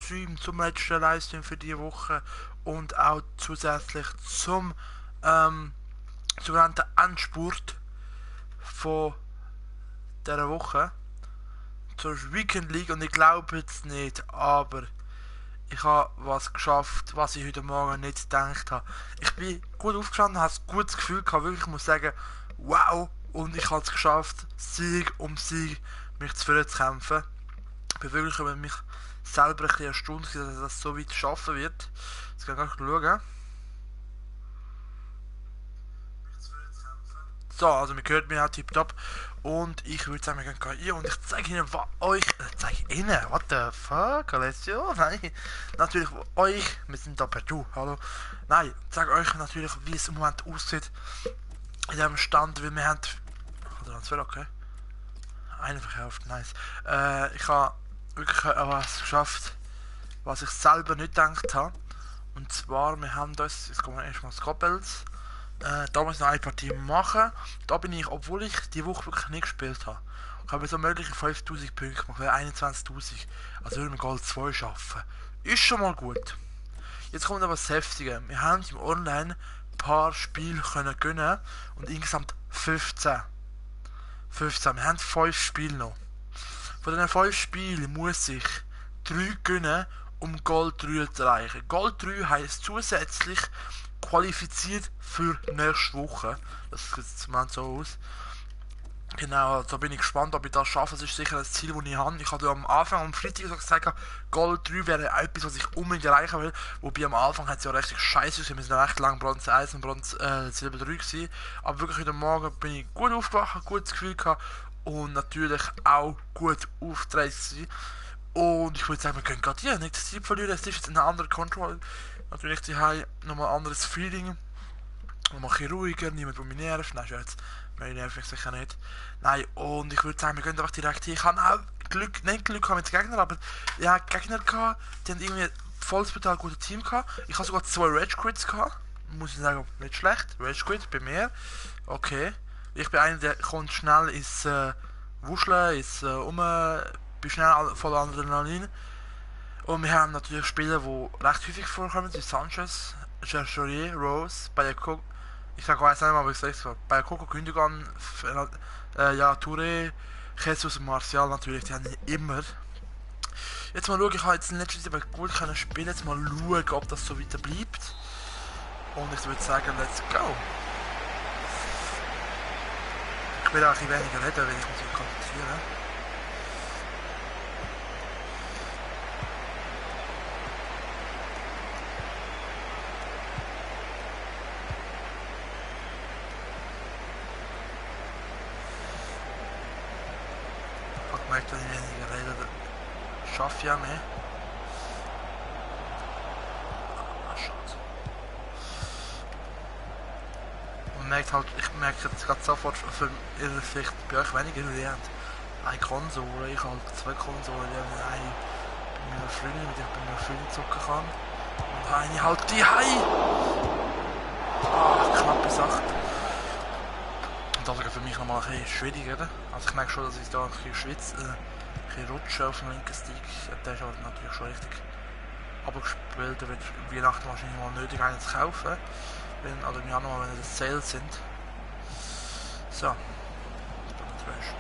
Livestream zum letzten Livestream für die Woche und auch zusätzlich zum sogenannten Endspurt von dieser Woche zur Weekend League. Und ich glaube jetzt nicht, aber ich habe was geschafft, was ich heute Morgen nicht gedacht habe. Ich bin gut aufgestanden, habe ein gutes Gefühl gehabt, wirklich, ich muss sagen, wow, und ich habe es geschafft, Sieg um Sieg mich zu kämpfen. Ich bin wirklich über mich selber ein bisschen erstaunt, dass ich das so weit schaffen wird. Jetzt kann ich schauen. So, also man hört mich auch tipptopp. Und ich würde sagen, wir gehen hier und ich zeige Ihnen, was euch... zeige Ihnen? What the fuck, Alessio? Nein, natürlich euch... Wir sind da per Du, hallo? Nein, ich zeige euch natürlich, wie es im Moment aussieht. In diesem Stand, weil wir haben... Transfer, okay. Einen verkauft, nice. Ich habe wirklich was geschafft, was ich selber nicht gedacht habe. Und zwar, wir haben das... Jetzt kommen wir erstmal Scoppels. Da muss ich noch eine Partie machen. Da bin ich, obwohl ich die Woche wirklich nicht gespielt habe, habe so mögliche 5000 Punkte gemacht, 21.000. Also würden wir Gold 2 schaffen. Ist schon mal gut. Jetzt kommt aber das Heftige. Wir haben im Online ein paar Spiele können gewinnen und insgesamt 15. 15. Wir haben 5 Spiele noch. Von diesen 5 Spielen muss ich 3 gewinnen, um Gold 3 zu erreichen. Gold 3 heisst zusätzlich qualifiziert für nächste Woche. Das sieht so aus. Genau, da bin ich gespannt, ob ich das schaffe. Das ist sicher das Ziel, das ich habe. Ich hatte am Anfang, am Freitag so gesagt, Gold 3 wäre etwas, was ich unbedingt erreichen will. Wobei am Anfang hat es ja richtig scheiße ausgesehen. Wir sind recht lang Bronze 1 und Bronze Silber 3 gewesen. Aber wirklich heute Morgen bin ich gut aufgewacht, gutes Gefühl gehabt und natürlich auch gut aufgetreten gewesen. Und ich würde sagen, wir können gerade hier nicht das Ziel verlieren. Es ist jetzt eine andere Control. Natürlich die haben nochmal ein anderes Feeling. Nochmal ein bisschen ruhiger, niemand, der mich nervt. Nein, Schatz, mich nervt mich sicher nicht. Nein, und ich würde sagen, wir gehen einfach direkt hier. Ich habe auch Glück, nicht Glück gehabt mit den Gegnern, aber ja, Gegner gehabt, die haben irgendwie volles brutal gutes Team gehabt. Ich habe sogar 2 Rage Quits gehabt. Muss ich sagen, nicht schlecht. Rage Quit bei mir. Okay. Ich bin einer, der kommt schnell ins Wuscheln, ins bin schnell voll Adrenalin. Und wir haben natürlich Spieler, die recht häufig vorkommen, wie Sanchez, Cherchorier, Rose, Bayako, ich weiß nicht mal, wie ich es sage, Bayako, Gündogan, ja, Touré, Jesus und Martial natürlich, die haben immer. Jetzt mal schauen, ich habe jetzt in letzter Zeit gut können spielen, jetzt mal schauen, ob das so weiter bleibt. Und ich würde sagen, let's go. Ich will auch ein bisschen weniger reden, weil ich muss mich konzentrieren. Ich merke, dass ich weniger rede, schaffe ich ja mehr. Man merkt halt, ich merke jetzt gerade sofort, für ihr vielleicht bei euch weniger, weil ihr habt eine Konsole, ich habe 2 Konsolen, ich habe eine bei meiner Freundin, mit der ich bei meiner Freundin zocken kann. Und eine halt die Hai! Ah, knappe Sache. Und das ist für mich nochmal ein bisschen schwieriger. Also ich merke schon, dass ich da ein bisschen schwitze, ein bisschen rutsche auf dem linken Stick. Der ist aber natürlich schon richtig abgespielt. Da wird Weihnachten wahrscheinlich mal nötig, einen zu kaufen. Oder im Januar, wenn es Sales sind. So. Trash.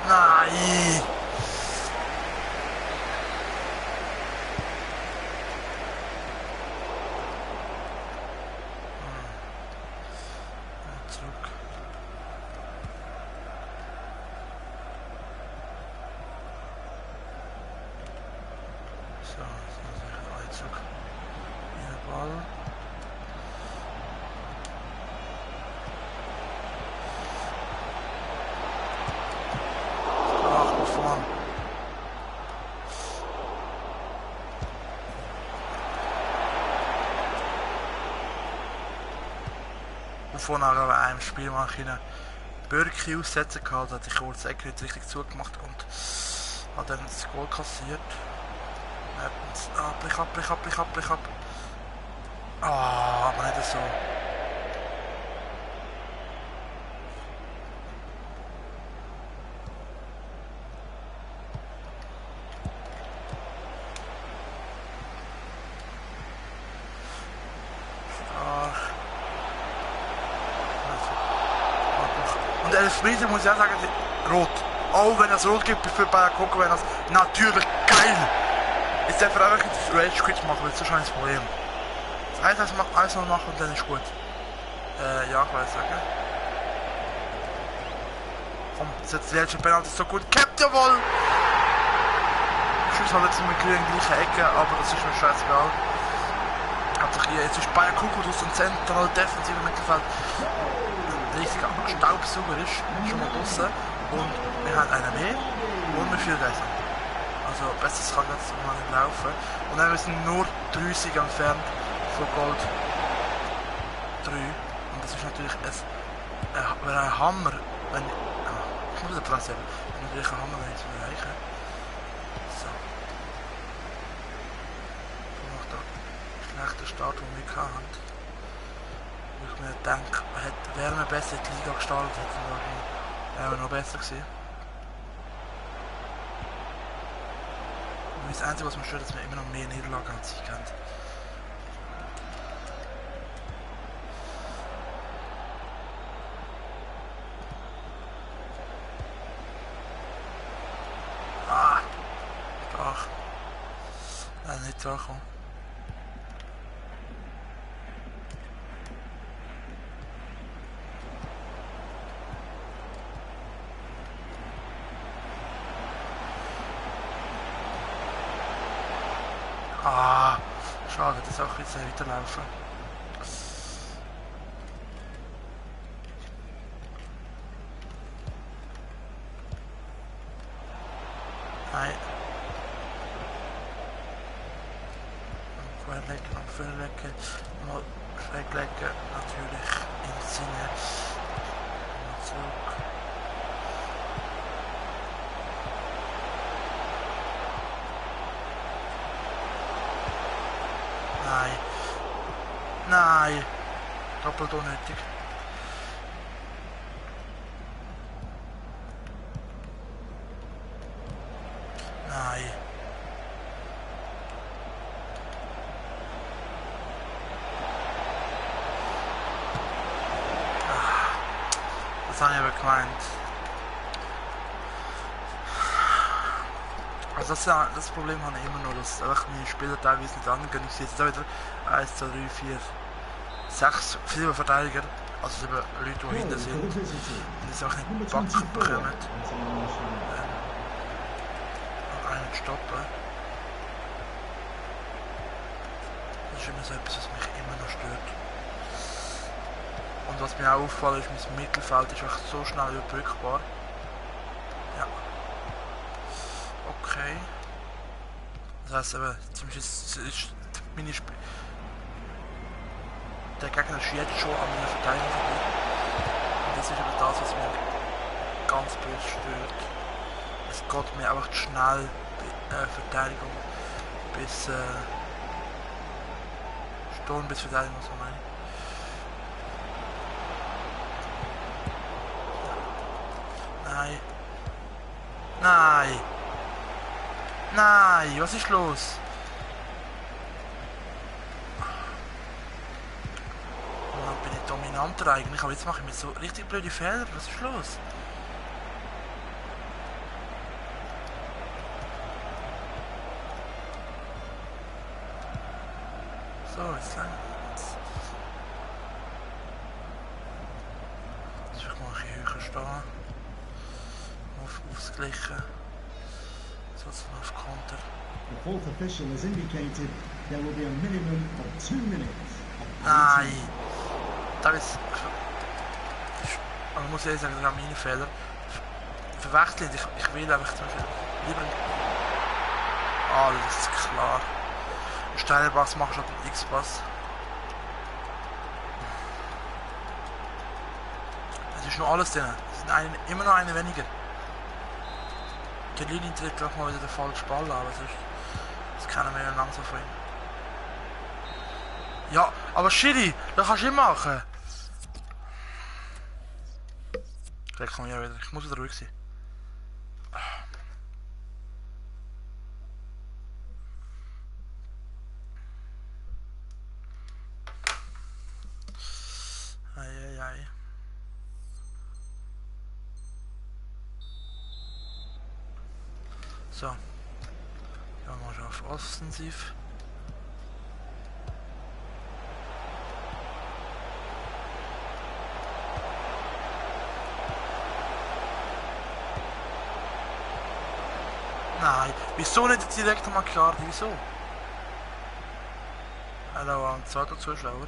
Nein! Zurück. So, jetzt zurück. Hier Ball. Ach, Mann. Und vorne aber einem Spiel mal eine Bürki aussetzen gehabt, hat die kurz Ecke nicht richtig zugemacht und hat dann das Goal kassiert. Blick ab. Ah, aber nicht so. Und Elfmeter muss ich auch sagen, rot. Auch wenn es rot gibt für Bayern Coco, wenn das natürlich geil. Ist einfach einfach das Rage Quit machen, weil das ist wahrscheinlich das Problem. Das eins mal machen und dann ist gut. Ja, ich weiß sagen. Komm, jetzt die letzte Penalty so gut. Cappt jawohl! Schuss hat jetzt mit grün gleiche Ecke, aber das ist mir scheißegal. Hat sich hier, jetzt ist Bayern Coco aus dem zentral defensiven Mittelfeld. Richtiger Staubsauger ist schon mal draußen und wir haben einen mehr und wir führen Reisen. Also besseres kann jetzt mal nicht laufen. Und dann sind wir nur 30 entfernt von Gold 3 und das ist natürlich ein Hammer, wenn ich muss den Platz haben, natürlich ein Hammer, wenn ich es erreiche. So. Nach der schlechten Start, den wir hatten. Ich mir denke, wären wir besser in die Liga gestartet, wären wir noch besser gewesen. Und das Einzige, was mich stört, ist, dass wir immer noch mehr Niederlagen als ich kennt. Ah! Doch. Nein, nicht so kommen. Ah, schade, das auch jetzt weiterlaufen. Nein. Vorlegen. Mal weglegen, natürlich im Sinne. Mal zurück. Nein. Doppelt unnötig. Nein. Das habe ich aber gemeint. Also das Problem habe ich immer noch, dass einfach meine Spieler teilweise nicht angehen. Ich sehe jetzt auch wieder 1, 2, 3, 4, 6, 7 Verteidiger, also 7 Leute, die hinten sind, und das auch nicht gebacken bekommen. Einen stoppen. Das ist immer so etwas, was mich immer noch stört. Und was mir auch auffällt, ist, mein Mittelfeld ist echt so schnell überbrückbar. Ja. Okay. Das heisst aber, zumindest ist meine der Gegner ist jetzt schon an meiner Verteidigung vorbei. Und das ist aber das, was mir ganz böse stört. Es geht mir einfach schnell Verteidigung bis Sturm bis Verteidigung, so meine ich. Nein. Nein. Nein, was ist los? Dann bin ich dominanter eigentlich, aber jetzt mache ich mir so richtig blöde Fehler. Was ist los? So, jetzt lang. Jetzt will ich mal ein bisschen höher stehen. Ausgleichen. Auf Konter. The fourth official has indicated there will be a minimum of 2 minutes. Nein! Das ist. Also muss ich sagen, das ist auch meine Fehler. Verwechseln, ich will einfach zum Beispiel lieber. Alles klar. Steinerpass machst du den X-Pass. ist noch alles drin. Es sind immer noch eine weniger. Der Lilin tritt gleich mal wieder den falschen Ball an, aber das kennen wir ja langsam von ihm. Ja, aber Schiri, das kannst du immer machen. Gleich komme ich ja wieder. Ich muss wieder ruhig sein. Eieiei. So. Ja, mal schon auf offensiv. Nein, wieso nicht direkt am Macchiardi? Wieso? Hallo an zweiter Zuschauer.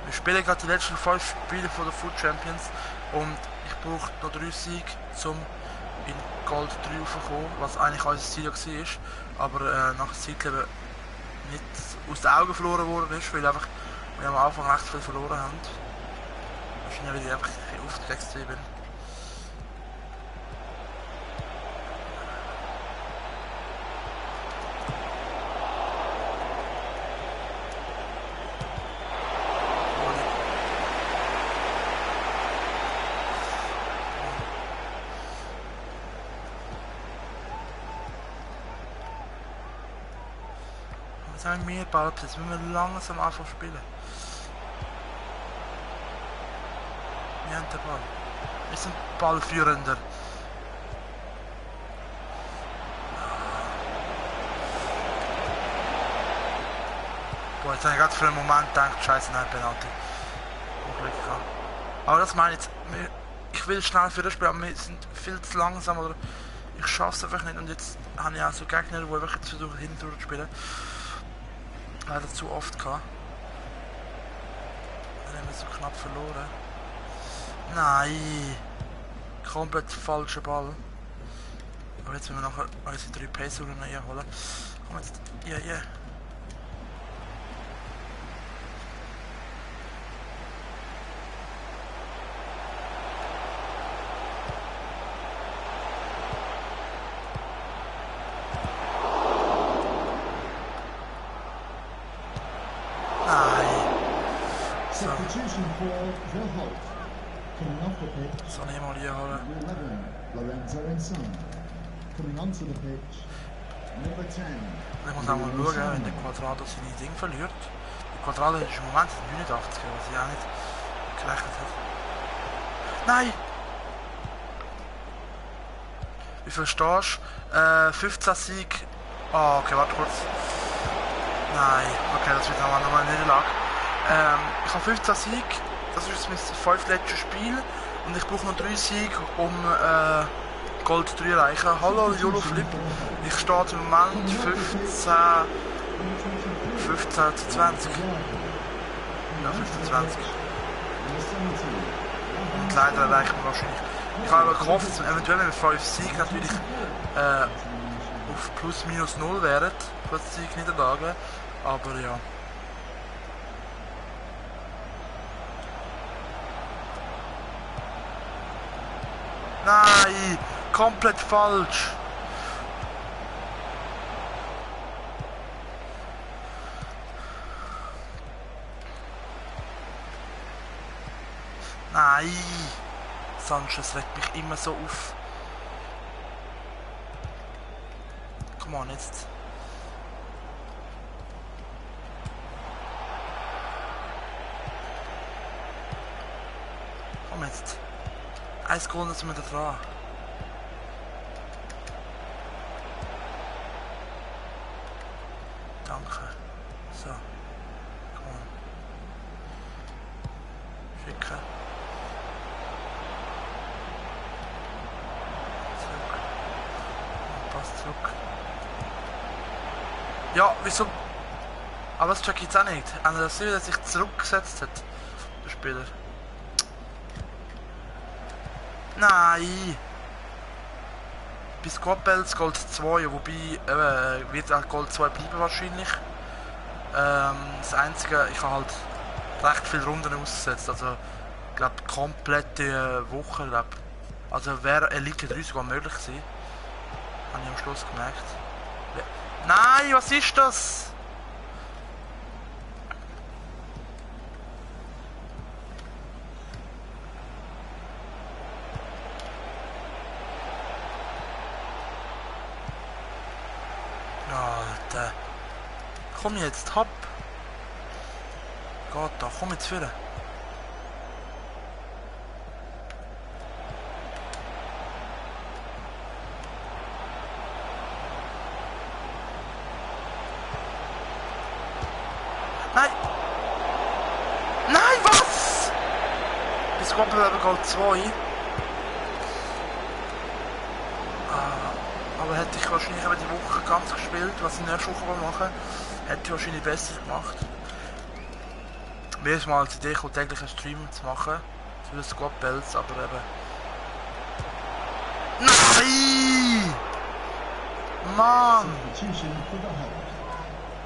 Wir spielen gerade die letzten 5 Spiele von der Foot Champions und ich brauche noch 3 Siege, um in Gold 3 raufzukommen, was eigentlich unser Ziel war, aber nach der Zeit nicht aus den Augen verloren worden ist, weil einfach wir am Anfang recht viel verloren haben. Wahrscheinlich, weil ich einfach ein bisschen aufgeregt bin. Jetzt haben wir mehr Ballbesitz, wenn wir langsam anfangen zu spielen. Wir haben den Ball. Wir sind Ballführender. Boah, jetzt habe ich gerade für einen Moment gedacht, scheiße, nein, Penalty. Aber das meine ich jetzt, ich will schnell für das Spiel, aber wir sind viel zu langsam oder ich schaffe es einfach nicht und jetzt habe ich auch so Gegner, die einfach jetzt versuchen hinten zu spielen. Leider zu oft gehabt. Dann haben wir so knapp verloren. Nein! Komplett falscher Ball. Aber jetzt müssen wir nachher unsere 3 Pace-Uhren einholen. Komm jetzt. Ja, ja. Substitution for Phil Holt. Coming off the pitch, So, nehmen wir die holen. number 11, Lorenzo Insigne. Coming onto the pitch, number 10. Ich muss auch mal schauen, wenn der Quadrado seine Ding verliert. Der Quadrado ist im Moment 89, was ich auch nicht gerechnet habe. Nein! Wie viel stehst du? 15 Sieg. Oh, okay, warte kurz. Nein, okay, das wird nochmal eine Niederlage. Ich habe 15 Sieg, das ist mein 5 letztes Spiel und ich brauche noch 3 Siege, um Gold 3 erreichen. Hallo Jolo Flip, ich stehe im Moment 15 zu 20. Ja, 15 zu 20. Und leider erreichen wir wahrscheinlich. Ich habe aber gehofft, dass wir eventuell mit 5 Siegen natürlich auf plus minus 0 wären, plus Sieg Niederlage, aber ja. Nein, komplett falsch. Nein, Sanchez regt mich immer so auf. Komm on, jetzt. Komm jetzt. 1 Goal sind wir da dran. Danke. So. Komm on. Schicken. Zurück. Pass zurück. Ja, wieso? Aber das check ich jetzt auch nicht. Einer das sieht, dass sich zurückgesetzt hat. Der Spieler. Nein! Bis Goppels Gold 2, wobei wird auch Gold 2 bleiben wahrscheinlich. Das einzige, ich habe halt recht viele Runden ausgesetzt. Also, ich glaube, komplette Woche. Glaub. Also, wäre Elite 3 sogar möglich gewesen. Habe ich am Schluss gemerkt. Nein, was ist das? Alter. Komm jetzt, hopp. Geht doch, komm jetzt wieder. Nein! Nein, was? Bis Gold 2. Aber hätte ich wahrscheinlich eben die Woche ganz gespielt, was ich nächste Woche machen, hätte ich wahrscheinlich besser gemacht. Mir ist mal als Idee gekommen, täglich einen Stream zu machen, für das Squad Bells, aber eben... Nein! Mann! Substitution for the Hulk.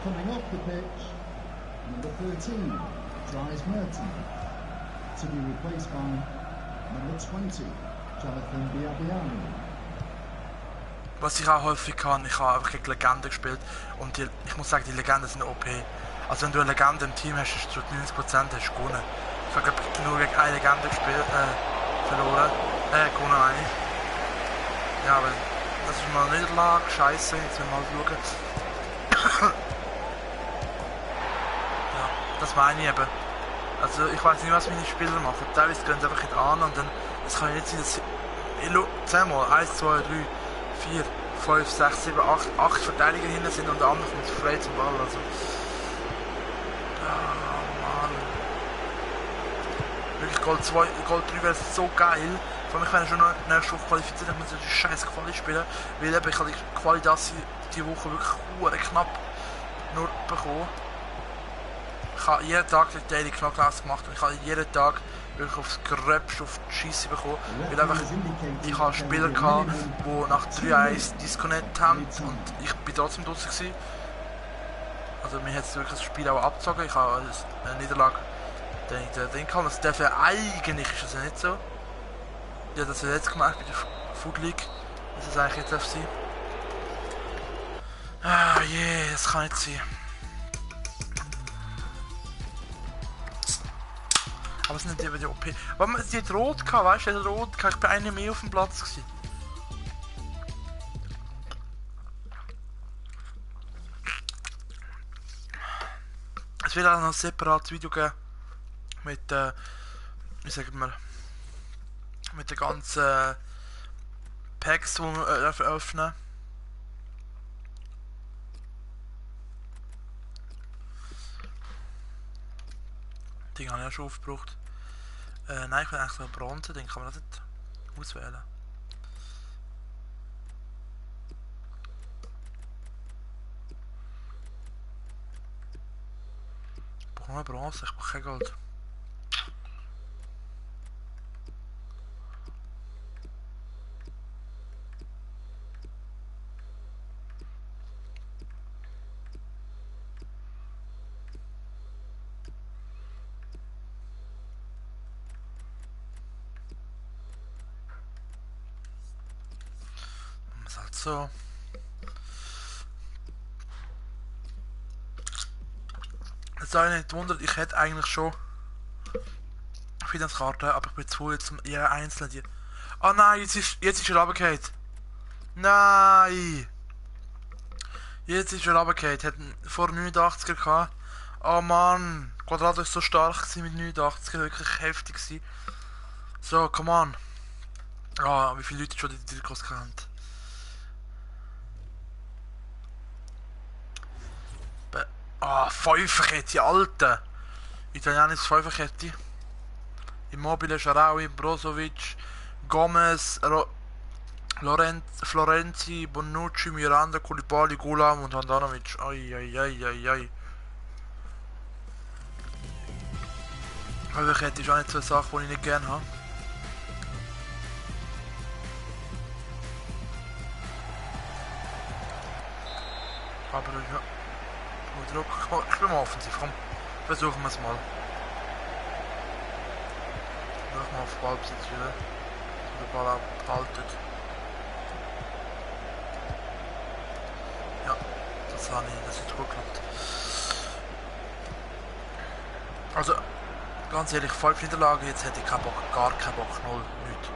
Coming off the pitch, number 13, Dries Merton. To be replaced by number 20, Jonathan Biabiani. Was ich auch häufig kann, ich habe einfach gegen Legenden gespielt und ich muss sagen, die Legenden sind OP. Also wenn du eine Legende im Team hast, hast du 90% hast gewonnen. Ich habe nur gegen eine Legende gespielt, verloren. Gewonnen meine ich. Ja, aber das ist mal eine Niederlage, scheiße, jetzt müssen wir mal schauen. Ja, das meine ich eben. Also ich weiß nicht, was meine Spieler machen. Teilweise gehen sie einfach nicht an und dann, es kann ja nicht sein, dass ich 10 mal, 1, 2, 3, 4, 5, 6, 7, 8 Verteidiger hinten sind und der andere kommt frei zum Ball. Also. Oh Mann. Wirklich Gold 2, Gold 3 wäre so geil. Vor allem, ich werde schon noch nächste Woche qualifiziert, ich muss die scheiß Quali spielen. Weil eben, ich habe die Quali diese Woche wirklich knapp nur bekommen. Ich habe jeden Tag die Daily Knockout gemacht und ich habe jeden Tag wirklich aufs Gröbste auf die Scheisse bekommen. Weil einfach, ich habe Spieler gehabt, die nach 3-1 disconnect haben und ich bin trotzdem draußen gewesen. Also mir hat es wirklich das Spiel auch abgezogen. Ich habe eine Niederlage den kann. Das darf ja eigentlich, ist das ja nicht so. Ja, das hat jetzt gemacht bei der Food League. Das ist eigentlich jetzt FC. Ah je, das kann nicht sein. Aber es sind nicht die OP. Aber sie hat rot gehabt, weißt du, rot gehabt. Ich bin eine mehr auf dem Platz gewesen. Es wird auch noch ein separates Video geben. Mit, wie sagen wir, mit den ganzen Packs, die wir öffnen. Den habe ich ja schon aufgebraucht. Nein, ich will eigentlich so einen Bronze, den kann man das nicht auswählen. Ich brauche nur Bronze, ich brauche kein Gold. So. Das sei nicht wundert, ich hätte eigentlich schon Finanzkarten, aber ich bin zu voll jetzt um jeder einzelne. Oh nein, jetzt ist er runtergefallen. Nein! Jetzt ist er runtergefallen. Hat vor 89er gehabt. Oh Mann, Quadrado ist so stark mit 89er, wirklich heftig gewesen. So, come on. Ah, wie viele Leute schon die Trikots haben. Ah, Fünferkette, Alter! Italienische Fünferkette. Immobile, Sharawi, Brozovic, Gomez, Florenzi, Bonucci, Miranda, Koulibaly, Gulam und Handanovic. Ai. Fünferkette ist auch nicht so eine Sache, die ich nicht gerne habe. Aber ja. Druck. Ich bin mal offensiv, komm. Versuchen wir es mal. Nochmal auf Ballbesitz wieder. Der Ball abhaltet. Ja, das hat gut geklappt. Also, ganz ehrlich, 5 Niederlagen, jetzt hätte ich keinen Bock, gar keinen Bock, 0, nichts.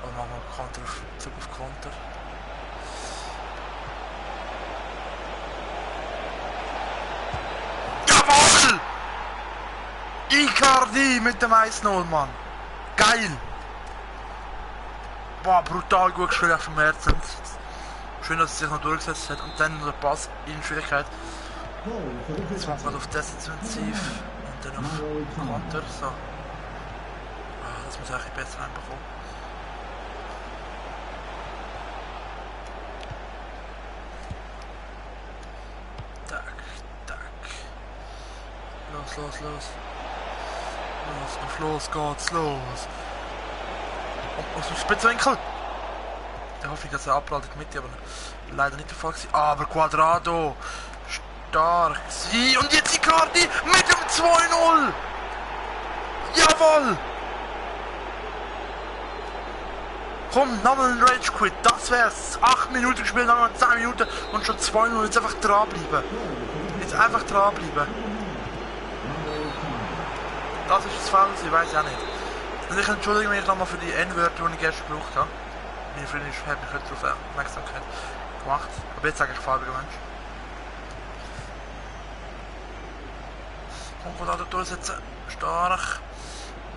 Und machen wir Konter Zug auf Konter. Jawohl! Icardi mit dem 1-0, Mann. Geil! Boah, brutal gut gespielt vom Mertens. Schön, dass er sich noch durchgesetzt hat. Und dann noch der Pass in Schwierigkeit. Jetzt machen wir auf defensiv und dann auf Konter. So. Ah, das muss eigentlich besser reinbekommen. Tack, tack. Los. Los geht's, los. Und aus dem Spitzwinkel. Da hoffe ich, dass er abladet mit, aber leider nicht der Fall gewesen. Aber Quadrado. Stark. Sie und jetzt Icardi mit dem 2-0. Jawohl. Komm, nochmal ein Rage Quit. Das wär's. 8 Minuten gespielt, nochmal 10 Minuten und schon 2-0. Jetzt einfach dranbleiben. Das ist das Fall, ich weiß ja nicht. Und ich entschuldige mich nochmal für die N-Wörter, die ich gestern gebraucht habe. Meine Freundin hat mich heute darauf Aufmerksamkeit gemacht. Aber jetzt sage ich farbiger Mensch. Konkordato durchsetzen. Stark.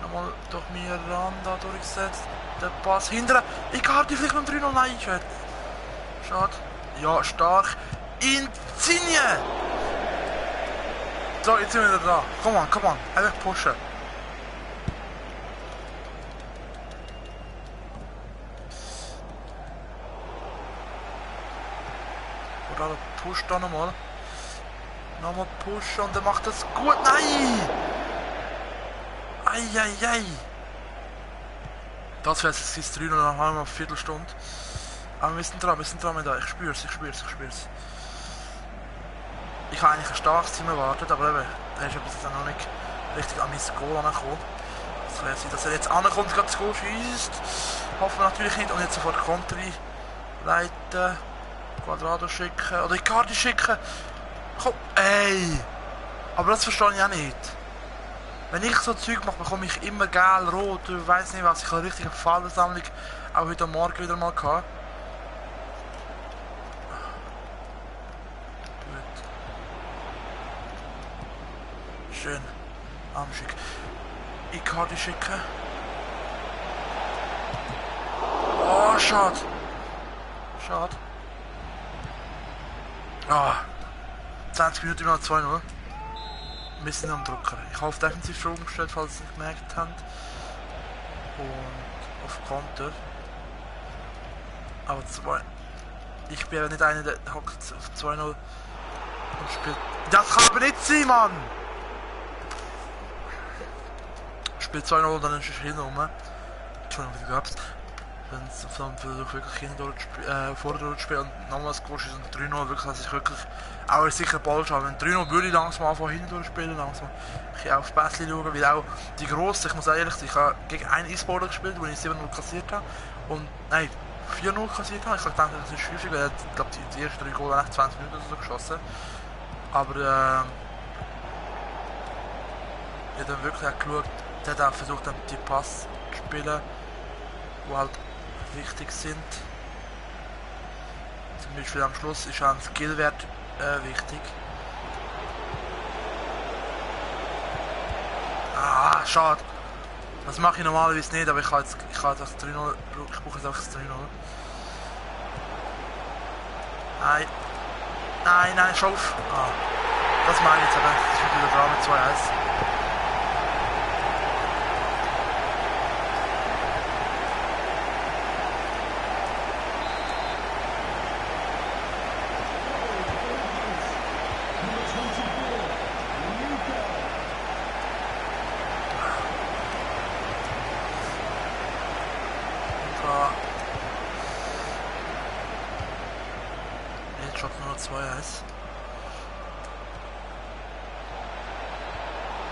Nochmal durch Miranda durchgesetzt. Der Pass hinterher. Icardi vielleicht noch 3-0. Nein, schade. Ja, stark. Insigne! So, jetzt sind wir wieder da. Come on. Einfach pushen. Oder pusht da nochmal. Nochmal pushen und er macht das gut. Nein! Eieiei! Das wäre jetzt das 3 nach einer Viertelstunde. Aber wir sind dran mit da. Ich spür's. Ich habe eigentlich ein starkes Team erwartet, aber eben, er ist bis jetzt noch nicht richtig an mein Goal angekommen. Das kann ja sein, dass er jetzt ankommt, gerade das Goal schießt. Hoffen wir natürlich nicht. Und jetzt sofort Konter leiten. Quadrado schicken. Oder Icardi schicken. Komm, ey! Aber das verstehe ich auch nicht. Wenn ich so Zeug mache, bekomme ich immer gelb, rot, ich weiss nicht was. Ich habe eine richtige Fallversammlung auch heute Morgen wieder mal gehabt. Gut. Schön. Armschick. Icardi schicken. Oh, schade. Ah. 20 Minuten immer noch 2-0. Wir sind am Drucker. Ich habe auf defensiv schon umgestellt, falls ihr es nicht gemerkt habt. Und auf Konter. Aber ich bin ja nicht einer, der hockt auf 2-0 und spielt. Das kann aber nicht sein, Mann! Spielt 2-0 und dann ist es hin rum. Entschuldigung, wie gab's? Wenn es versucht wirklich hinten vorne durchzuspielen und nochmals Goal ist und 3-0 wirklich, dass ich wirklich auch sicher Ball schaue. Wenn 3-0 würde ich langsam anfangen hinten durchspielen, langsam aufs Pässchen schauen, weil auch die Grossen, ich muss ehrlich sagen, ich habe gegen einen E-Sportler gespielt, wo ich 7-0 kassiert habe und, nein, 4-0 kassiert habe. Ich habe gedacht, das ist häufig, weil ich glaube die ersten 3 Goal nach 20 Minuten oder so geschossen. Aber ich habe dann wirklich auch geschaut, der hat auch versucht, dann die Pass zu spielen, die halt wichtig sind. Zum Beispiel am Schluss ist auch ein Skillwert wichtig. Ah, schade. Das mache ich normalerweise nicht, aber ich kann das 3-0, ich brauche jetzt einfach das 3-0. Nein, schau auf. Ah, das meine ich jetzt aber. Das ist wieder dran mit 2-1. Jetzt schaut nur noch 2-1.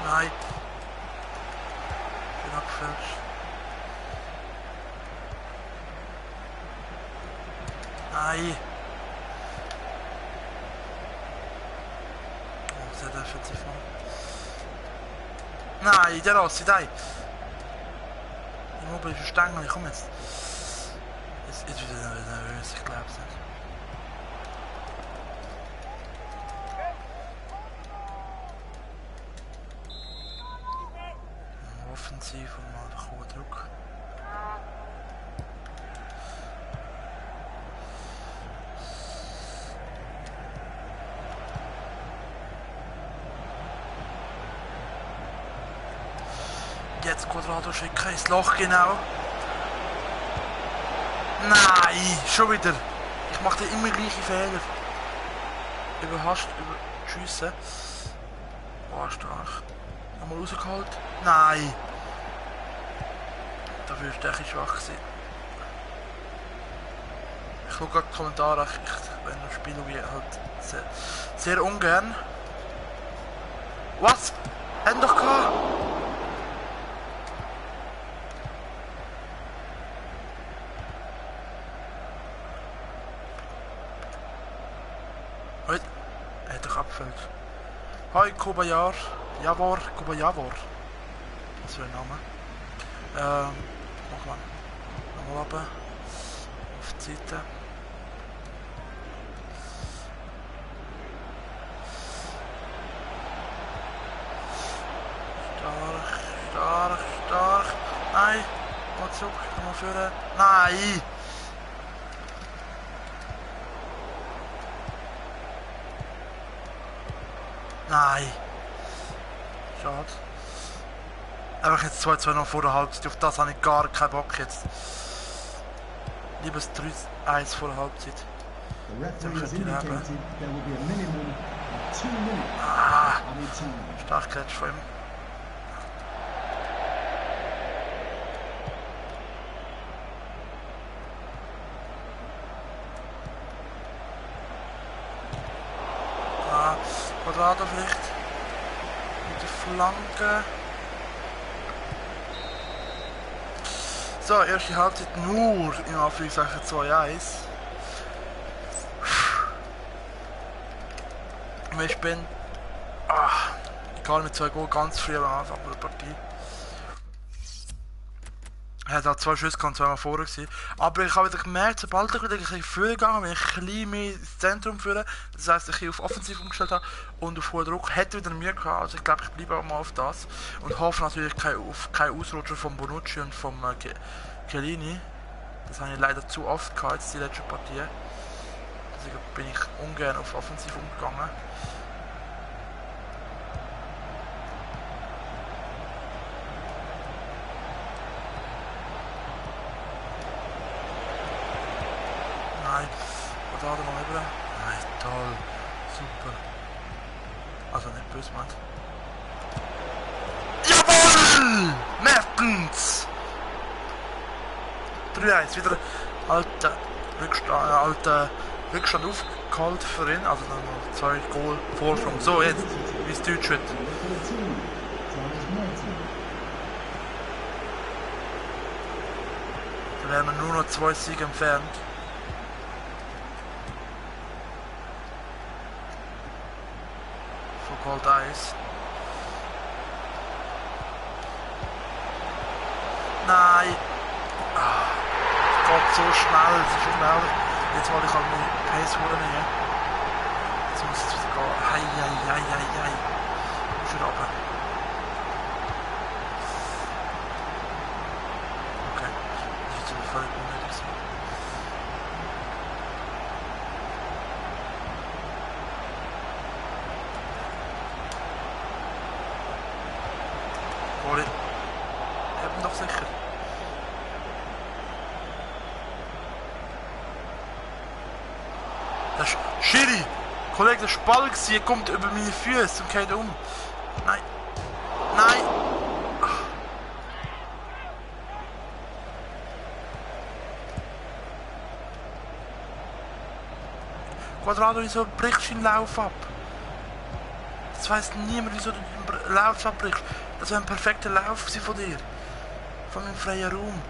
Nein. Bin abgefälscht. Nein. Oh, sehr defensiv noch. Nein, der Rossi, nein. Immobile ist Stängel, komm jetzt. Jetzt wieder nervös, ich glaub's nicht. Offensiv und mal den hohen Druck. Jetzt Quadrado schicken ins Loch, genau. Nein, schon wieder. Ich mache da immer gleiche Fehler. Überhascht, überschiessen. Oh, stark. Nochmal rausgeholt. Nein. Dafür ist der ein bisschen schwach gewesen. Ich schaue gerade die Kommentare, wenn ich spiele, wie halt sehr ungern. Was? Hätten doch gehabt. Er hat doch abgefällt. Hi, Kobayar. Javor, Kobayavor. Was für ein Name. Mach mal. Nochmal runter. Auf die Seite. Stark. Nein. Mal zurück. Nochmal führen. Nein. Nein. Schade. Einfach jetzt 2-2 noch vor der Halbzeit. Auf das habe ich gar keinen Bock jetzt. Lieber das 3-1 vor der Halbzeit. Dann könnt ihr haben. Ah, stark Catch von ihm. Quadrado vielleicht mit der Flanke. So, erste Halbzeit nur in Anführungszeichen 2-1. Ich bin egal mit 2 Goal ganz früh am Anfang der Partie. Er hat auch 2 Schüsse gehabt, 2 Mal vorher gewesen. Aber ich habe wieder gemerkt, sobald ich wieder ein bisschen früher gegangen bin, ich ein bisschen mehr ins Zentrum führen. Das heisst, ich auf Offensiv umgestellt habe und auf hohen Druck, hätte wieder Mühe gehabt. Also ich glaube, ich bleibe auch mal auf das. Und hoffe natürlich auf keinen Ausrutscher von Bonucci und von Chiellini. Das habe ich leider zu oft gehabt, jetzt die letzte Partie. Deswegen bin ich ungern auf Offensiv umgegangen. Nein, was hat er noch über? Nein, toll, super. Also nicht böse meint. Jawohl! Mertens! 3-1, wieder alter Rückstand aufgeholt für ihn, also dann noch 2 Goal Vorsprung. So, jetzt, wie es Deutsch wird. Da wären wir nur noch 2 Siege entfernt. Gold Eis. Nein! Geht so schnell, es ist so schnell. Jetzt wollte ich halt meine Pace holen. Jetzt muss es wieder gehen. Hei. Muss wieder runter. Okay, das ist jetzt völlig unnötig. Haben doch sicher. Das ist Schiri! Kollege, der Spall hier kommt über meine Füße und geht um. Nein! Ach. Quadrado, wieso brichst du den Lauf ab? Das weiss niemand, wieso du den Lauf abbrichst. Das war ein perfekter Lauf von dir. Von meinem freien Raum.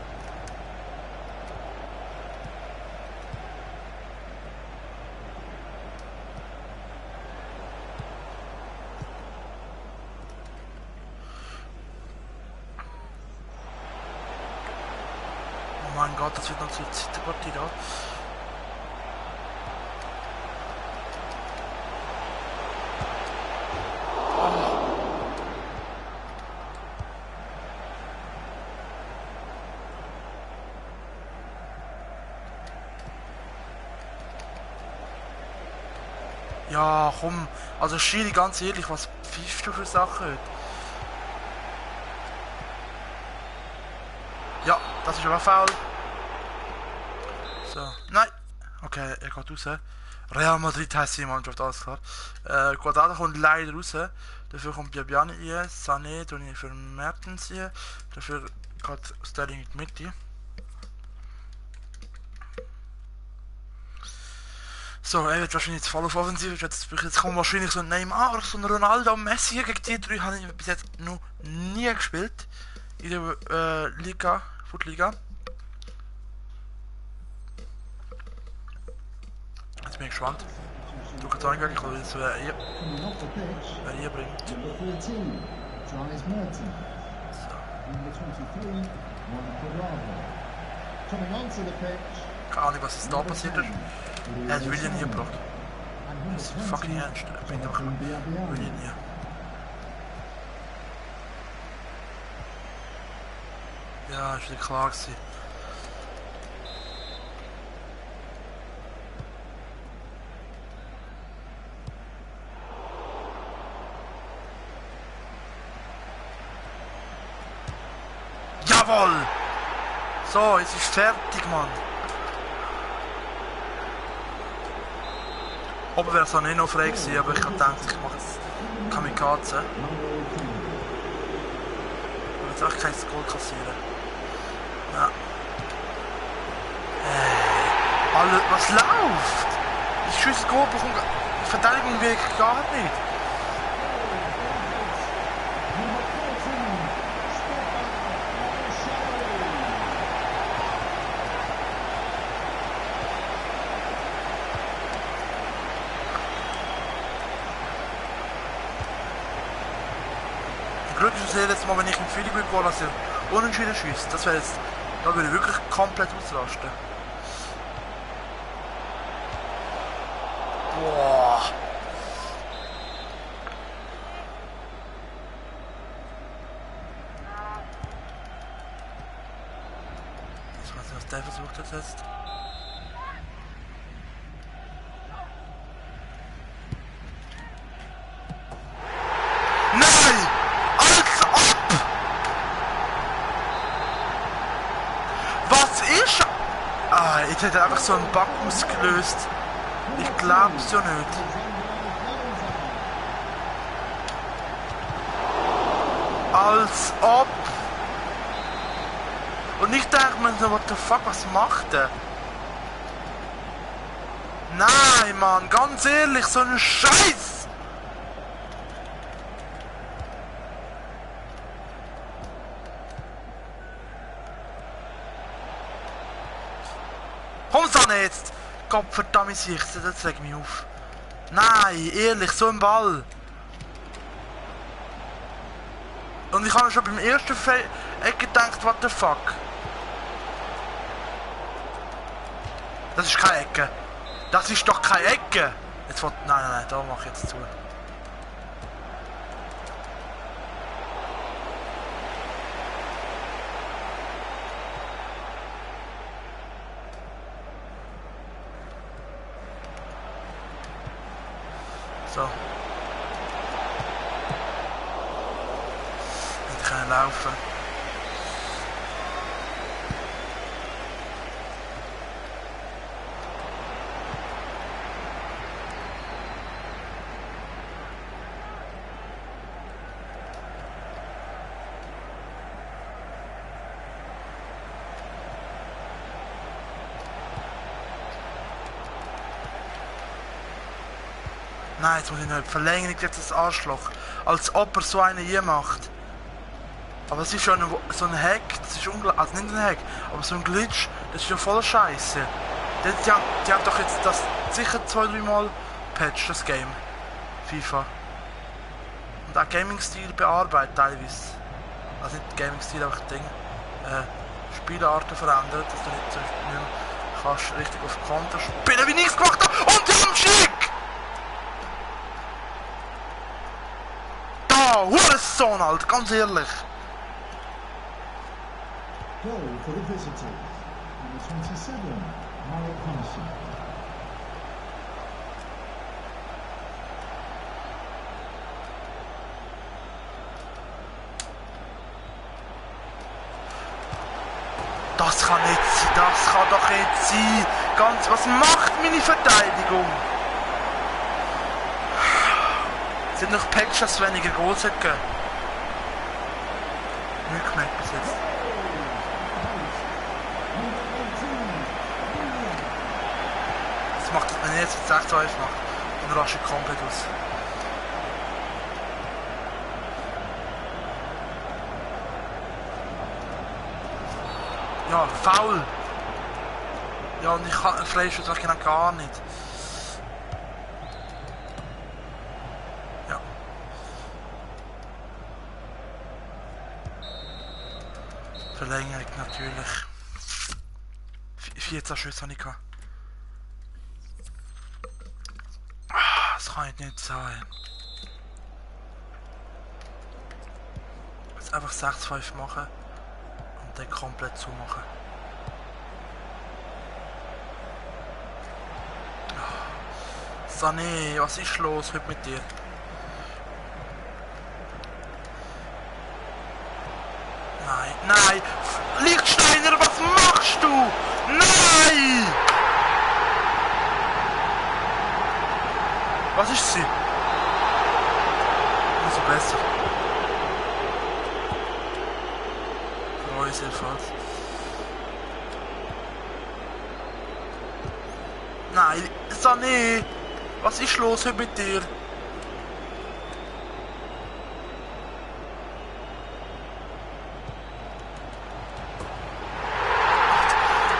mein Gott, das wird noch zur Zitterpartie da. Ja, komm. Also Schiri, ganz ehrlich, was pfeifst du für Sachen heute? Ja, das ist aber faul. So, nein. Okay, er geht raus. Real Madrid heisst die Mannschaft, alles klar. Guardado kommt leider raus. Dafür kommt Biabiani rein. Sané tue ich für Mertens rein. Dafür geht Sterling in die Mitte. So, er wird wahrscheinlich jetzt voll auf Offensive. Jetzt kommt wahrscheinlich so ein Neymar, so ein Ronaldo, Messi. Gegen die drei habe ich bis jetzt noch nie gespielt. In der Liga, Footliga. Jetzt bin ich gespannt. Du kannst angehen, ich will wissen, wer hier bringt. Number 13, Dries Mertens. So. Number 23, Juan Cuadrado. Coming onto the pitch. Keine Ahnung, was ist da passiert ist. Er hat Willian hier gebracht. And Das ist number fucking 20, ernst. Er bringt einfach Jonathan Biabiani. Willian hier. Ja, ist wieder klar gewesen. Jawohl! So, jetzt ist fertig, Mann. Oben wäre es noch nicht noch frei gewesen, aber ich habe gedacht, ich mache jetzt Kamikaze. Ich will jetzt echt kein Goal kassieren. Ja. Alle, was läuft? Ich schieße Goal, bekomme die Verteidigung wirklich gar nicht. Glück ist es jetzt mal, wenn ich im Führung bin, dass er unentschieden schießt. Das wäre jetzt, da würde ich wirklich komplett ausrasten. Boah. Ich weiß nicht, was der versucht hat jetzt. Nein! Als ob! Was ist? Ah, jetzt hat er einfach so einen Bug ausgelöst. Ich glaub's ja nicht. Als ob! Und ich denke mir so, what the fuck, was macht der? Nein, Mann, ganz ehrlich, so ein Scheiß! Komm's doch nicht jetzt! Gottverdammt Sicht, das regt mich auf. Nein, ehrlich, so ein Ball. Und ich habe schon beim ersten Eck gedacht, what the fuck. Das ist keine Ecke. Das ist doch keine Ecke. Jetzt wird... Nein, da mache ich jetzt zu. So. Nicht können laufen. Nein, jetzt muss ich nicht verlängern, jetzt das Arschloch. Als ob er so einen hier macht. Aber es ist schon so ein Hack, das ist unglaublich, also nicht ein Hack, aber so ein Glitch, das ist ja voll Scheiße. Die haben doch jetzt das sicher 2-3 Mal patcht, das Game. FIFA. Und auch Gaming-Stil bearbeitet teilweise. Also nicht Gaming-Stil, aber Ding. Spielarten verändert, dass du nicht, zum Beispiel nicht mehr kannst richtig auf Konter spielen, wie ich es gemacht habe. Und Hamschick! Da, Hurensohn, Alter, ganz ehrlich. Goal for the visitors. Number 27, Marek Hansen. Das kann nicht sein, das kann doch nicht sein. Ganz, was macht meine Verteidigung? Sie hat noch Pech, dass es weniger Goals hat gegeben. Nicht gemerkt bis jetzt. Das macht es, wenn ich jetzt 6-2 mache, dann rasche ich komplett aus. Ja, faul! Ja, und ich kann Freistoß genau gar nicht. Ja. Verlängerung natürlich. 14 Schüsse habe ich gehabt. Das kann nicht sein. Jetzt einfach 6-5 machen. Und dann komplett zumachen. Sané, was ist los heute mit dir? Nein, nein! Lichtsteiner, was machst du? Nein! Was ist sie? Umso besser. Für uns jedenfalls. Nein, Sané! Was ist los heute mit dir?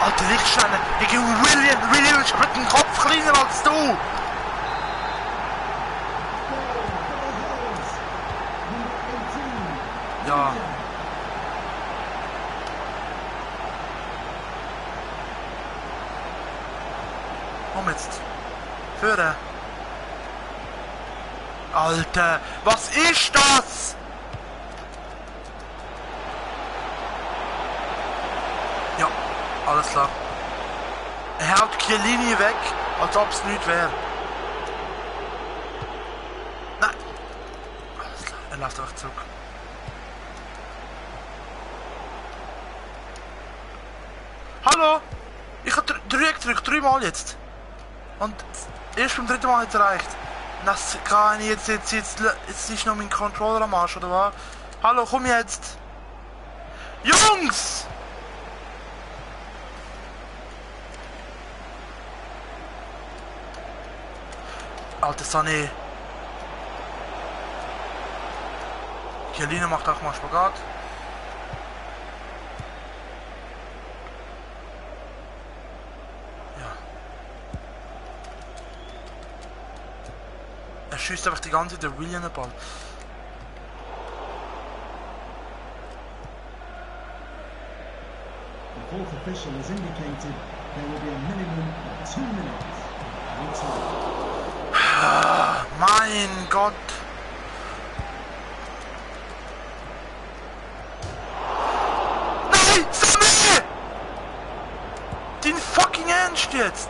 Alter Lichtsteiner, ich gehe William ist mit dem Kopf kleiner als du! Ja. Komm jetzt. Führen. Alter, was ist das? Ja, alles klar. Er haut Chiellini weg, als ob es nichts wäre. Nein. Alles klar, er läuft einfach zurück. Hallo? Ich habe Dreieck gedrückt, 3-mal jetzt. Und erst beim 3. Mal hat es erreicht. Das kann ich jetzt ist noch mein Controller am Arsch, oder was? Hallo, komm jetzt! Jungs! Alter Sané. Chiellini macht auch mal Spagat. Er schießt einfach die ganze Zeit der William den Ball. The fourth official has indicated there will be a minimum of 2 minutes. Mein Gott! Nein! Sané! Den fucking Ernst jetzt!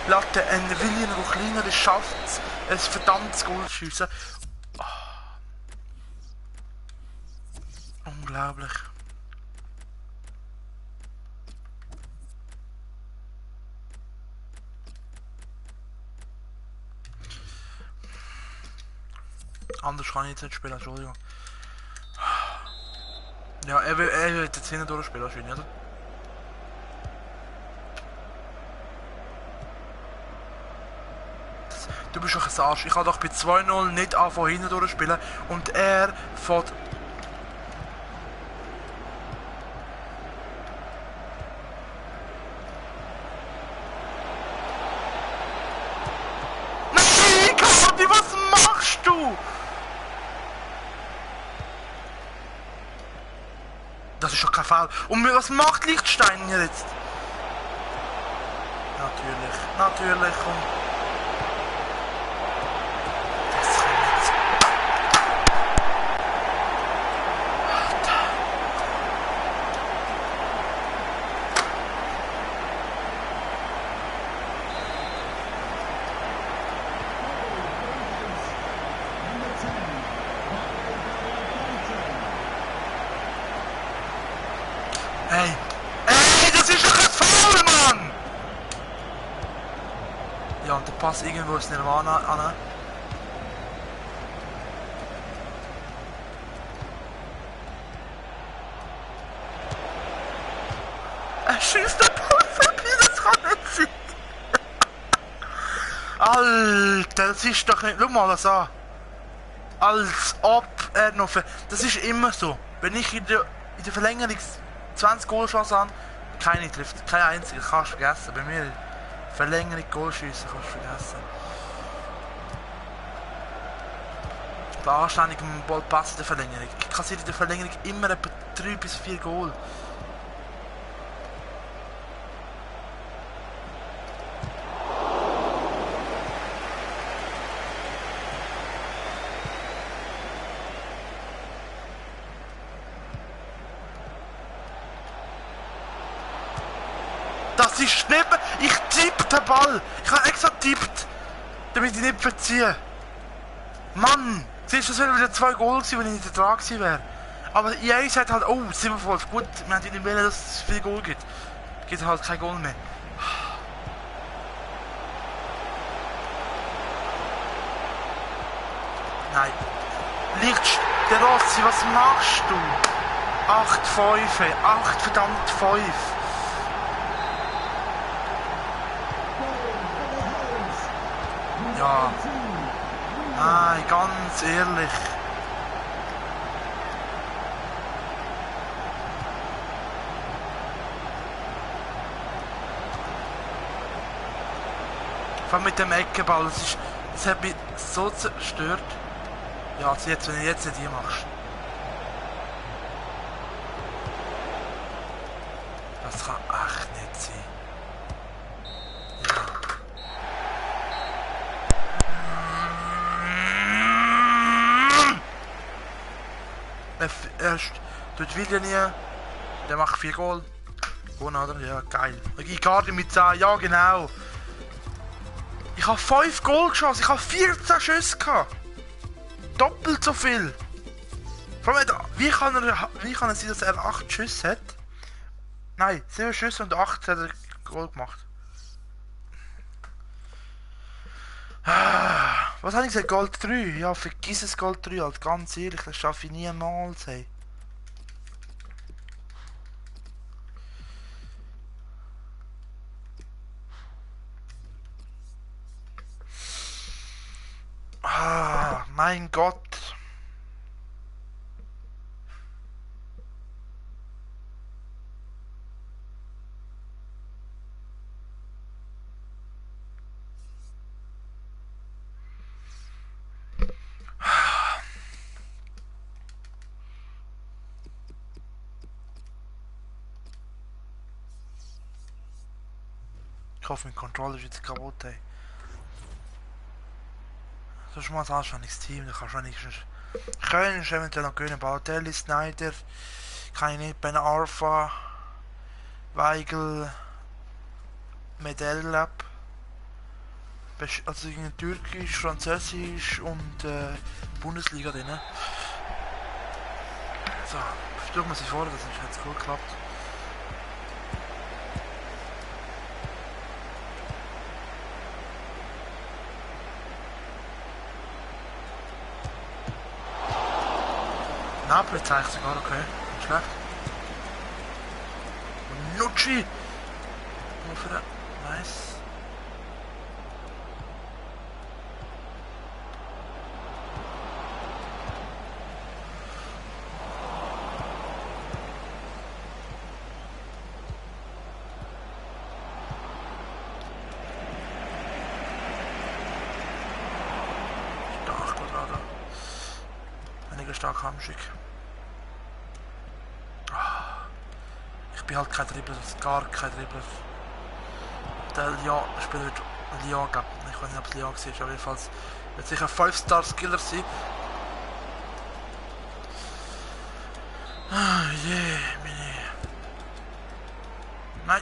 Latte, ein William, der kleiner ist, schafft es, ein verdammtes Goal zu schiessen. Oh. Unglaublich. Anders kann ich jetzt nicht spielen, Entschuldigung. Ja, er will jetzt hinten durchspielen wahrscheinlich, oder? Du bist doch ein Arsch. Ich kann doch bei 2-0 nicht anfangen hinten durchspielen und er fährt. Nein, Cardi, was machst du? Das ist doch kein Foul. Und was macht Liechtenstein hier jetzt? Natürlich. Und das kann nicht. Number 10, Ey, das ist doch ein Foul, Mann! Ja, und der Pass irgendwo ist Nirvana an. Er schießt den Ball vorbei, das kann nicht sein! Alter, das ist doch nicht... Schau mal das an. Als ob er noch... Das ist immer so. Wenn ich in der Verlängerung 20 Goalchancen habe, keine trifft. Keine einzige. Kannst du vergessen. Bei mir Verlängerung Goalschüsse kannst du vergessen. Bei anständigem Ballpass in der Verlängerung. Ich kassiere in der Verlängerung immer etwa 3 bis 4 Goal. Das ist nicht mehr... Ich tippe den Ball. Ich habe extra tippt, damit ich nicht verziehe. Mann! Siehst du, das wären wieder 2 Goal gewesen, wenn ich nicht dran gewesen wäre. Aber EA sagt halt, oh, 57. Gut, wir haben nicht wollen, dass es viel Goal gibt. Gibt halt kein Goal mehr. Nein. Licht, der Rossi, was machst du? 8-5, 8 verdammt 5. Ja. Nein, ganz ehrlich. Vor allem mit dem Eckenball, das hat mich so zerstört. Ja, also jetzt, wenn du jetzt nicht hier machst. Das kann echt nicht sein. Erst tut Villeneuve, der macht 4 Goal. Gewonnen, oder? Ja, geil. Icardi mit 10, ja genau. Ich habe 5 Goal geschossen, ich habe 14 Schüsse gehabt. Doppelt so viel. Vor allem, wie kann es sein, dass er 8 Schüsse hat? Nein, 7 Schüsse und 8 hat er Goal gemacht. Was habe ich gesagt? Gold 3? Ja, vergiss es Gold 3, halt ganz ehrlich, das schaffe ich niemals, hey. Mein Gott. Ich hoffe, mein Controller ist jetzt kaputt, ey. Das ist mal ein anständiges Team, da kannst du wenigstens... Könntest eventuell noch gewinnen, Balotelli, Snyder, kann ich nicht, Ben Arfa, Weigel, Medellab, also in Türkisch, Französisch und Bundesliga drin. So, stellen wir sich vor, das ist jetzt gut geklappt. Napoli zeigt sogar, okay, nicht schlecht. Und Nucci! Nur für den... Nice. Stark, Quadrado. Einige stark haben schick. bin halt kein Dribbler, gar kein Dribbler. Der Spieler wird Lyon, glaube ich. Ich weiß nicht, ob es Lyon war, aber jedenfalls wird sicher ein 5-Star-Skiller sein. Ah, je, meine. Nein.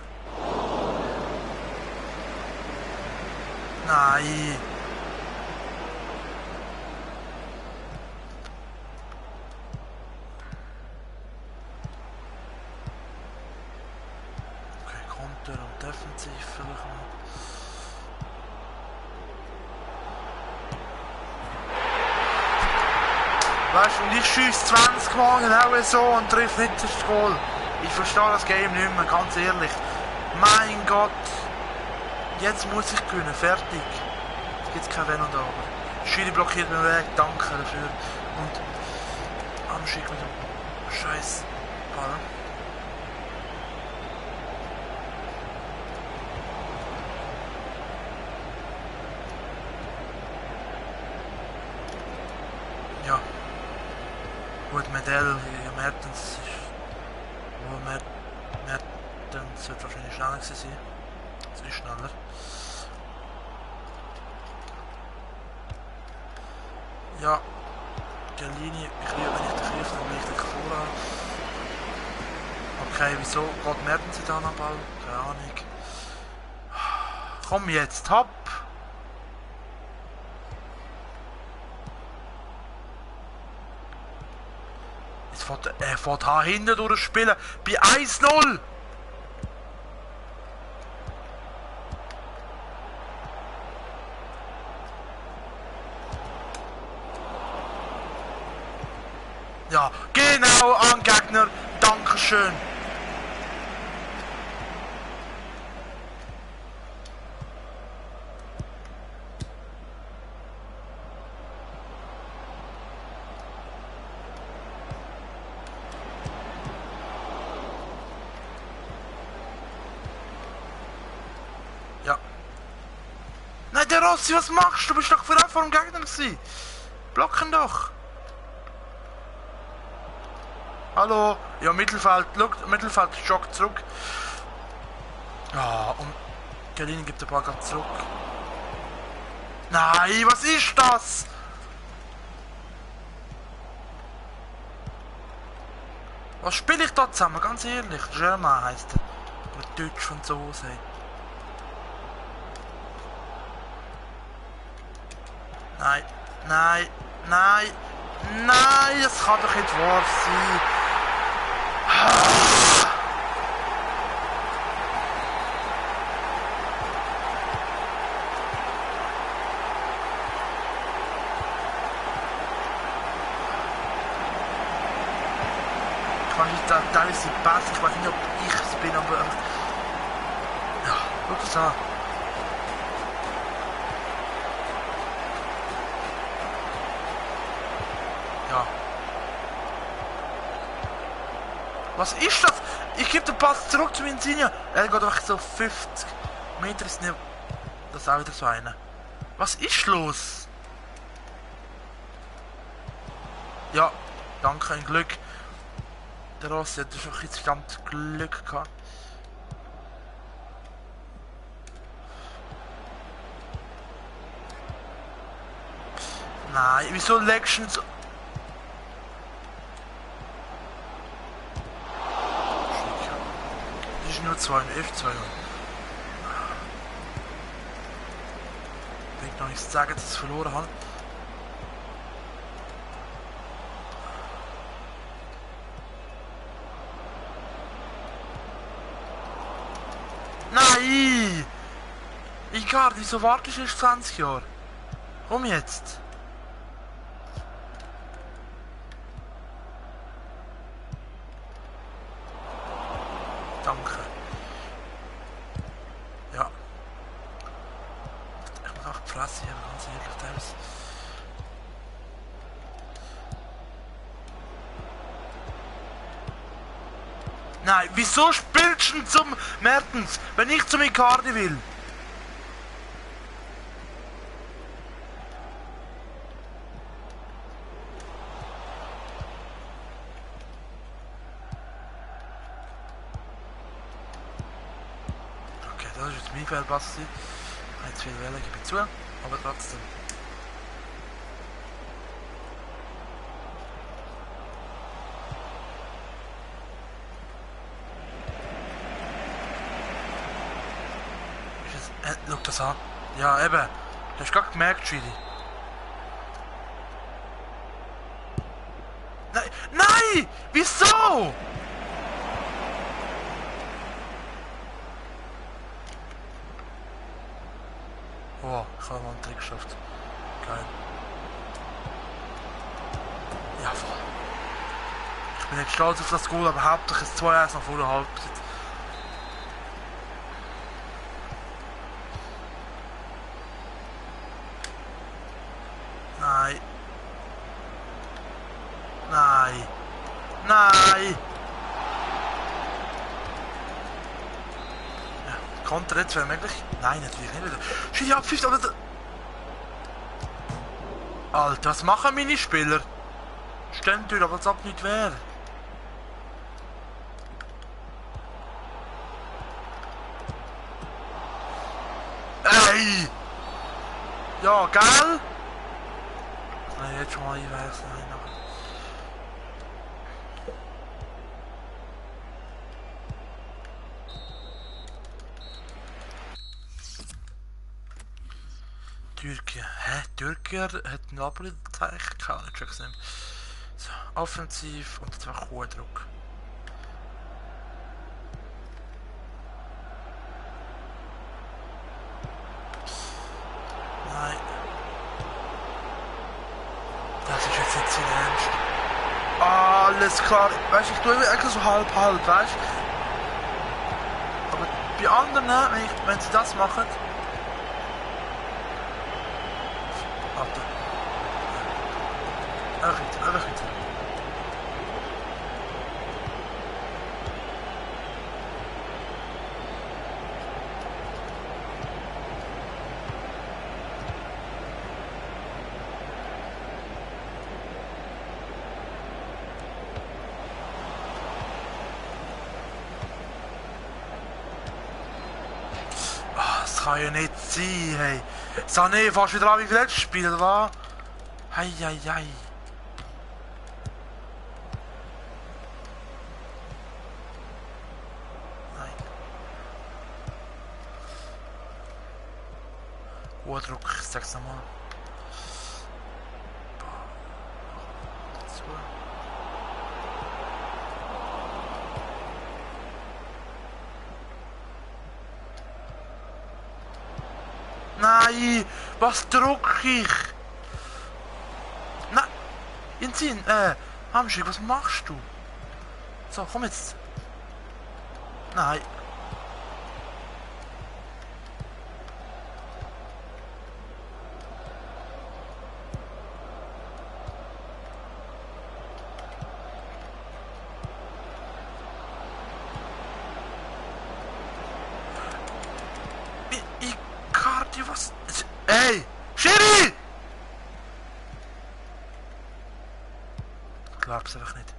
Nein. Okay, Konter und Defensiv vielleicht noch. Weißt du, und ich schieße 20 Mal genau so und treffe nicht das Goal. Ich verstehe das Game nicht mehr, ganz ehrlich. Mein Gott. Jetzt muss ich gewinnen, fertig. Jetzt gibt es kein Wenn und Aber. Schiri blockiert mir weg, danke dafür. Und Anschick mit dem Scheiß Ball. Ja. Gut, Medell, Mertens ist... Oh, Mertens wird wahrscheinlich schneller gewesen sein. Es ist schneller. Ja. Die Linie, wenn ich den Griff dann richtig vorhabe. Okay, wieso geht Mertens da an den Ball? Keine Ahnung. Komm jetzt, hopp! Er fährt hinten durchspielen. Bei 1-0. Ja, genau an Gegner. Dankeschön. Der Rossi, was machst du? Du bist doch vor dem Gegner gewesen. Blocken doch. Hallo? Ja, Mittelfeld, look, Mittelfeld joggt zurück. Ja, und Chiellini gibt den Ball gerade zurück. Nein, was ist das? Was spiele ich da zusammen? Ganz ehrlich. Germain heisst er. Oder Deutsch von zu Hause. Nein, nein, nein, nein, das kann doch nicht wahr sein. Ich weiß nicht, da ist sie passt, ich weiß nicht, ob ich es bin, aber... Ja, guck das an. Ja. Was ist das? Ich gebe den Pass zurück zu Insigne. Er geht einfach so 50 Meter ist nicht. Das ist auch wieder so eine. Was ist los? Ja, danke, ein Glück. Der Rossi hat schon insgesamt Glück gehabt. Nein, wieso legst du so... Nur 2 F2. Ich will noch nichts sagen, dass ich es verloren habe. Nein! Icardi, wieso wartest du erst 20 Jahre? Komm jetzt! Danke. Ja. Ich muss auch die Fresse hier, ganz ehrlich, das. Nein, wieso spielst du zum Mertens, wenn ich zum Icardi will? mein Fehlpass gewesen. Ich habe jetzt viel Welle, gebe ich zu, aber trotzdem. Schau das an. Ja, eben. Du hast gerade gemerkt, Chili. Nein! Nein! Wieso? Oh, ich habe mal einen Trick geschafft. Geil. Ja, voll. Ich bin nicht stolz auf das Goal, aber hauptsächlich ist 2-1 nach vor der Halbzeit. Nein. Nein. Nein. Ja, Konter jetzt wäre möglich. Nein, natürlich nicht wieder. Schieß ab, Pfiff, aber... Alter, was machen meine Spieler? Stehen durch, aber als ob nicht wäre. Ey! Ja, geil! Nein, jetzt schon mal einwechseln. Nein, nachher. Türkei. Hä? Türkei hat einen Abrizeichen gehabt, nicht schon gesehen. So, offensiv und zwar hoher Druck. Nein. Das ist jetzt nicht sein Ernst. Alles klar. Weißt du, ich tue eigentlich so halb, weißt du? Aber bei anderen, wenn sie das machen. Warte. Einfach weiter. Das kann ja nicht sein, hey. Sané, fast wieder an wie letztes Spiel, oder was? Hei. Nein. Hoher Druck, ich sag's nochmal. So. Nein, was druck ich? Nein, Inzin, Hamschik, was machst du? So, komm jetzt. Nein. Was? Ey! Schiri! Ich glaub's einfach nicht.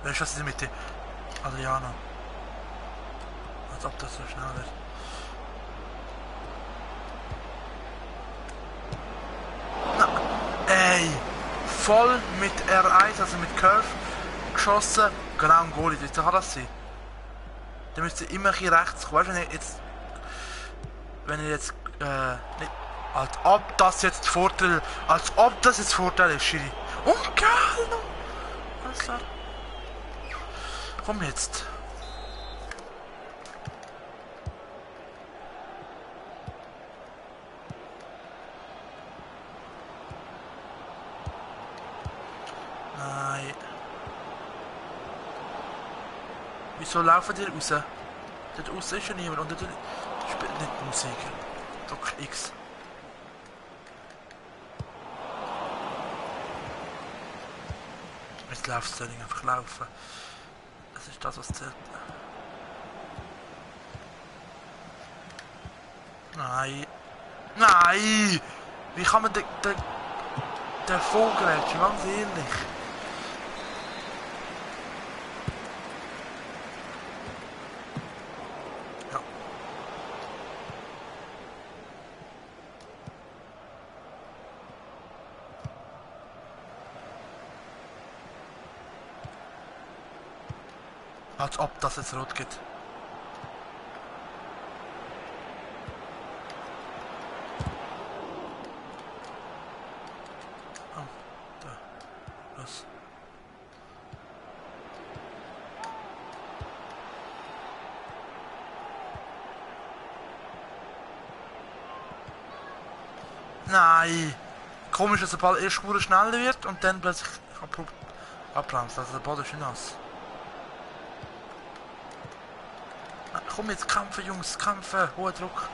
Wer ist das in der Mitte? Adriano. Als ob das so schnell wird. Ey! Voll mit R1, also mit Curve geschossen. Genau am Goalie. Wie kann das sein? Der müsste immer hier rechts kommen. Weißt du, wenn ich jetzt nicht, als ob das jetzt Vorteil ist, Schiri. Und geil! Alles klar. Komm jetzt. Nein. Wieso laufen die raus? Dort raus ist ja niemand und dort spielt nicht Musik. Drück X. Jetzt läuft es einfach laufen. Das ist das, was zählt. Nein. Nein! Wie kann man den Vogel jetzt, ganz ehrlich? Ja. Als ob das jetzt rot geht. Los. Nein! Komisch, dass der Ball erst schneller wird und dann plötzlich abbremst. Also der Ball ist nass. Komm jetzt, kämpfen Jungs, kämpfen, hoher Druck.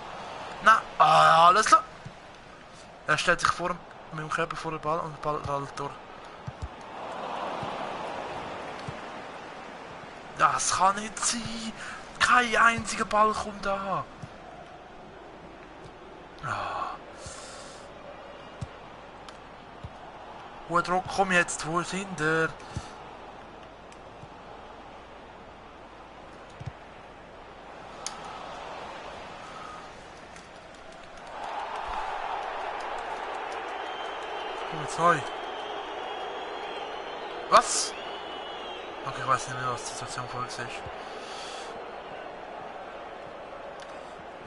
Nein, alles klar. Er stellt sich vor mit dem Körper vor den Ball und der Ball rollt durch. Das kann nicht sein. Kein einziger Ball kommt da. Hoher Druck, komm jetzt, wo sind wir? Sorry. Was? Okay, ich weiß nicht mehr, was die Situation vorher ist.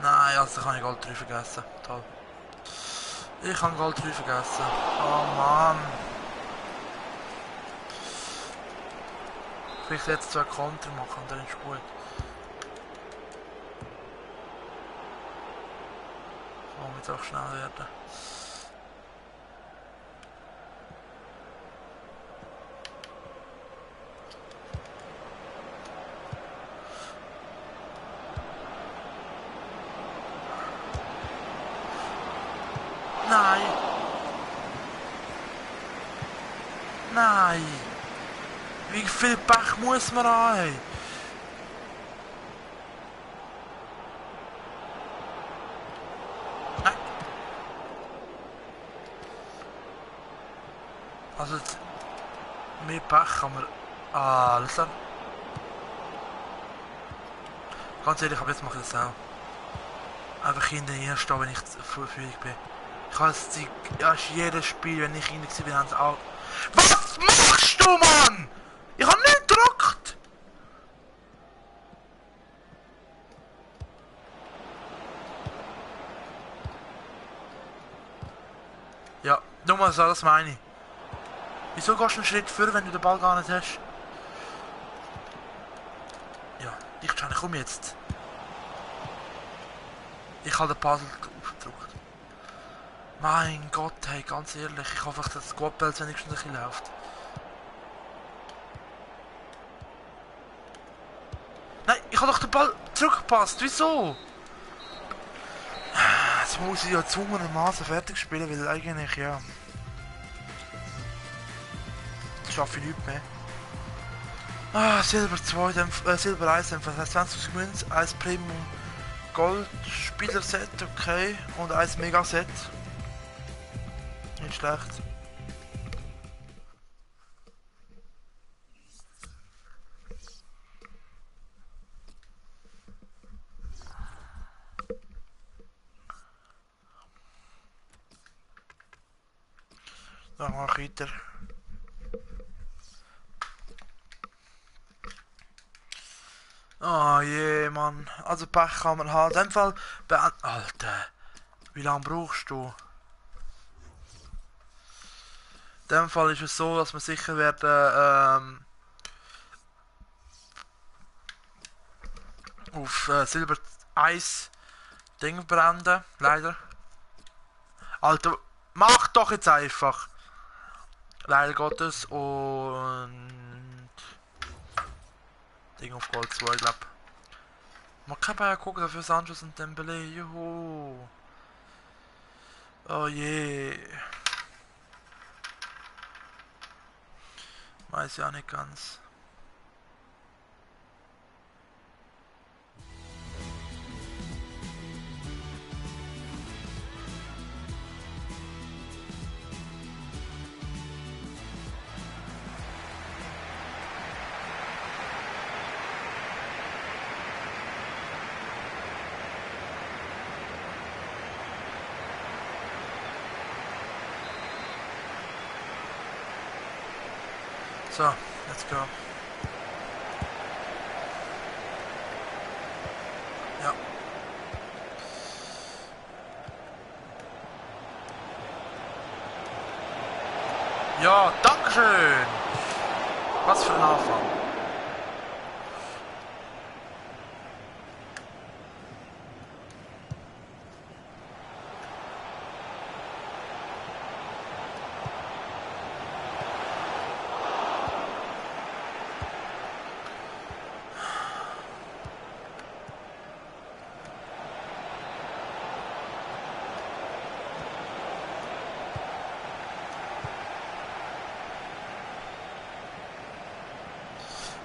Nein, also kann ich Gold 3 vergessen. Toll. Ich kann Gold 3 vergessen. Oh Mann. Vielleicht jetzt 2 Konter machen, dann ist gut. Oh, jetzt auch schnell werden. Nein! Nein! Wie viel Pech muss man haben? Nein! Also, mehr Pech kann man... alles klar. Ganz ehrlich, aber jetzt mache ich das auch. Einfach hinter ihr stehen, wenn ich führig bin. Ich habe jedes Spiel, wenn ich in der bin, haben sie auch... Was machst du, Mann? Ich habe nicht gedrückt! Ja, nochmal so, das meine ich. Wieso gehst du einen Schritt vor, wenn du den Ball gar nicht hast? Ja, ich komme jetzt. Ich habe den Puzzle aufgedrückt. Mein Gott, hey, ganz ehrlich, ich hoffe, dass das Gottbelz wenigstens ein bisschen läuft. Nein, ich habe doch den Ball zurückgepasst, wieso? Jetzt muss ich ja zwungenermaßen fertig spielen, weil eigentlich, ja... Das schaffe ich nicht mehr. Silber 2, Silber 1, das heißt 20 Münz, 1 Premium Gold Spieler-Set, okay, und 1 Mega-Set. Nicht schlecht. Dann mach ich weiter. Oh je, Mann. Also Pech kann man haben. In dem Fall Alter, wie lange brauchst du? In dem Fall ist es so, dass wir sicher werden auf Silber 1 Ding brennen. Leider. Alter, mach doch jetzt einfach. Leider Gottes und Ding auf Gold 2, glaub. Man kann bei ja gucken, dafür Sanchez und Dembele. Juhu. Oh je. Weiß ja nicht ganz. So, let's go. Ja. Ja, Dankeschön. Was für ein Anfang.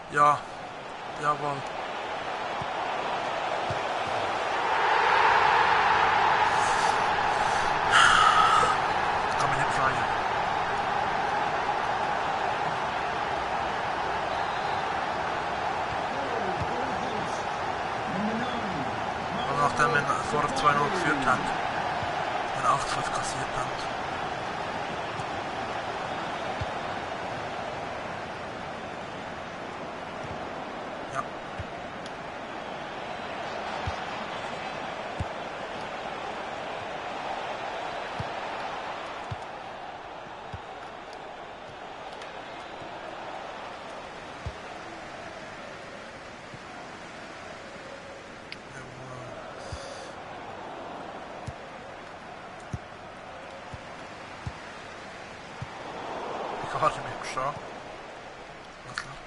Ja, jawohl. Kann mich nicht freuen. Aber nachdem wir vorher 2-0 geführt haben, wir 8-5 kassiert haben. Ja. Ich hatte mich schon. Was noch?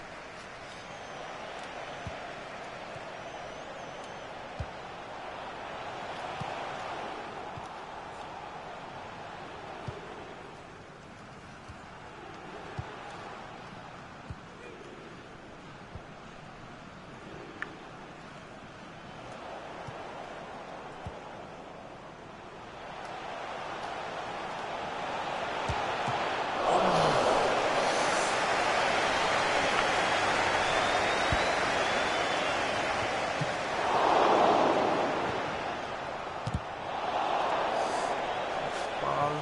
Ball.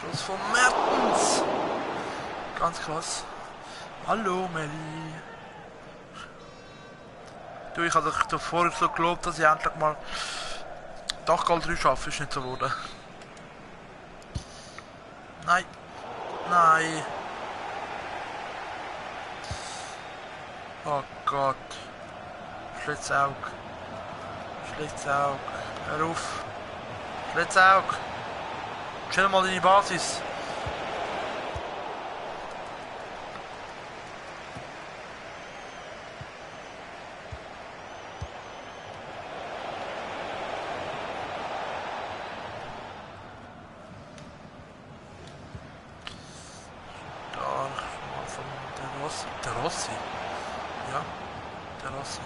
Schuss von Mertens. Ganz krass. Hallo Melli. Du, ich hatte doch vorher so gelobt, dass ich endlich mal Dachgal 3 schaffe, ist nicht so geworden. Nein. Nein. Oh Gott. Schlitzaug. Schlitzaug. Hör auf. Schlitzaug. Chill mal in die Basis. Da mal von der Rossi. Der Rossi? Ja, der Rossi.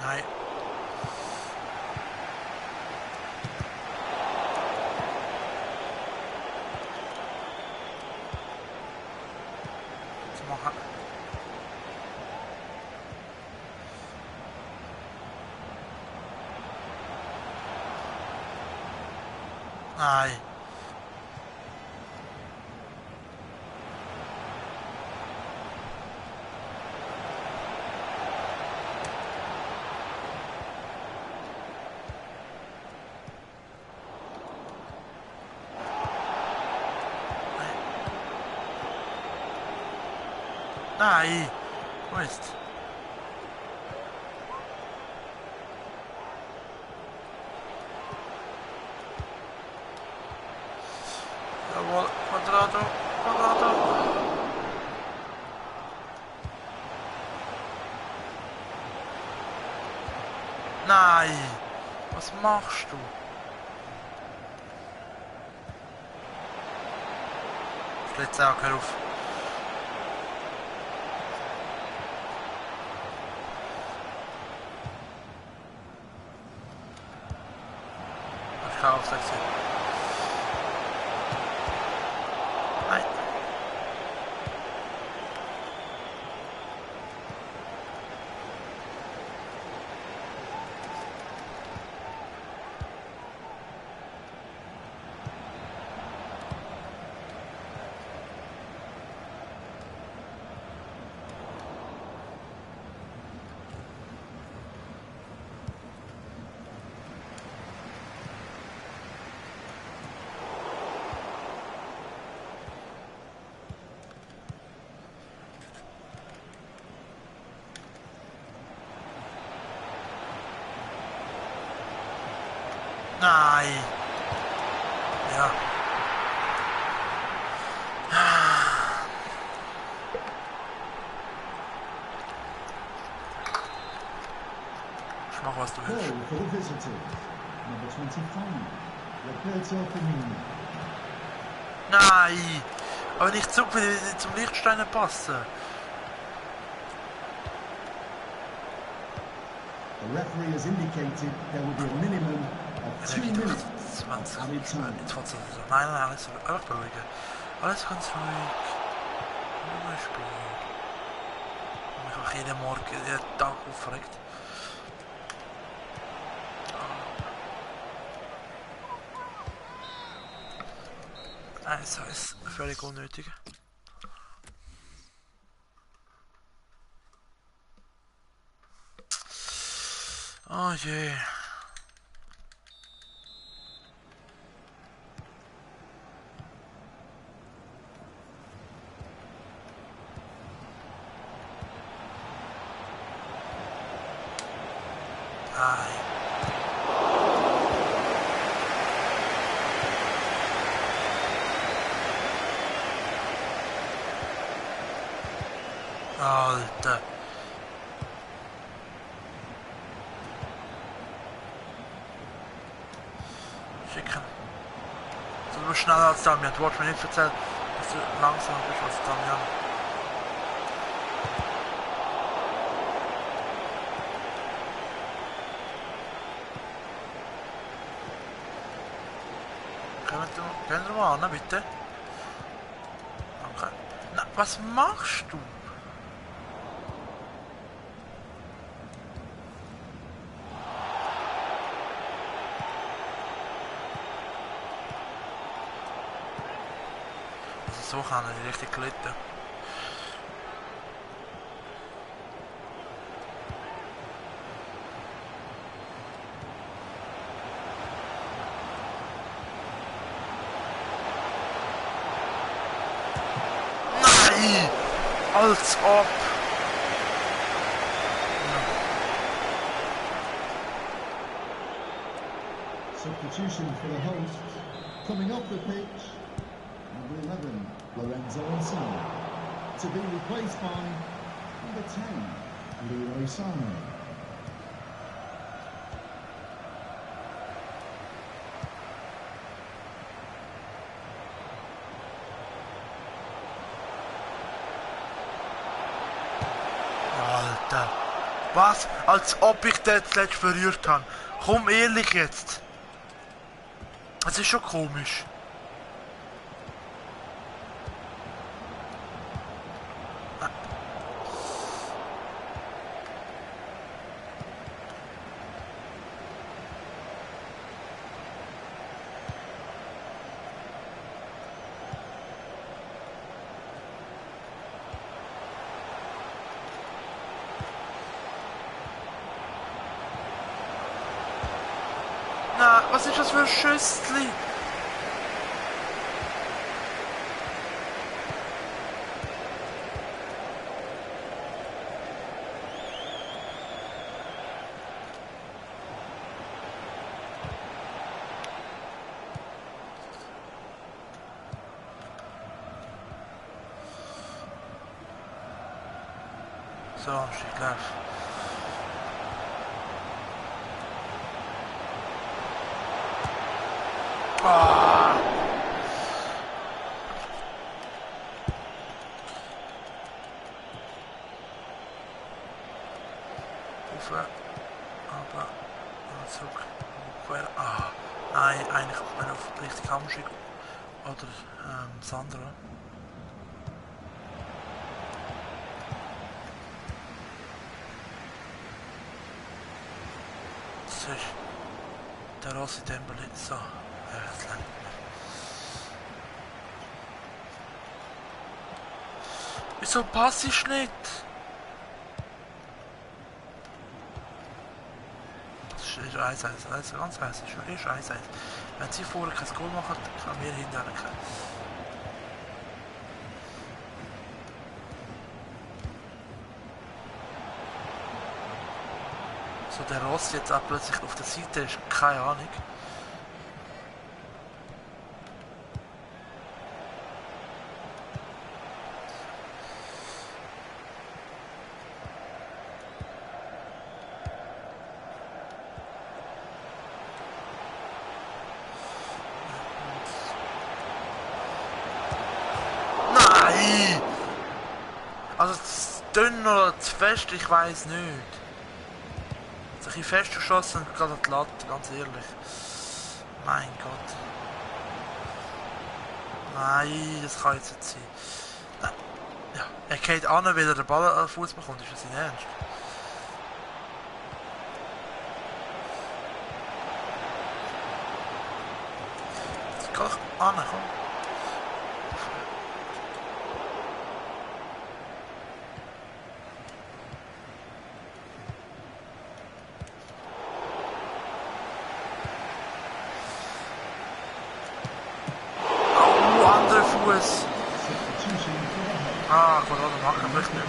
Nein. Was machen? Nein. Nein. Wo ist? Jawohl, Quadrado, Quadrado. Nein! Was machst du? Jetzt auch, hör auf. Ich kann auch sagen. Nein. Nein. Ja. Ich mach was du willst. Goal for the visitors. Number 25, Roberto Firmino. Nein. Aber nicht zu viel zum Lichtsteiner passen. The referee has indicated there will be a minimum of 2 minutes 20 added time. Jetzt fährt es so. Nein, nein, alles einfach beruhigen. Alles ganz ruhig. Nur spielen. Ich mich auch jeden Morgen, jeden Tag aufregt. Das ist völlig unnötig. Oh je. Ai. Alter. Schicken. So du bist schneller als Damian. Du wolltest mir nicht erzählen, dass du langsamer bist als Damian. Können wir mal an, bitte? Danke. Na, was machst du? Also so kann er nicht richtig glitten. Nein! Als ob! Substitution for the hosts. Coming off the pitch, number 11, Lorenzo Insigne. To be replaced by number 10, Leroy Sané. Alter! Was? Als ob ich den jetzt letztes berührt habe. Komm ehrlich jetzt! Das ist schon komisch. Na, was ist das für ein Schüssli? So, steht live. Aber zurück. Ah, nein, eigentlich wenn auf richtig Hamschick oder Sandra. Das ist der Rossi Dembele. So, das langt mir. Wieso passe ich nicht? Das ist 1-1, also ganz heiß, ist 1-1. Wenn sie vorher kein Goal machen, kann wir hinterher kein. So der Ross jetzt auch plötzlich auf der Seite ist, keine Ahnung. Nein! Also zu dünn oder zu fest, ich weiß nicht. Ein bisschen fest geschossen und gerade an die Latte, ganz ehrlich. Mein Gott. Nein, das kann jetzt nicht sein. Nein. Ja, er geht an, weil er den Ball an den Fuß bekommt, ist das sein Ernst? Jetzt kann ich an, komm. Fuß. Ah, gut, oder machen vielleicht nicht.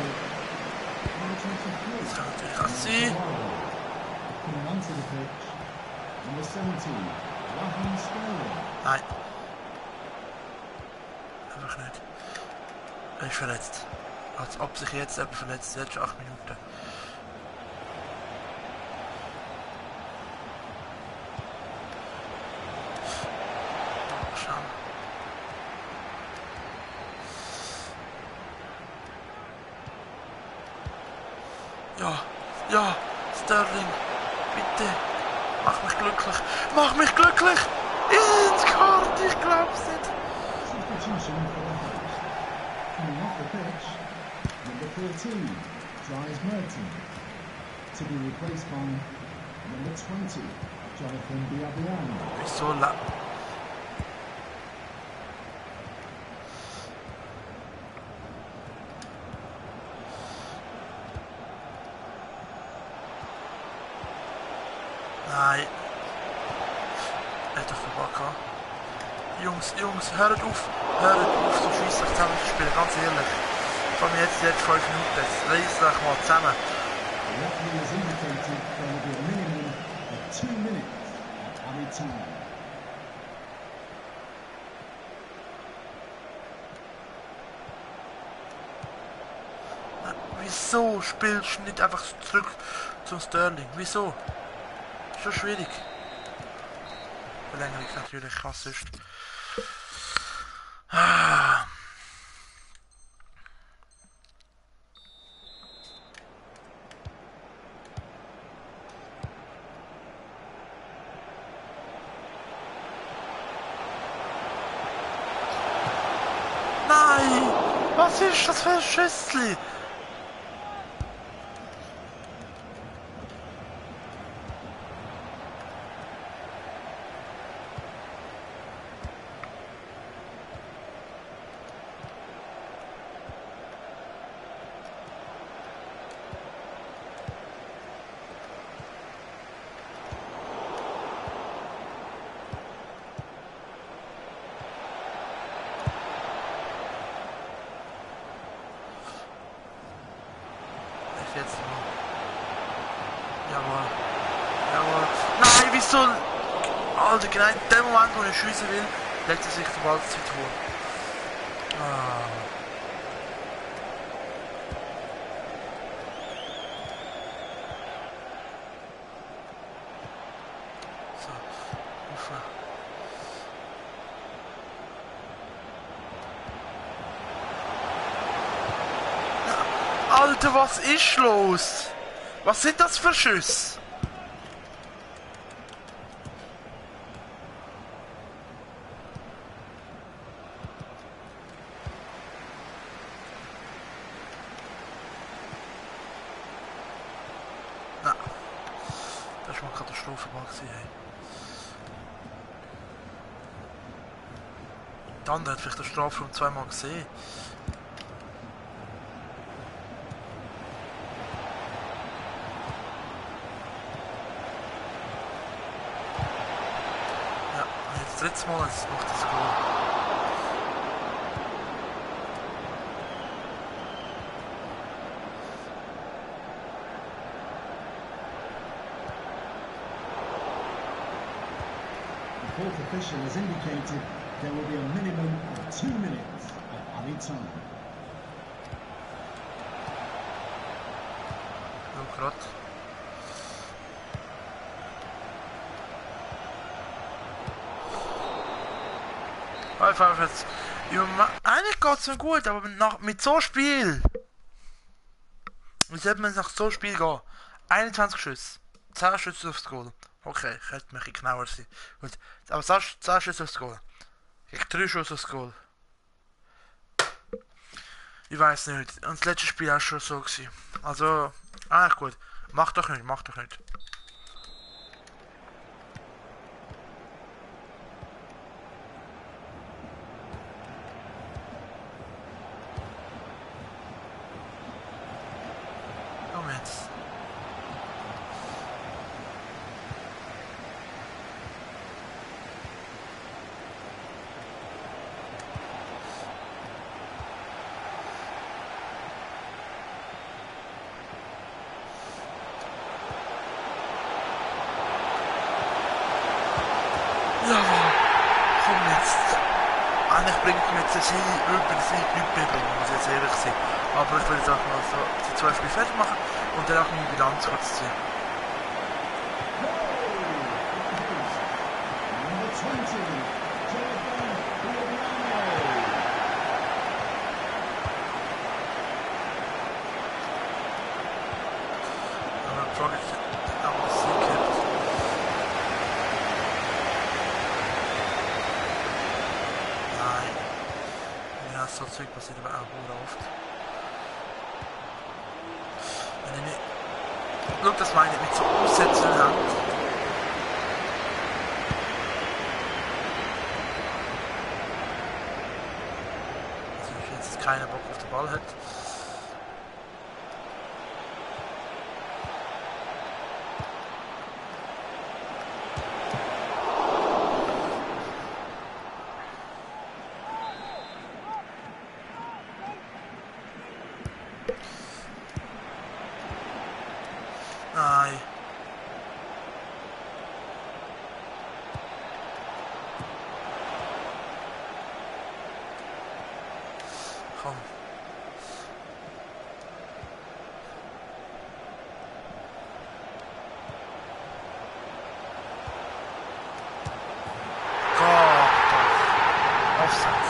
Das kann natürlich auch sein. Nein. Einfach nicht. Er ist verletzt. Als ob sich jetzt jemand verletzt, jetzt schon 8 Minuten. Schauen. Ja, ja, Sterling, bitte, mach mich glücklich, mach mich glücklich! Ins Kart, ich glaub's nicht! Substitution for the host. Coming off the pitch, number 13, Dries Merton. To be replaced by number 20, Jonathan Biabiano. Wieso Nein. Er hat doch Verbot gehabt. Jungs, hört auf so scheisslich zusammen zu spielen, ganz ehrlich. Vor allem jetzt 5 Minuten, jetzt reißt euch mal zusammen. The referee has indicated there will be a minimum of 2 minutes of added time. Wieso spielst du nicht einfach zurück zum Sterling? Wieso? Ist schon schwierig. Verlängerung natürlich, krass ist. Nein! Was ist das für ein Schüssli? Jetzt nur. Jawohl. Jawohl. Nein, wieso? Alter, genau in dem Moment, wo ich schiessen will, legt er sich die Ballzeit vor. Ah. So, Ufer. Alter, was ist los? Was sind das für Schüsse? mal Katastrophenball gewesen, hey. Der andere hat vielleicht den Strafraum zweimal gesehen. Ja, und jetzt das dritte Mal, jetzt macht das Goal. The fourth official has indicated there will be a minimum of 2 minutes of added time. Oh Gott. Einfach jetzt. Ja, eigentlich geht es mir gut, aber mit so Spiel. Wie sollte man nach so Spiel gehen? 21 Schüsse. 10 Schüsse aufs Goal. Okay, könnte ein bisschen genauer sein. Gut. Aber 10 Schüsse aufs Goal. Gegen 3 Schüsse aufs Goal. Ich weiß nicht. Und das letzte Spiel war schon so gewesen. Also, eigentlich gut. Mach doch nicht, mach doch nicht. Komm jetzt. Jawohl. Komm jetzt. Eigentlich bringt mir jetzt der Sieg über den Sieg nichts mehr bringen, muss ich jetzt ehrlich sein. Aber ich will jetzt auch mal so die 2 Spiele fertig machen und dann auch meine Bilanz kurz ziehen. Number 20, Jonathan Guglielmo. Aber die Frage ist, ob es Sieg gibt. Nein. Ja, so Zeug passiert aber auch sehr oft. Wenn ich nicht... Schau, das meine ich mit so Aussetzen in der Hand. Also ich jetzt keinen Bock auf den Ball hat. Nein. Komm. Gott, doch. Offside.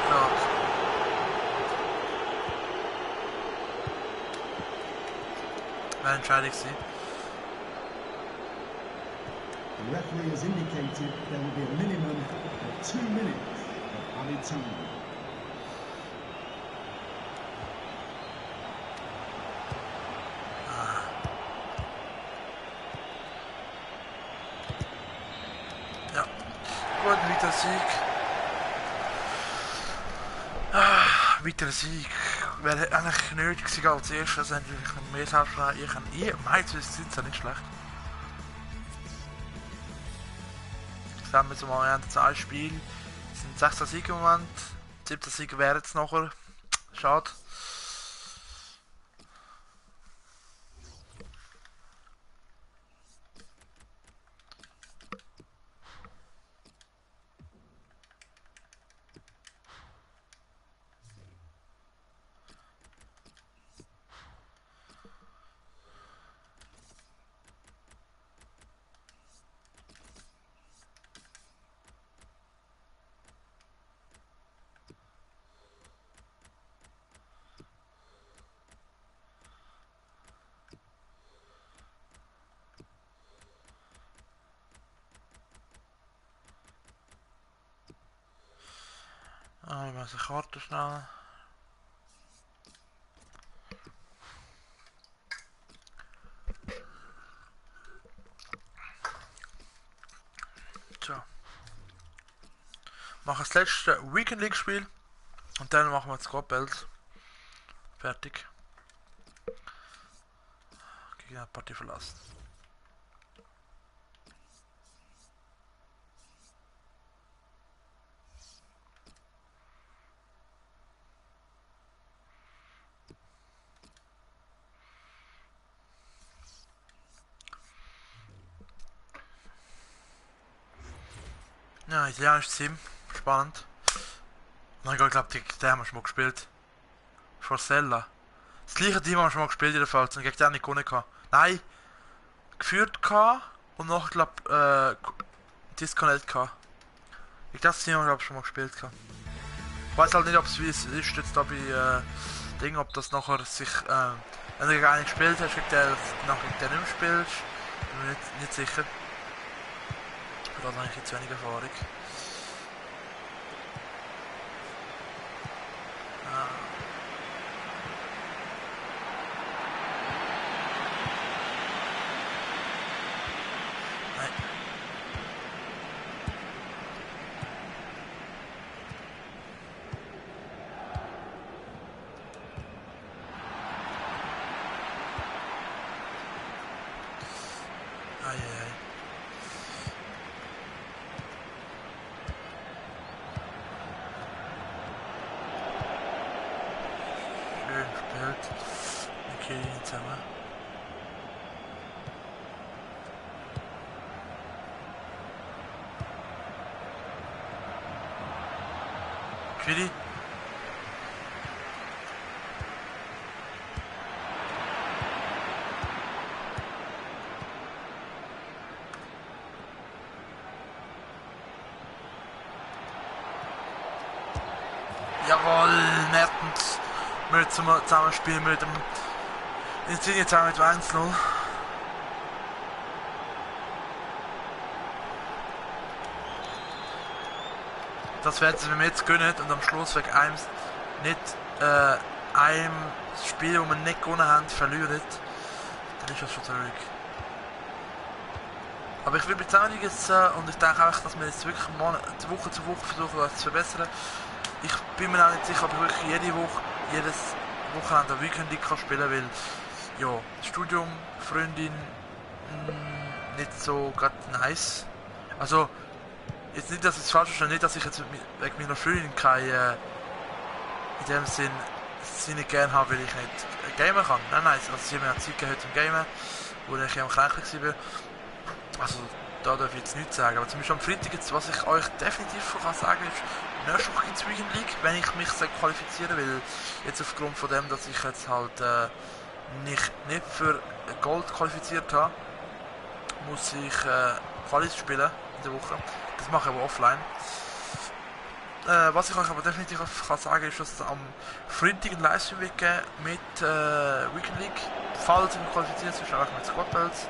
Gott. Wäre entscheidend gewesen. The referee has indicated there will be a minimum of 2 minutes of added time. Ja. Gut, weiter Sieg. Weiter Sieg. Wäre eigentlich nötig gewesen als erstes. Also haben wir noch mehr Selbstvertrauen. Ich meine, es ist ja nicht schlecht. Sagen wir jetzt mal, wir haben jetzt ein Spiel. Es sind 16 Siege im Moment. 17 Siege wären es nachher. Schade. Ah, ich muss eine Karte schnell. machen das letzte Weekend League Spiel und dann machen wir das Squad Bells. Fertig. Gegen eine Partie verlassen. Ja, italienisches Team. Spannend. Mein Gott, ich glaube, den haben wir schon mal gespielt. Forcella. Das gleiche Team haben wir schon mal gespielt jedenfalls und gegen den nicht gewonnen gehabt. Nein! Geführt gehabt und noch, glaube Disconnect gehabt. Gegen das Team haben wir glaube schon mal gespielt gehabt. Ich weiß halt nicht, ob es wie es ist jetzt da bei Ding, ob das nachher sich, wenn du gegen einen gespielt hast, gegen den nachher gegen den nicht mehr spielst. Bin mir nicht sicher. Ich habe eigentlich jetzt wenig Erfahrung. Okay, jetzt haben wir. Quiddy. Jawohl, Mertens. Wir zusammen spielen mit dem Insigne zusammen mit 1-0. Das werden wir jetzt gönnen und am Schluss wegen einem nicht einem Spiel, wo wir nicht gewonnen haben, verlieren. Dann ist das schon traurig. Aber ich will bezahlen jetzt und ich denke auch, dass wir jetzt wirklich Woche zu Woche versuchen, das zu verbessern. Ich bin mir auch nicht sicher, ob ich wirklich jedes Wochenende eine Weekend League spielen kann, weil ja, Studium, Freundin, nicht so gerade nice. Also, jetzt nicht, dass es falsch ist, nicht, dass ich jetzt wegen meiner Freundin keine, in dem Sinn, sie nicht gerne habe, weil ich nicht gamen kann. Nein, also sie haben mir Zeit gehabt zum Gamen, wo ich am Kränklich war. Also, da darf ich jetzt nichts sagen. Aber zum Beispiel am Freitag, jetzt, was ich euch definitiv kann sagen ist, nächste Woche ins Weekend League, wenn ich mich qualifizieren will. Jetzt aufgrund von dem, dass ich jetzt halt nicht für Gold qualifiziert habe, muss ich Qualis spielen in der Woche. Das mache ich aber offline. Was ich euch aber definitiv kann sagen ist, dass es am Freitag ein Livestream wird geben mit Weekend League. Falls ihr qualifiziert seid, auch mit Squad Bells.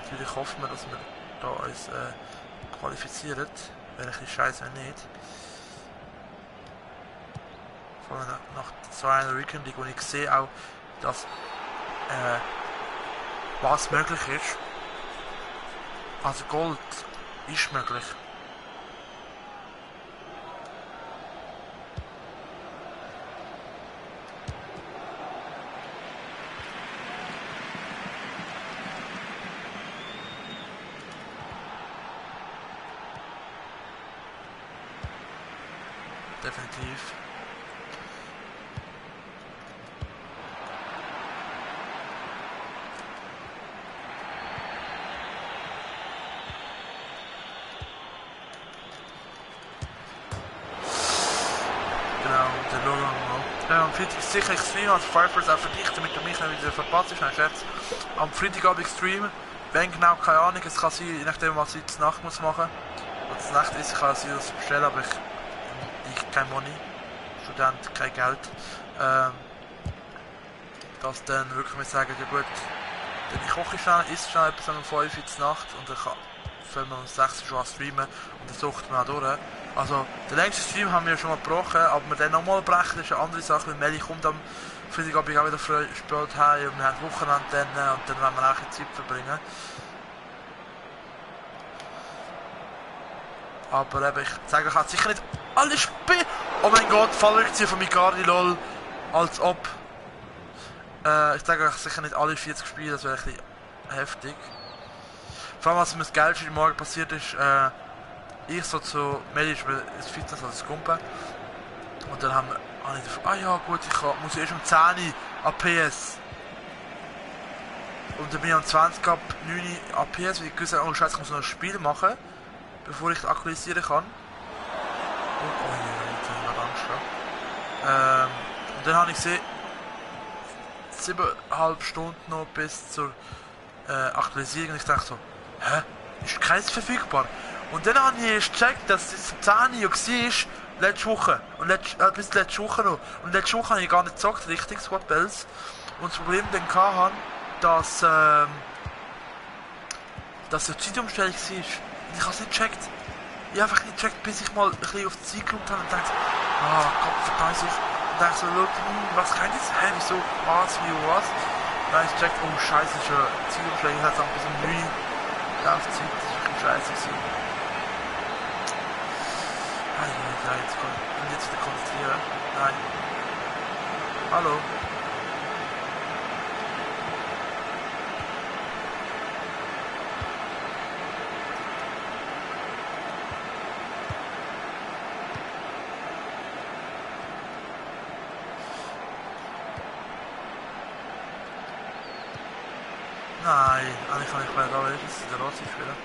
Natürlich hoffen wir, dass wir da uns qualifizieren. Wäre ein bisschen scheiße, wenn nicht. Vor allem nach so einer Weekend League, wo ich sehe auch, dass was möglich ist. Also Gold ist möglich. Definitiv. Genau, der Logo noch. Am Freitag sicher ich streame als Fireflies auch für dich, damit du mich nicht wieder verpasst hast, Scherz. Am Freitagabend streamen, wenn genau, keine Ahnung, es kann sein, je nachdem was ich zur Nacht muss machen. Was zur Nacht ist, kann ich das bestellen, aber ich kein Money, Student, kein Geld. Dass dann wirklich mir sagen, ja gut, dann ich koche schnell, isst schnell etwas um 5 Uhr in der Nacht und dann fangen wir um 6 Uhr schon an streamen und dann sucht man auch durch. Also, den längsten Stream haben wir schon mal gebrochen, aber wir dann nochmal brechen, das ist eine andere Sache, weil Melli kommt am Freitagabend auch wieder spät heim und wir haben Wochenende dann, und dann wollen wir auch Zeit verbringen. Aber eben, ich sage, ich habe sicher nicht alle Spiele. Oh mein Gott, Fallrückzieher von Micardi, lol. Als ob. Ich sage euch sicher nicht alle 40 Spiele, das wäre ein bisschen heftig. Vor allem, was mir das Geilste morgen passiert ist, ich so zu Meli ist Fitness als Kumpel. Und dann habe ich ah ja gut, muss erst um 10 Uhr an PS. Und dann bin ich um 20 ab 9 Uhr an PS, weil ich gesagt habe, oh Scheiße, ich muss noch ein Spiel machen, bevor ich aktualisieren kann. Und, oh je, jetzt habe ich gerade Angst gehabt. Und dann habe ich gesehen, 7,5 Stunden noch bis zur Aktualisierung. Und ich dachte so, hä? Ist keins verfügbar? Und dann habe ich erst gecheckt, dass es 10 Uhr war, letzte Woche. Und bis letzte Woche noch. Und letzte Woche habe ich gar nicht gezockt, richtig, Squad Bells. Und das Problem dann hatte, dass eine Zeitumstellung war. Und ich habe es nicht gecheckt. Ich habe einfach nicht gecheckt, bis ich mal ein bisschen auf die Zeit geschaut habe und dachte, Gott verdammt sich. Und dachte so, was kann ich jetzt? Hä, wieso? Was? Wie, was? Und dann habe ich gecheckt, oh Scheiße, ist ja Zeitumstellung, ich hatte es bis um 9 Uhr Laufzeit, das ist wirklich scheiße gewesen. Jetzt wieder konzentrieren. Nein. Hallo. Nein, eigentlich kann ich bei der Welt der Rossi spielen.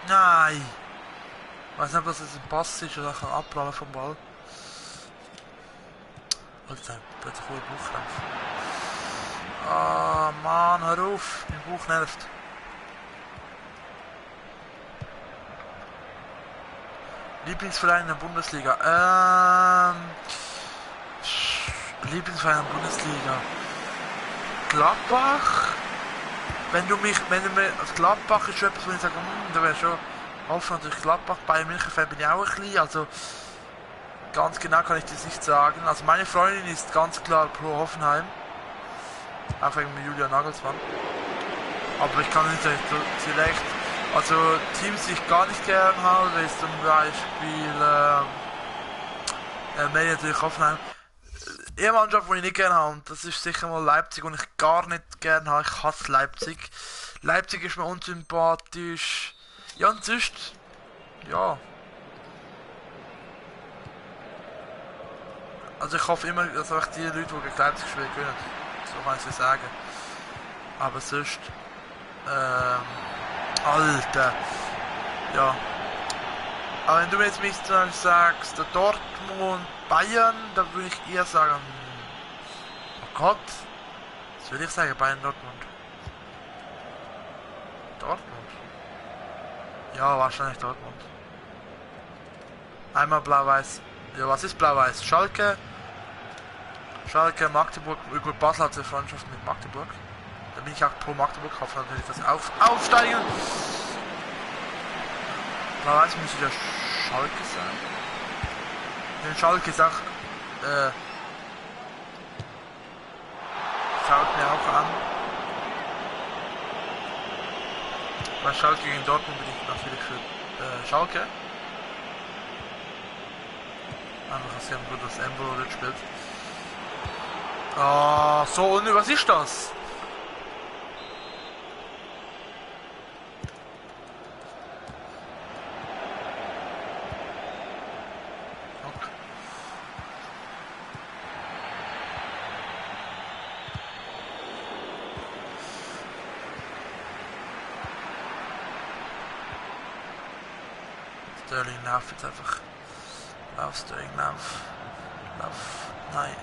Nein! Ich weiß nicht, ob das jetzt ein Pass ist oder ein Abprallen vom Ball. Alter, plötzlich hohe Bauchkrampf. Ah, Mann, hör auf! Mein Bauch nervt. Lieblingsverein in der Bundesliga? Lieblingsverein in der Bundesliga. Gladbach? Wenn du mir, also Gladbach ist schon etwas, wo ich sage, da wäre schon offen natürlich Gladbach, Bayern München Fan bin ich auch ein bisschen, also ganz genau kann ich das nicht sagen. Also meine Freundin ist ganz klar pro Hoffenheim, auch wegen Julian Nagelsmann. Aber ich kann nicht direkt, also Teams, die ich gar nicht gern habe, ist zum Beispiel natürlich Hoffenheim. Eine Mannschaft, die ich nicht gerne habe, und das ist sicher mal Leipzig, und ich gar nicht gerne habe. Ich hasse Leipzig. Leipzig ist mir unsympathisch. Ja, und sonst, ja. Also ich hoffe immer, dass auch die Leute, die gegen Leipzig spielen können. So kann ich es sagen. Aber sonst, Alter. Ja. Aber wenn du jetzt mich sagst, der Dortmund, Bayern, dann würde ich eher sagen, oh Gott, was würde ich sagen, Bayern, Dortmund? Dortmund? Ja, wahrscheinlich Dortmund. Einmal blau-weiß. Ja, was ist blau-weiß? Schalke, Magdeburg, gut, Basel hat eine Freundschaft mit Magdeburg. Da bin ich auch pro Magdeburg, hoffe natürlich, dass sie aufsteigen. Blau-weiß müsste der Schalke sein. Den Schalke ist auch, schaut mir auch an. Bei Schalke gegen Dortmund bin ich natürlich für Schalke. Einfach sehr gut, dass Embolo dort spielt. Ah, so, und was ist das? Sterling lauf jetzt einfach. Lauf, Sterling, lauf. Lauf. Nein.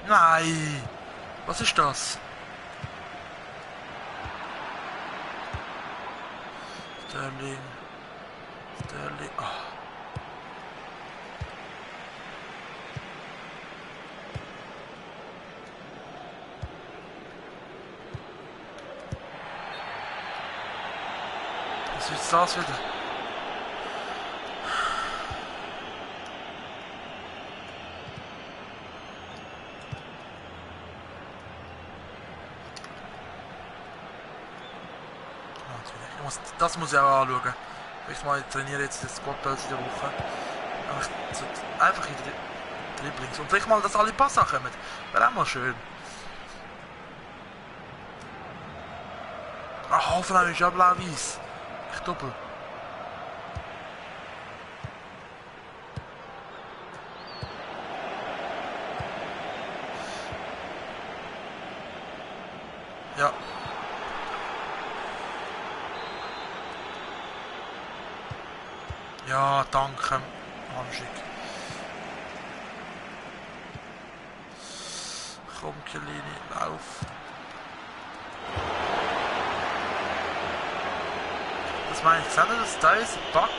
Nein! Was ist das? Sterling. Sterling. Oh. Was ist das wieder? Das muss ich auch anschauen. Ich trainiere jetzt das Squat-Pelz in der Woche. Einfach in Dribblings. Und vielleicht mal, dass alle Pass kommen. Wäre auch mal schön. Ach, Hoffenheim ist ja blau-weiß. Ich doppel. Ja. Ja, danke, Hamschick. Komm, Chiellini, lauf. Das meine ich, seht ihr, dass da ist ein Bug,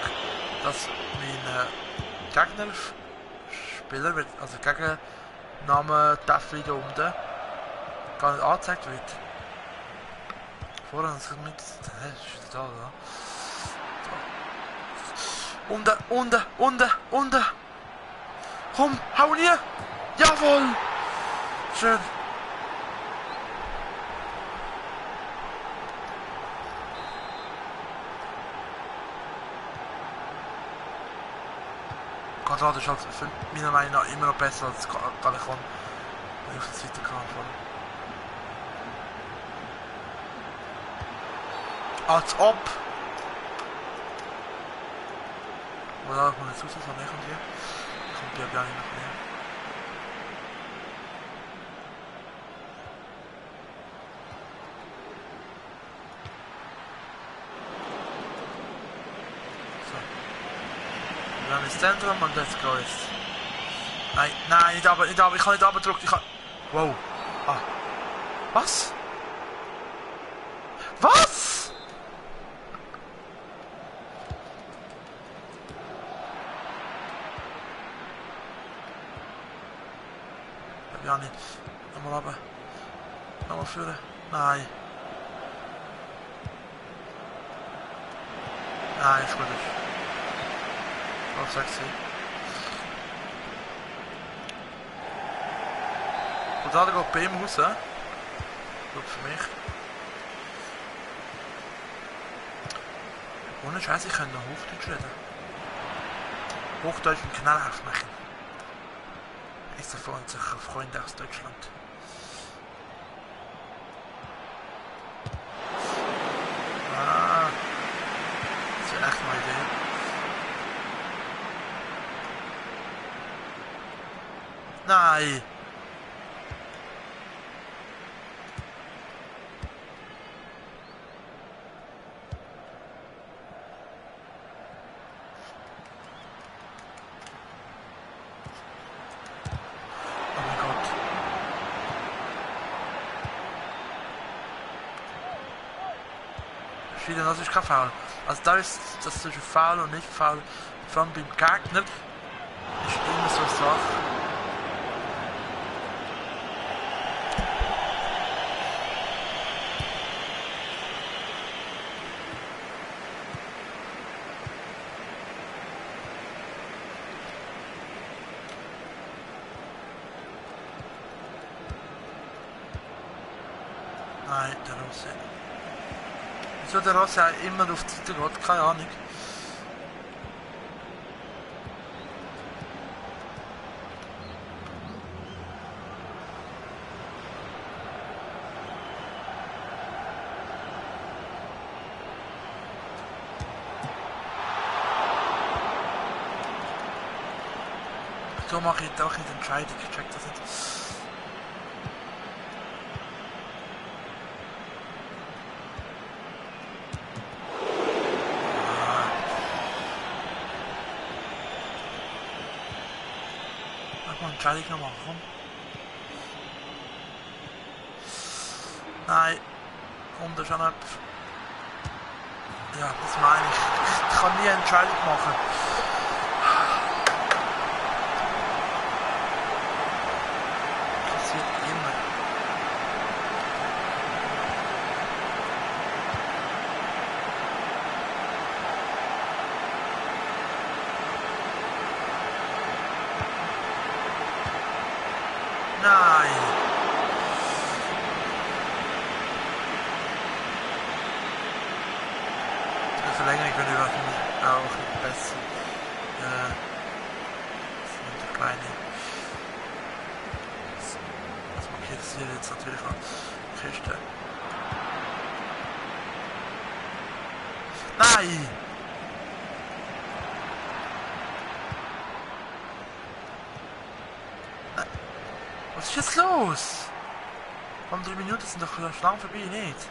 dass mein Gegnerspieler, also Gegenname Tafel da unten, gar nicht angezeigt wird. Vorher haben sie mit. Ist wieder da, oder? Unten! Komm, hau nie! Jawohl! Schön! Quadrado ist halt für meiner Meinung nach immer noch besser als Gallicon. Wenn ich auf der Seite kann anfangen. Als ob! Oder ich muss jetzt raus, was mehr kommt hier. Kommt ja gar nicht noch mehr. So. Wir haben ins Zentrum und let's go jetzt. Nein, nicht aber, ich kann nicht abgedrückt, ich kann... Wow. Ah. Was? Was? Ja nicht. Nochmal runter. Nochmal führen. Nein. Nein, ist gut. Was sagst du? Und da geht bei ihm raus. Gut für mich. Ohne Scheiße, ich könnte noch Hochdeutsch reden. Hochdeutsch und knallhaft machen. Ist er freut sich auf Freunde aus Deutschland. Ah, das wäre echt mal Idee. Nein! Das ist kein Foul. Also da ist das zwischen Foul und nicht Foul. Vor allem beim Gegner ist immer so eine Sache. Nein, der Rossi. Wieso der Rossi immer auf die Seite geht? Keine Ahnung. So mache ich auch nicht Entscheidung, ich check das nicht. Mach mal Entscheidung noch machen, komm. Nein. Und da ist auch noch etwas. Ja, das meine ich. Ich kann nie eine Entscheidung machen. Passiert immer. Nein. Die Verlängerung könnte wahrscheinlich auch besser. Das ist der kleine. Das markiert es hier jetzt natürlich auch Kiste. Nein! Was ist jetzt los? 3 Minuten sind doch schon lang vorbei, nicht?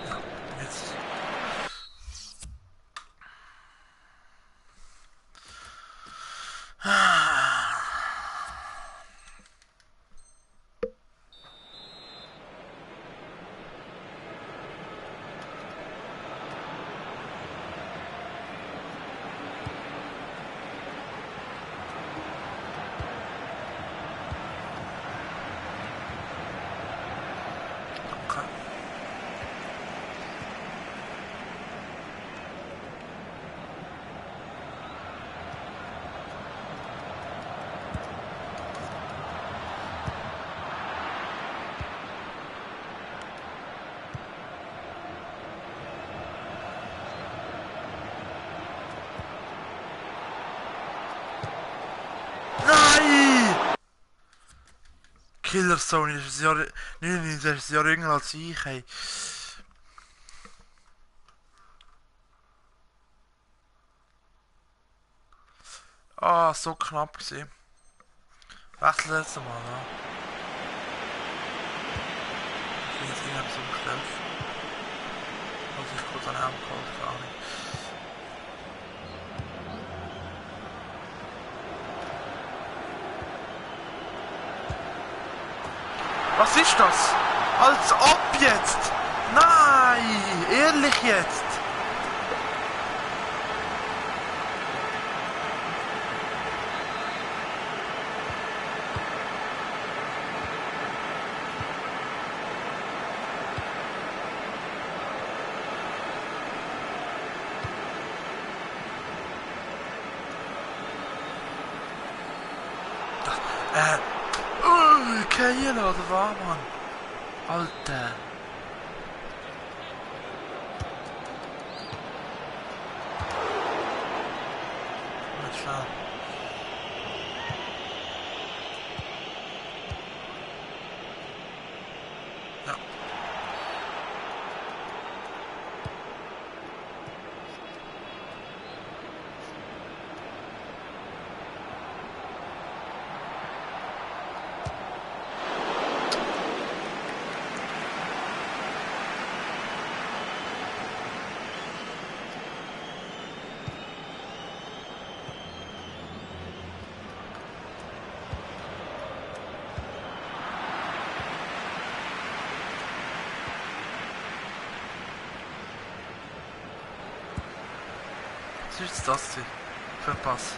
Ja, jetzt. Killerzone ist ein Jahr, 99 Jahre jünger als ich, hey. Ah, so knapp gewesen. Wechsel jetzt mal, ja. Ich bin jetzt irgendwas umgestellt. Also ich kurz an Helm geholt, gar nicht. Was ist das? Als ob jetzt! Nein! Ehrlich jetzt! Hier oder war man? Alter. Mal schauen. Ja. Was ist das für ein Pass?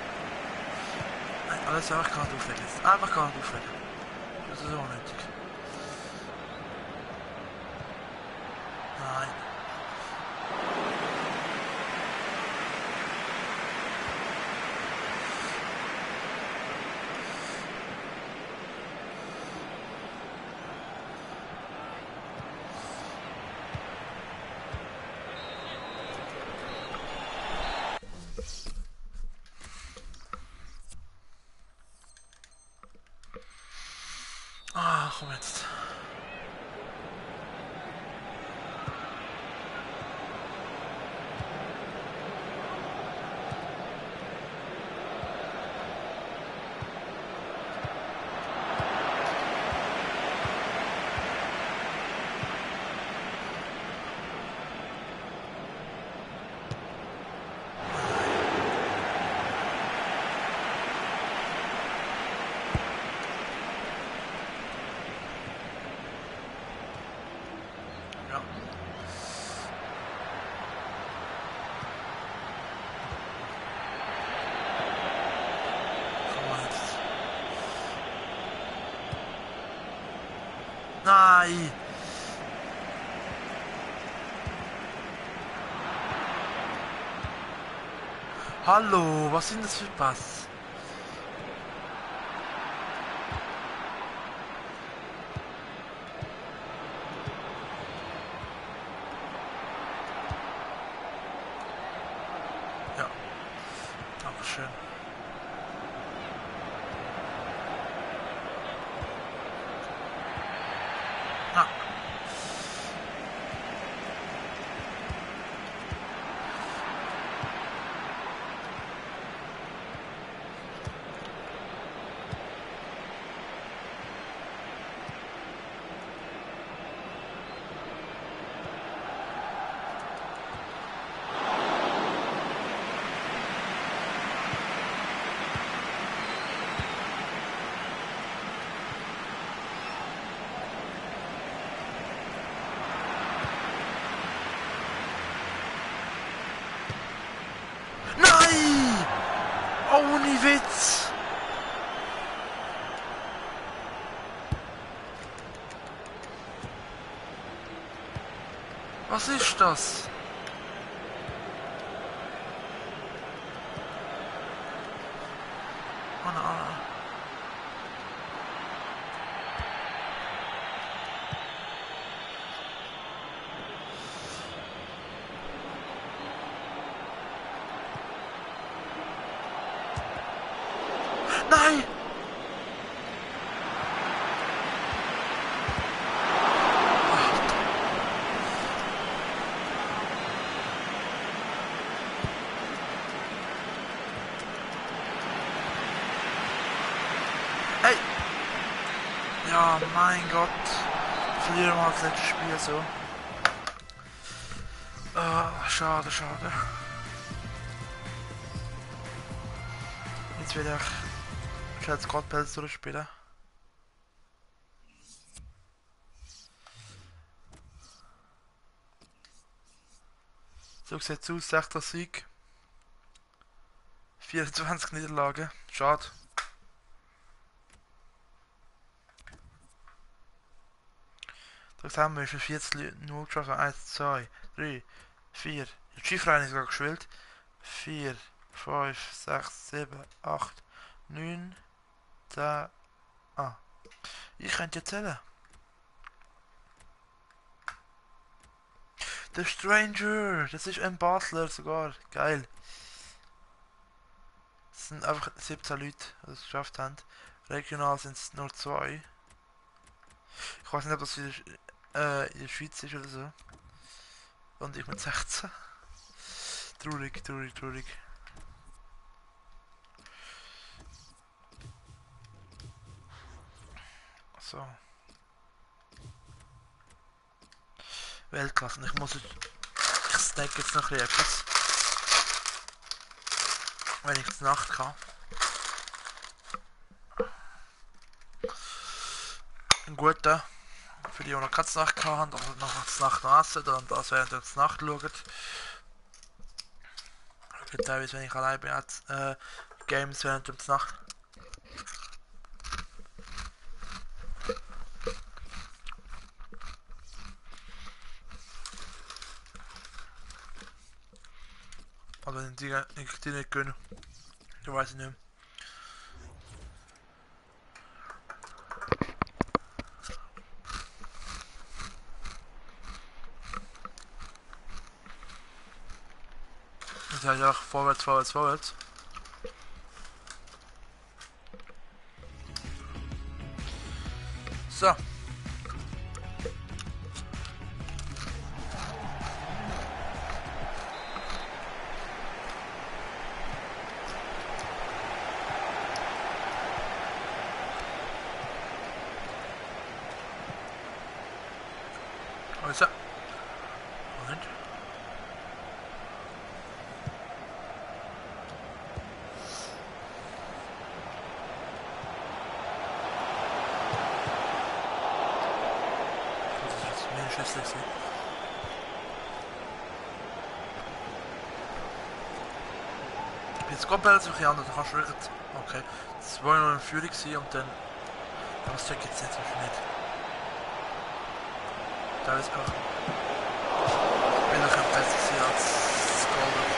Nein, alles einfach gar nicht aufregen. Einfach gar nicht aufregen. Das ist unnötig. Nein. Ah, komm jetzt. Nein! Hallo, was sind das für Pass? Ja, aber schön. Ah. Nein! Ohne Witz! Was ist das? Oh nein. Nein! Ey! Ja, mein Gott. Verlieren wir das letzte Spiel so. Schade, schade. Jetzt will ich jetzt Gottpelz durchspielen. So sieht es aus, 6. Sieg. 24 Niederlagen. Schade. Das haben wir für 40-0 geschossen. 1, 2, 3, 4. Die Schiffrein ist sogar gespielt. 4, 5, 6, 7, 8, 9, 10. Ah. Ich könnte jetzt zählen. Der Stranger. Das ist ein Basler sogar. Geil. Es sind einfach 17 Leute, die es geschafft haben. Regional sind es nur 2. Ich weiß nicht, ob das in der Schweiz ist oder so. Und ich mit 16. Traurig, traurig, traurig. So. Weltklasse. Ich muss jetzt... Ich snack jetzt noch etwas. Wenn ich es Nacht kann. Ein guter. Für die, die noch keine Nacht haben, oder noch die Nacht noch essen, dann das während ihr die Nacht schaut. Teilweise, wenn ich allein bin, Games während der Nacht. Oder wenn ich die nicht können. Das weiß ich nicht. Das heißt auch vorwärts, vorwärts, vorwärts. So. Also. Moment. Das ist jetzt mehr Schüsse gesehen. Jetzt kommt er sich an, dann kannst du wirklich... Okay. 2-0 in Führung sein und dann... Das check jetzt nicht, so nicht. Da ist auch Spieler besser sein als Golden League.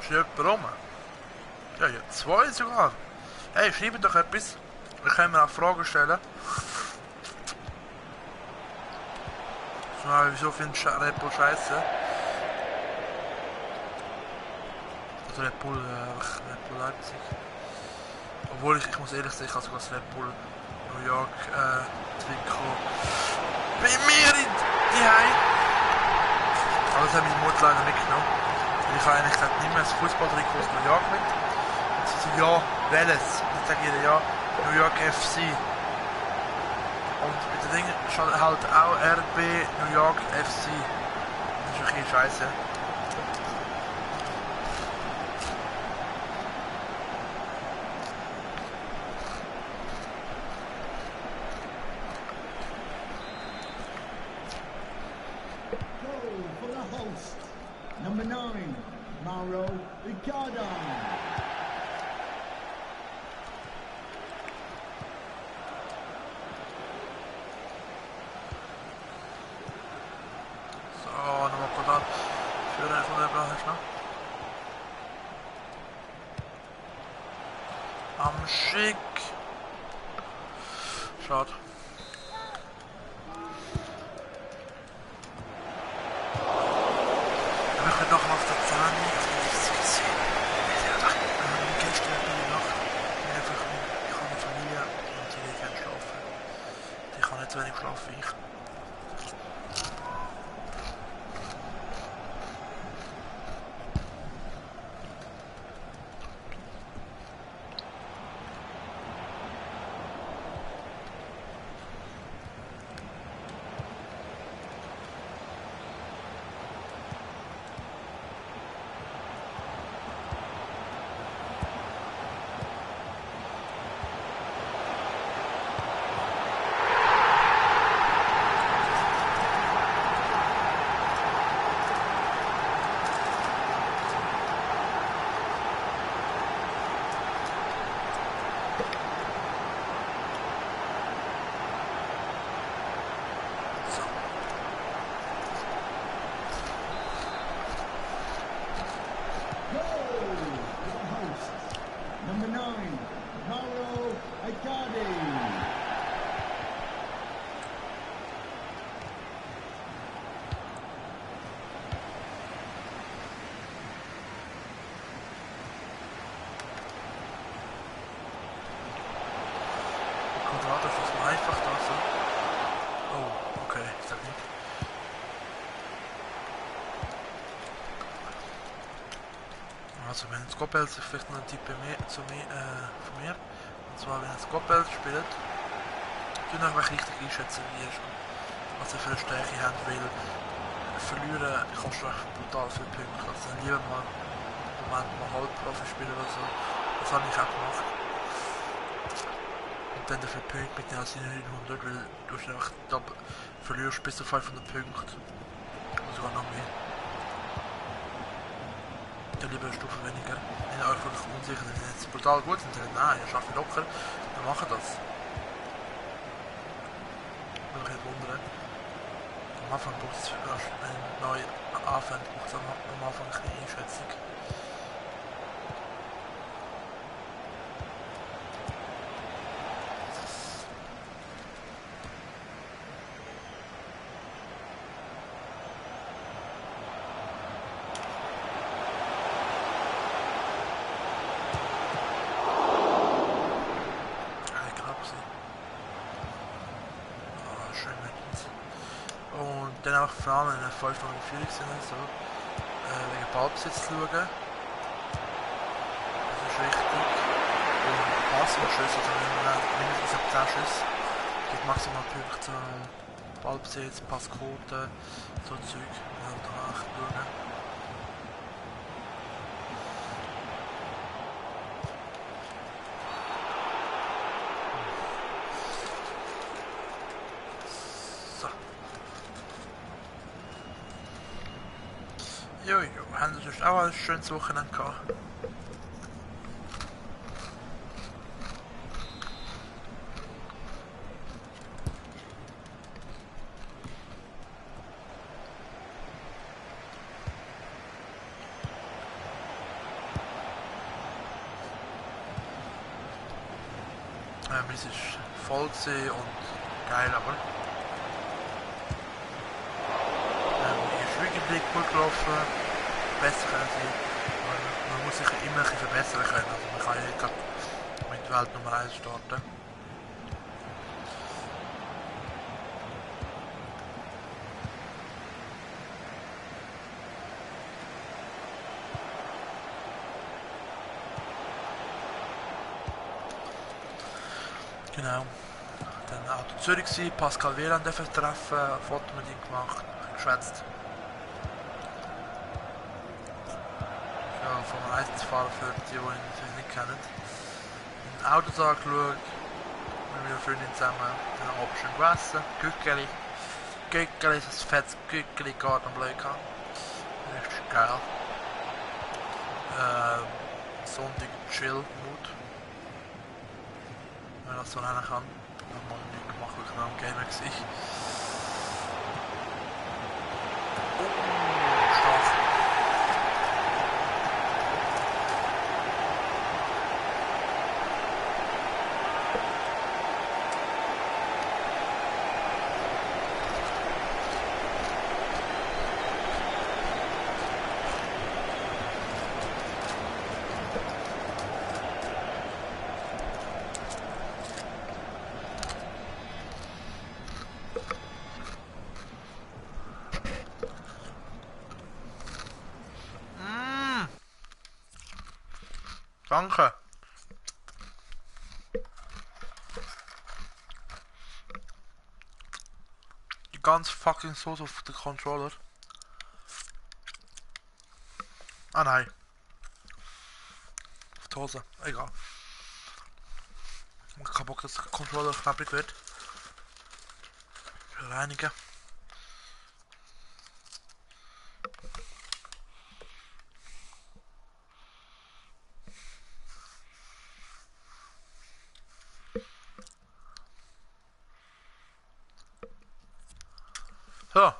Ist jemand rum? Ja, ja, 2 sogar. Hey, schreibt doch etwas. Wir können mir auch Fragen stellen. So, wieso findest du Red Bull scheiße? Also Red Bull Leipzig. Obwohl ich muss ehrlich sagen, ich habe sogar das Red Bull New York Trikot bei mir in die Heim. Aber das hat meine Mutter leider mitgenommen. Ich habe eigentlich gesagt, nicht mehr das Fußballtrikot aus New York mit. Und sie so, ja, welches? Und ich sage ihr, ja, New York FC. Und mit den Dingen schon halt auch RB New York FC. Das ist ein bisschen scheiße. Goal for the host. Number 9, Mauro Icardi. So, nochmal kurz an. Für den von der Blatt, ne? Am Schick. Schade. Wir können noch auf der Zahn gesehen. Gestern bin ich noch. Ich habe eine Familie und die kann schlafen. Die kann nicht so wenig schlafen wie ich. Number 9, Mauro Icardi. Quadrat, das ist einfach da so. Oh, okay, ich sag nicht. Also wenn ein Skopels ist vielleicht noch ein Tipp von mir. Und zwar wenn ein Skopels spielt, tun einfach richtig einschätzen, wie er schon, was er für eine Stärke hat, weil verlieren kostet brutal viele Punkte. Also dann lieber mal im Moment mal Halbprofi spielen oder so. Das habe ich auch gemacht. Und dann dafür Punkte mit den 900, weil du einfach verlierst bis zu 500 Punkte. Oder sogar noch mehr. Lieber eine Stufe weniger. Wenn ihr euch wirklich unsicher seid, wenn ihr jetzt brutal gut sind, dann nein, ihr schafft locker, dann macht das. Würde mich nicht wundern. Am Anfang braucht es, wenn ihr neu anfängt, braucht es am Anfang ein bisschen Einschätzung. Und dann auch vor allem in der 5 von Führung sind, so, wegen Ballbesitz zu schauen. Das ist wichtig. Und Pass und Schüsse, also mindestens ab 10 Schüsse. Das machst du natürlich zum Ballbesitz, Passquote, so Zeug. Ja, da echt schauen. So. Jojo, haben wir sonst auch ein schönes Wochenende gehabt? Es ist voll und geil, aber ist wirklich gut gelaufen, besser können sie. Man muss sich immer ein bisschen verbessern können, also man kann ja nicht gerade mit Welt Nummer 1 starten. Genau. Dann Auto Zürich gewesen, Pascal Wieland treffen, ein Foto mit ihm gemacht, geschwätzt. Ja, vom Eisfahrer für die ihn natürlich nicht kennen. In Autos angeschaut, mit meiner Freundin zusammen, dann haben wir schön gegessen, Gückeli, das fettes Gückeli gerade am Blöd gehabt. Richtig geil. Sonntag Chill-Mood, wenn man das so nennen kann. Ich habe mal nicht gemacht, weil ich noch am Gamer war. Stark. Danke. Die ganze fucking Soße auf den Controller. Ah nein. Auf die Hose. Egal. Ich hab keinen Bock, dass der Controller knappig wird. Reinigen. So.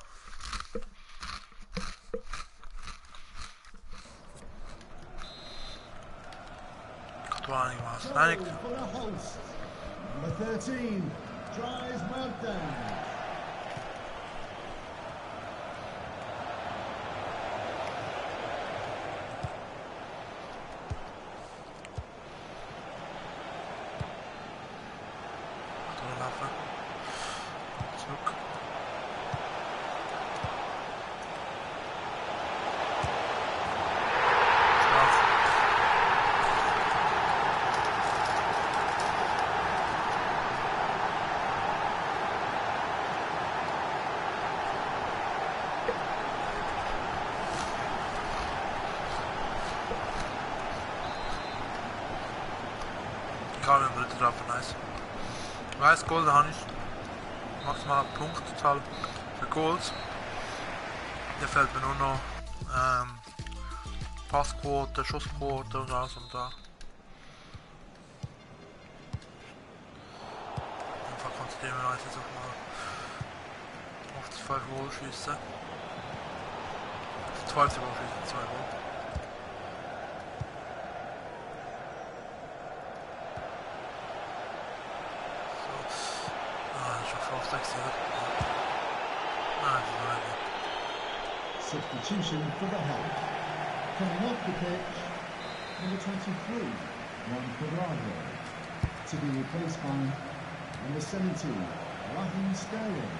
So, for the host, number 13, Dries Mertens. Zurück. Egal, wenn wir dritte drauf, nice. Nice Goal, da habe ich maximal Punktzahl für Goals. Da fällt mir nur noch Passquote, Schussquote und alles und da. Einfach konzentrieren wir uns jetzt auch mal auf das 5 Goal schießen. Das 12. Goal schießen, 2 Goal. Substitution for the help. Coming off the pitch, number 23, Juan Quadrado. To be replaced by number 17, Raheem Sterling.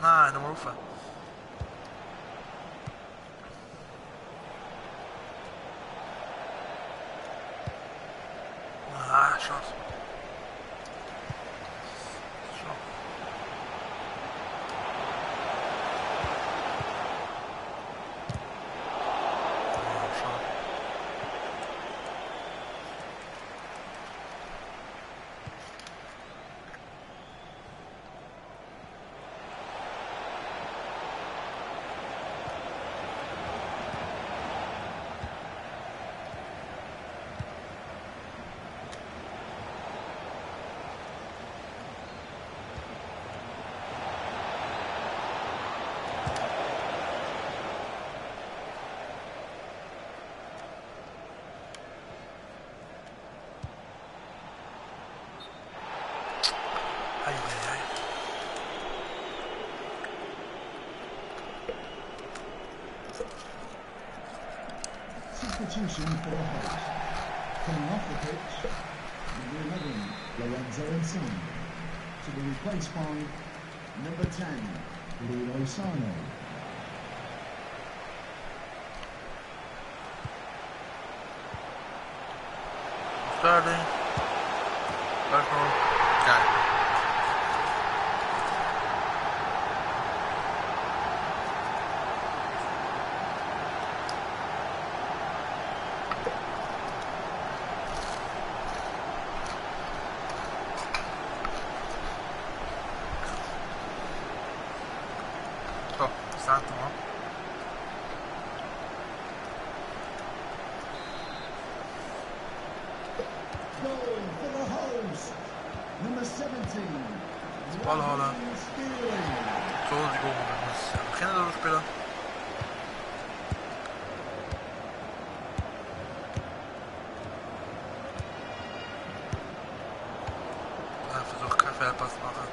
Nein, nochmal rauf. Ah, schade. So. Ah, schade. Ei, ei, ei. Substitution for the host. Coming off the pitch, number 11, Lorenzo Insigne, to be replaced by number 10, Leroy Sano. Sterling. Liverpool. Geil. So, Santo, ne? Goal for the host, number 17, Ball halen. Raheem Sterling. Zo is die goal. We moeten beginnen door te spelen. Dan versuch ik even pas te maken.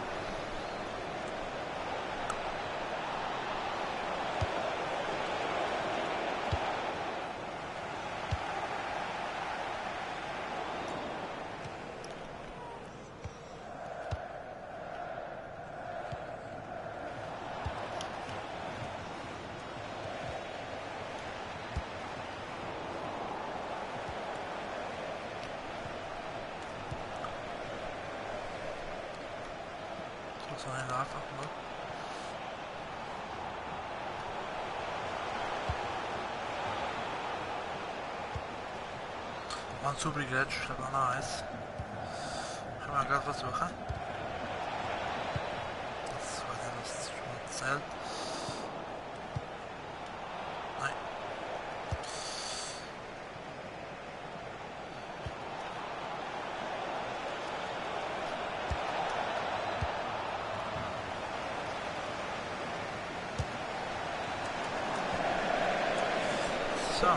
Dat is wel heel laag, maar. One super glitch, dat was nice. Gaan we gerade was suchen. Das war ja das schon erzählt. Nein. So.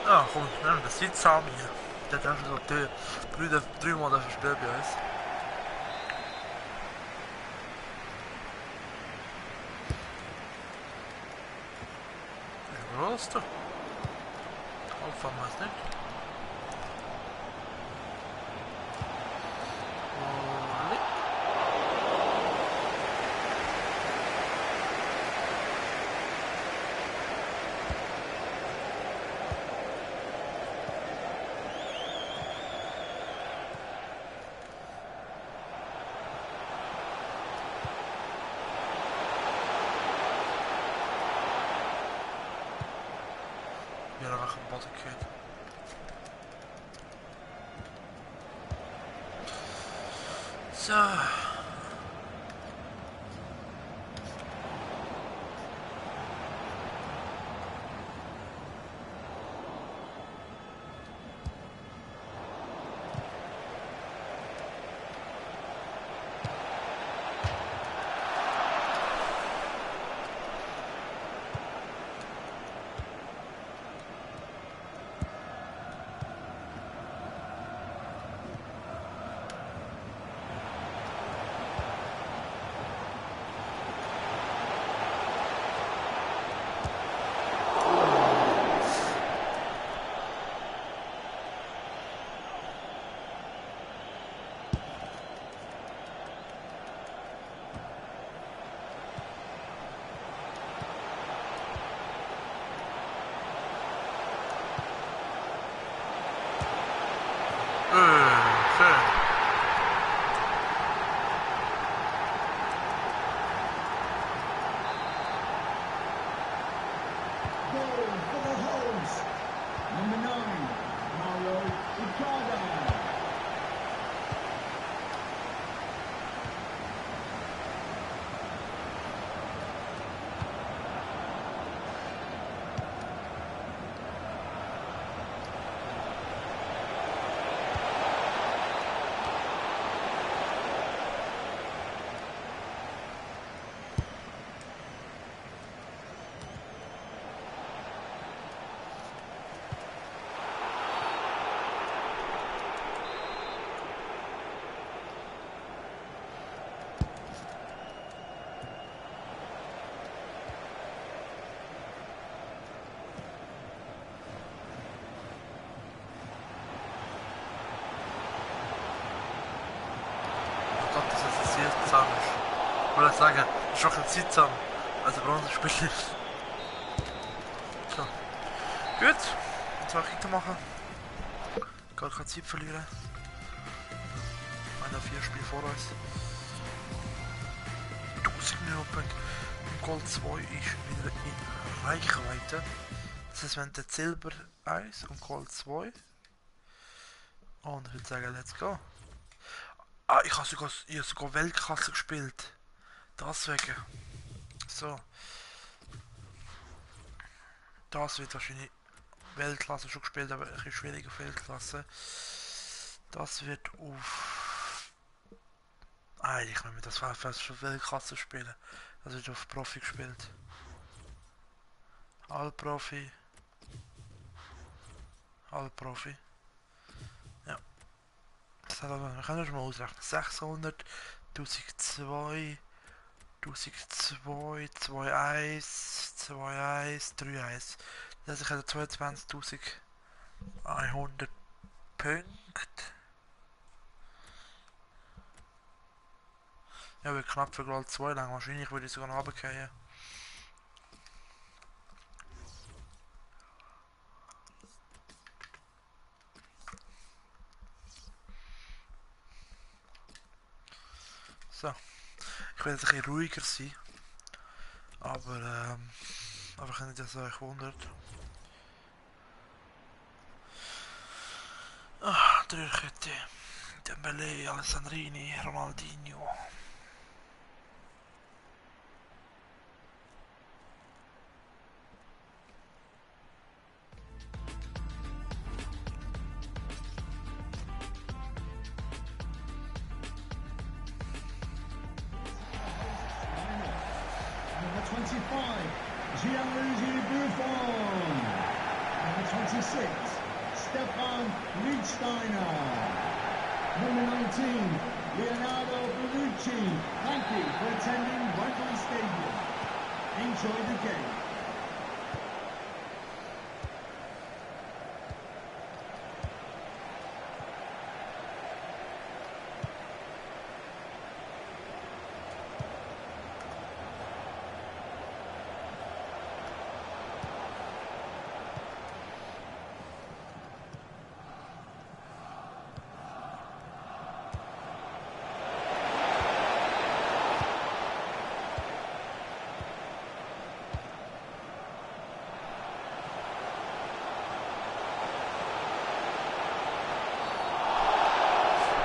Ja, gewoon, neem dat ziet samen hier. Dat hebben ze zo drie maanden verspeeld bij ons. Grootste. Ook van mij niet. Olé. Weer een gebod gekregen. Zo. Goal for the Hose. Number 9, Mauro Icardi. Gott, das ist sehr zahm. Ich wollte sagen, schon ein Sitzam. Also Bronzespiel. So. Gut. Jetzt auch weitermachen. Gar keine Zeit verlieren. Einer 4 Spiele vor uns. 1000 Minuten. Und Gold 2 ist wieder in Reichweite. Das heißt, wir haben jetzt Silber 1 und Gold 2. Und ich würde sagen, let's go. Ah, ich habe sogar Weltklasse gespielt. Deswegen. So. Das wird wahrscheinlich Weltklasse schon gespielt, aber ein bisschen schwieriger auf Weltklasse. Das wird auf... Eigentlich, wenn wir das fast schon Weltklasse spielen. Das wird auf Profi gespielt. Halbprofi. Halbprofi. Ja. Das hat aber, wir können schon mal ausrechnen. 600, 1002, 1002, 21, 21, 31. Das heißt, ich hätte 22.100 Punkte. Ja, wird knapp für Gold 2 lang. Wahrscheinlich würde ich sogar noch runterfallen. So. Ich werde jetzt ein bisschen ruhiger sein. Aber wenn ihr das euch wundert. Ah, Dreierkette. Dembélé, Alessandrini, Ronaldinho. Number 25, Gianluigi Buffon. Number 26, Stefan Lichtsteiner. Number 19, Leonardo Bonucci. Thank you for attending Wembley Stadium. Enjoy the game.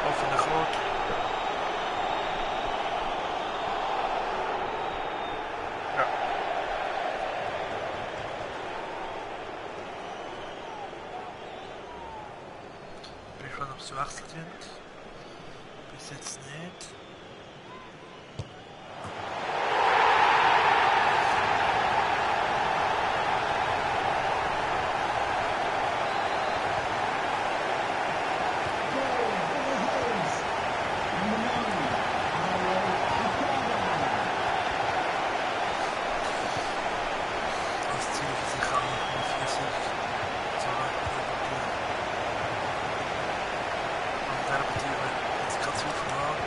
Offene Groot. Ja. Bin gespannt, ob es gewechselt wird. Bis jetzt nicht. Das Ziel ist sicher auch auf Physik. So, und der Betrieb jetzt gerade zu viel haben.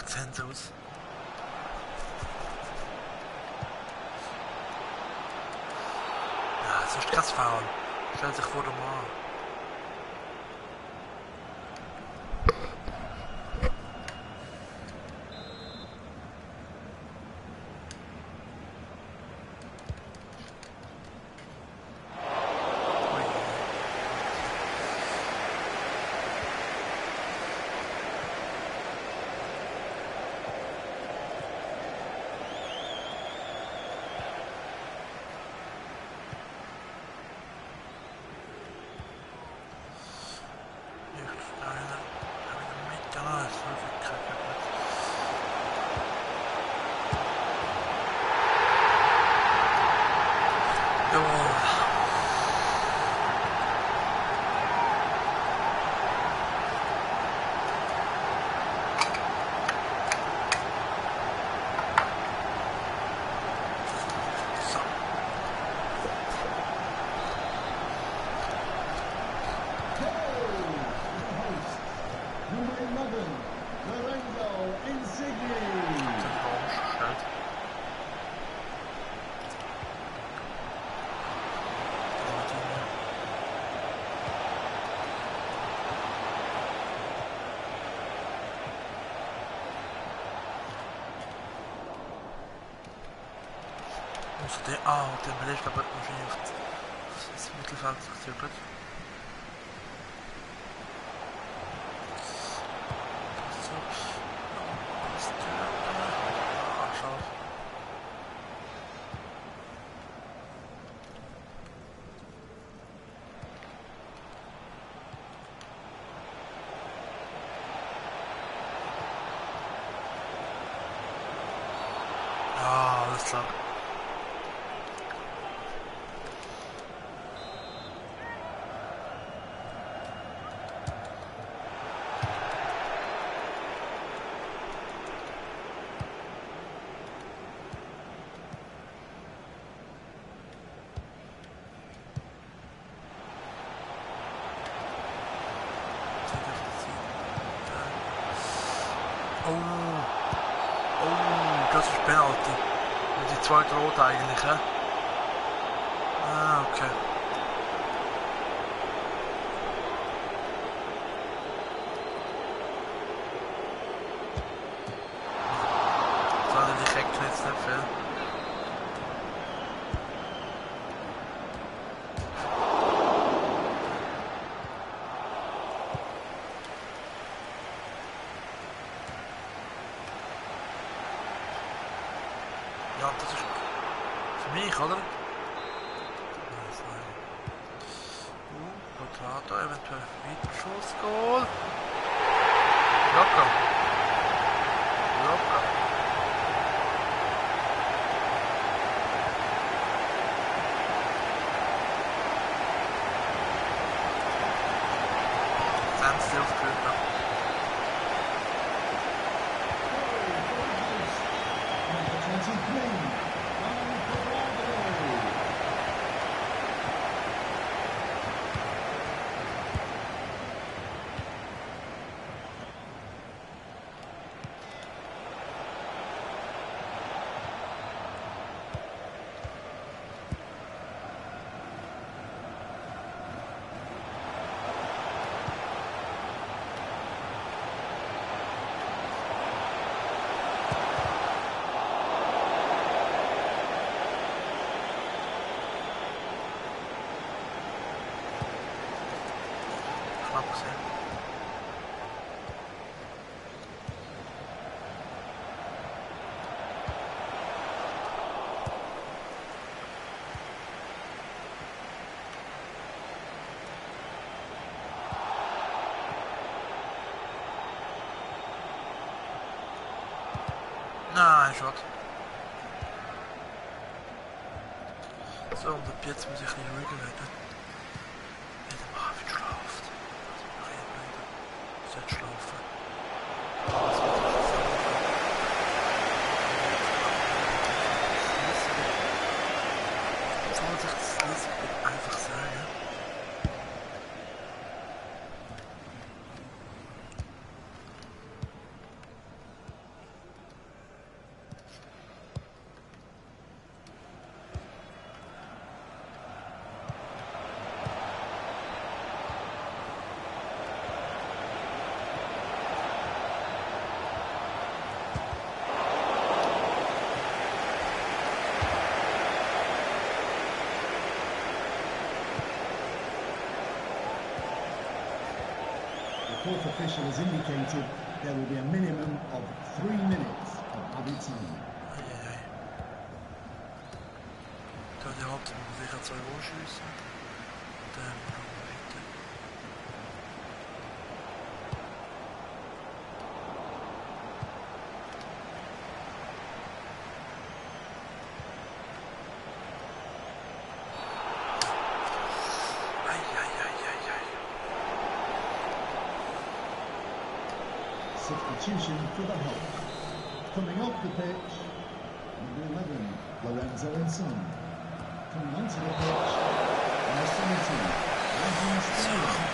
sehen sie aus. Ja, sonst kein Foul. Stell sich vor dem an. Der Belegt aber wahrscheinlich auf das Mittelfeld gezügelt. Schade. Ja, alles klar. Das ist Penalty. Und die zweite Rot eigentlich, hä? Ah, okay. Das war die Effekte jetzt nicht viel. Ja, das ist für mich, oder? Quadrato, eventuell Friedenschuss, Goal. Locker. Locker. Standstill aufgeführt noch. Knapp gesehen. Nein, Schott. So, und ab jetzt muss ich ein bisschen ruhiger werden. Wieder mal wie schlaft. Ich sollte schlafen. Das wird schon sein. Soll sich das Lesen einfach sagen? The fourth official has indicated there will be a minimum of 3 minutes of added time. Eieiei. Da die Hauptsache sicher 2 Rohrschüsse. Dann machen wir weiter. Substitution for the host. Coming off the pitch, number 11, Lorenzo Insigne. Coming onto the pitch, number 17, Raheem Sterling.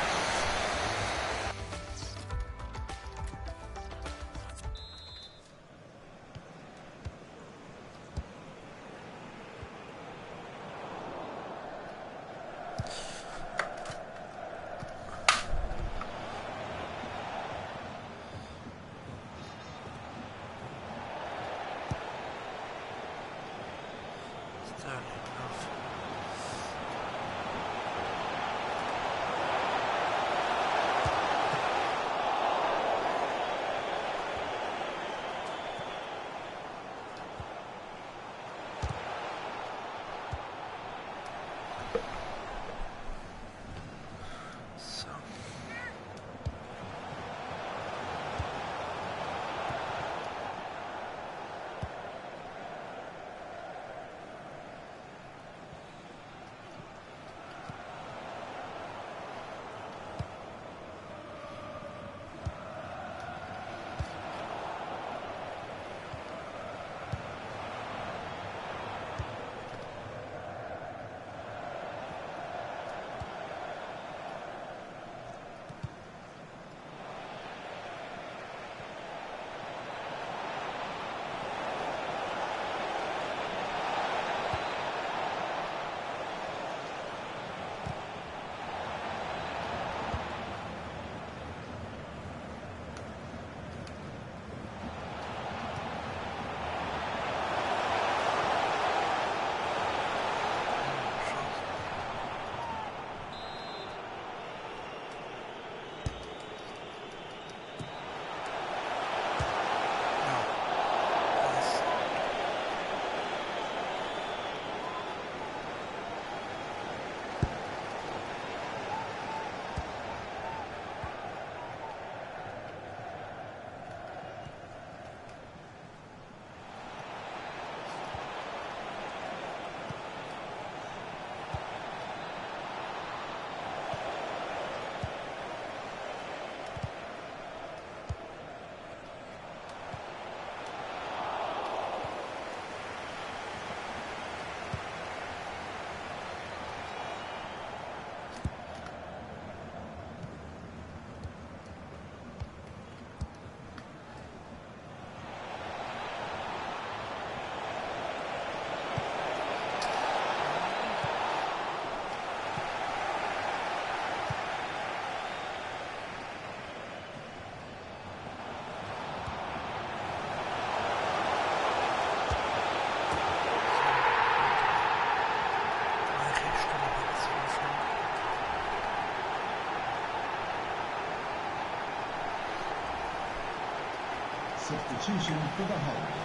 Substitution for the host.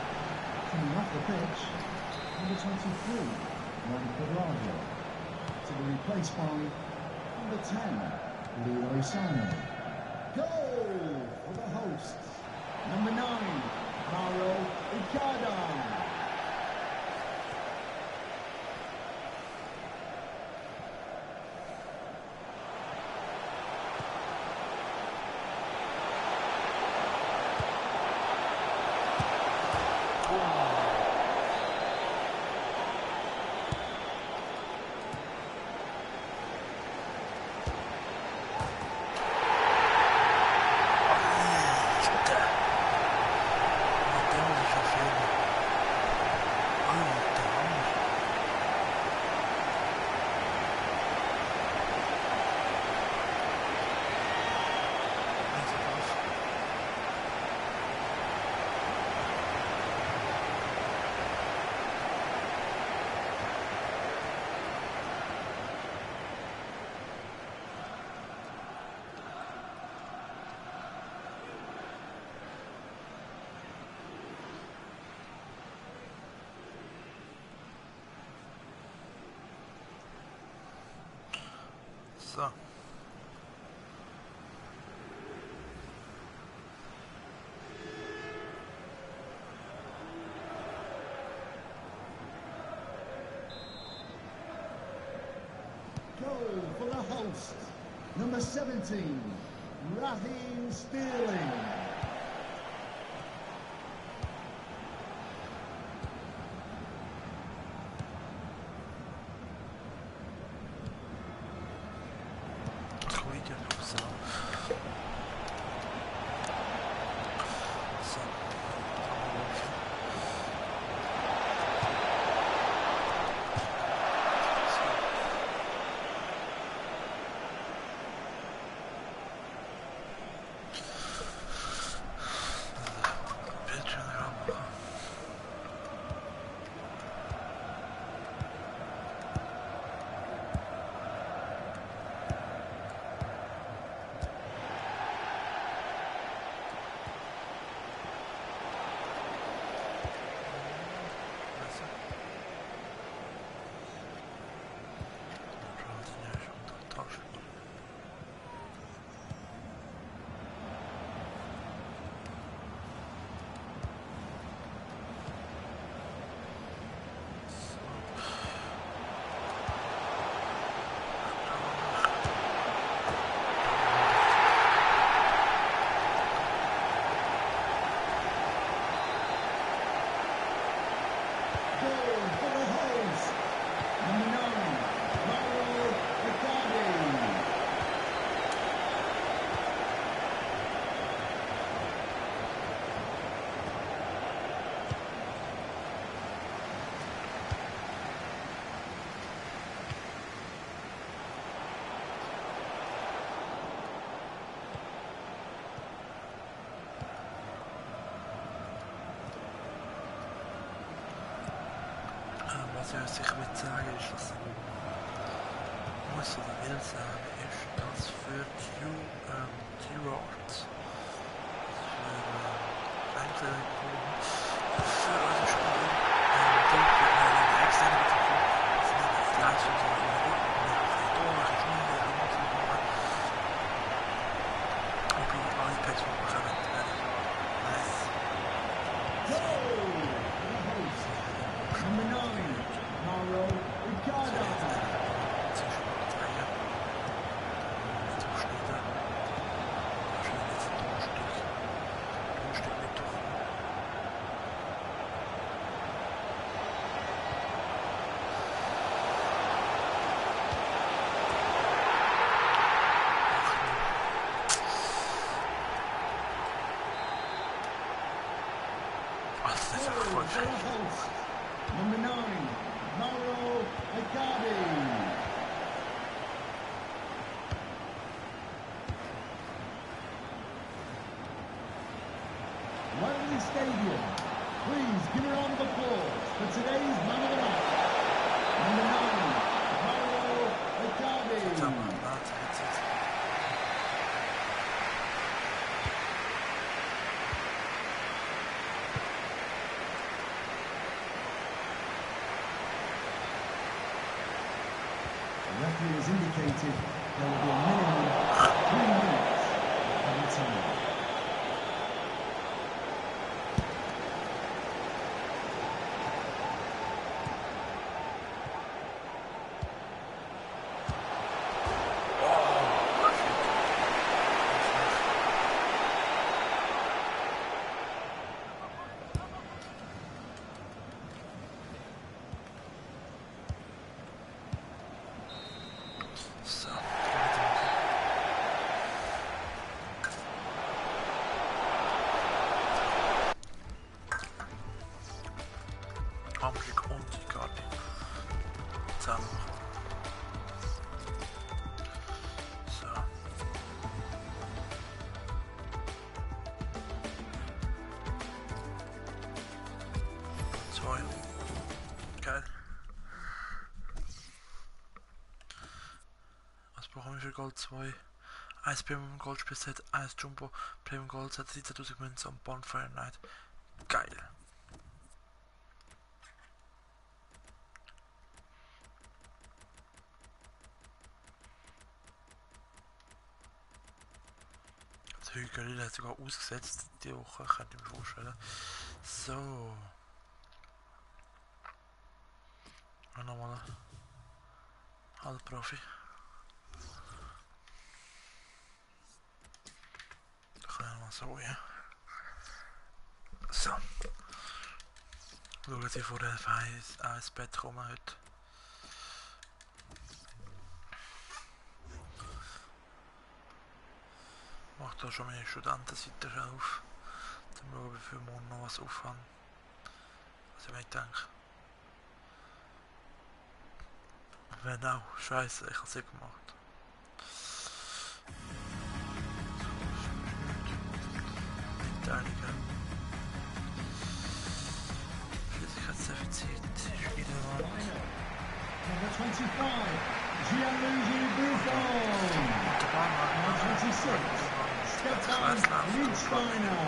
Coming off the pitch, number 23, Juan Cuadrado. To be replaced by number 10, Leroy Sané. Goal for the hosts. Number 9, Mauro Icardi. So. Goal for the host, number 17, Raheem Sterling. Was ich würde sagen ist, was muss oder will sagen, ist, dass für Gerard, für unsere Spiele, die externe Betrachtung, das ist nicht die Leistung, sondern die Tore, und die Ipads, die wir bekommen, nice. Number 9, Mauro Icardi. Number 9, Mauro Icardi. Wembley Stadium, please give a round of applause for today's man of the match. Number 9, Mauro Icardi. The referee has indicated there will be a minimum of 3 minutes of time. Hamburg und Icardi zusammen machen. So. Zwei. Geil. Was brauchen wir für Gold? 2. 1 Premium Gold Spielset, 1 Jumbo Premium Gold Set, 17.000 Münzen und Bonfire Night. Geil. Der Hügel hat sogar ausgesetzt die Woche, könnte ich mir vorstellen. So. Und nochmal ein Halbprofi. Da kann ich nochmal so, ja. So. Schauen Sie vor der auch ins Bett kommen heute. Mach da schon meine Studentenseite auf. Dann schauen wir für morgen noch was aufhören. Also wenn ich denke. Wenn auch, scheiße, ich hab's nicht gemacht. Mitteilungen. Flüssigkeitsdefizit. Spielewand. Number 25, Gianluigi Buffon. Number 26, Stefan Lichtsteiner.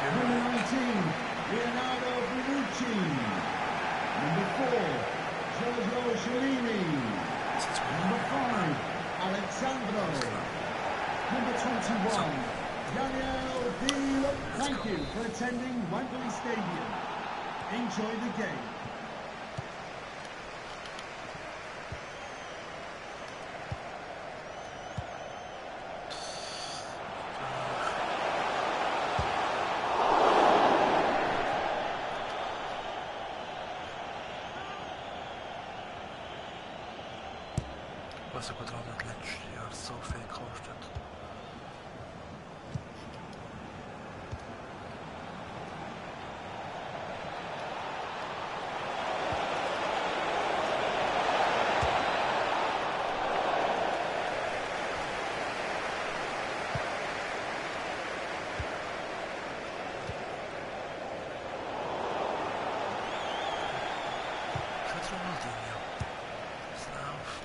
Number 19, Leonardo Bonucci. Number 4, Giorgio Chiellini. Number 5, Alexandro. Number 21, Daniel P. Thank you for attending Wembley Stadium. Enjoy the game. Was aber gerade das letzte Jahr so viel gekostet. Für Ronaldinho. Es läuft.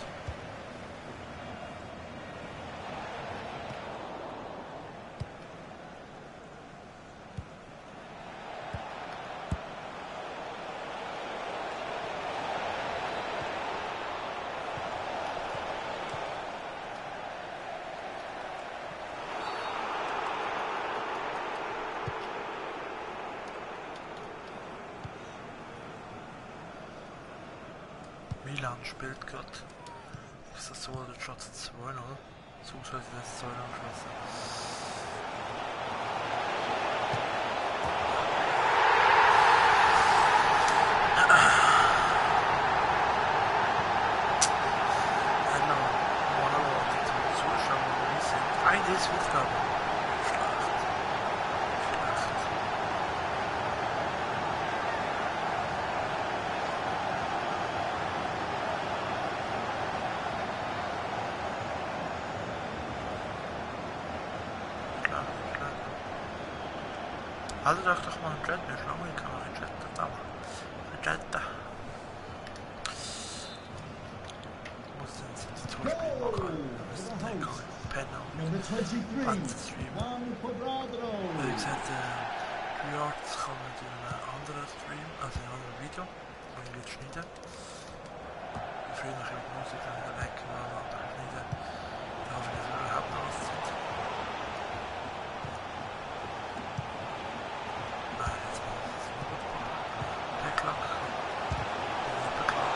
Milan spielt gerade. Ist das so oder schon 2-0? So sollte das 2-0 geschossen. Hallo, Monolog zum Zuschauer, wie sind. Das wird glaube ich. Schlecht. Also doch mal einen Chat, wir schauen, ich kann auch einen Chat chatten. Muss ins Zuspiel machen. Wir müssen den Penner. Number 23, Stream. Juan Cuadrado. Wie gesagt, Reacts kommen in einem anderen Stream, also in einem anderen Video, wo ich jetzt schneiden. Früher noch die Musik weg, und dann schneiden. Da hoffe ich, dass wir überhaupt noch was sind. Nein, jetzt mal das ist gut. Backlog. Backlog.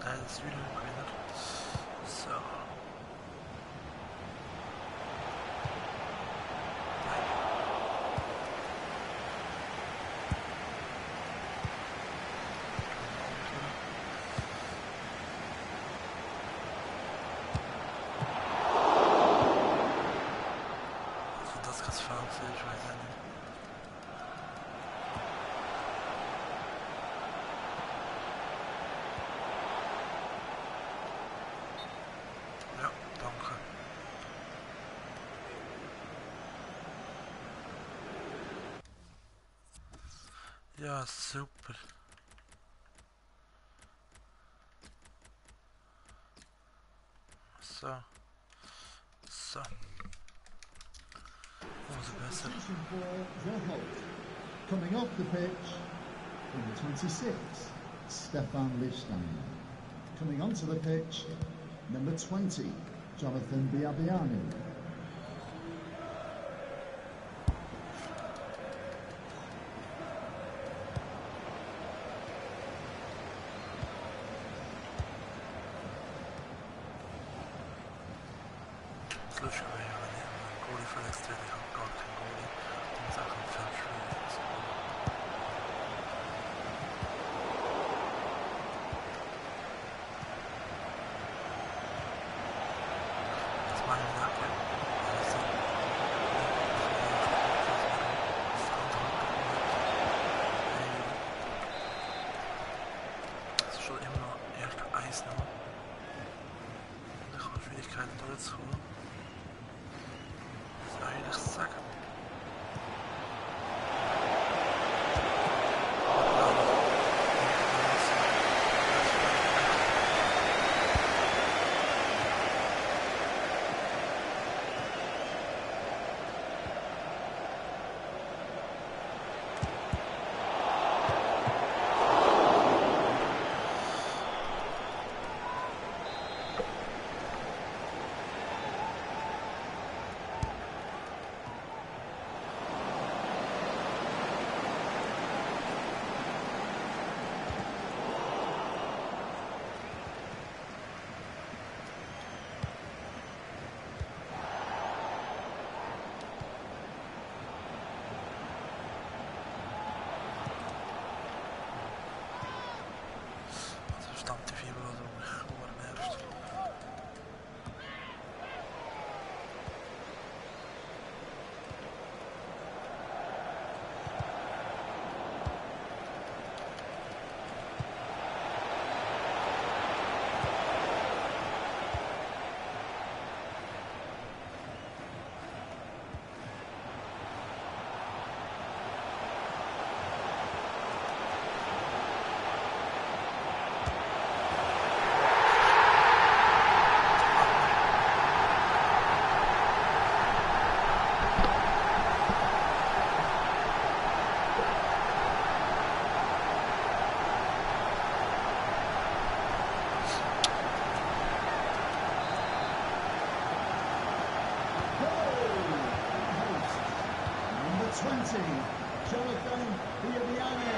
Das ist wieder gewinnen. So. Also das kann fahren, ich weiß ja nicht. Ja, super. So. So. Umso besser. Substitution for Verholt. Coming off the pitch, number 26, Stefan Lichtstein. Coming onto the pitch, number 20, Jonathan Biabiani. Slušaj, goalie voor de wedstrijd, ik had geen goalie. Die moet eigenlijk een veld spelen. Dat is mijn naam, hè. Dat is schon immer noch eher Eis, ne? De Schwierigkeiten dort zu holen. Dat is eigenlijk zakken. Stand TV was ook gewoon herfst. Number 20, Jonathan Biabiani.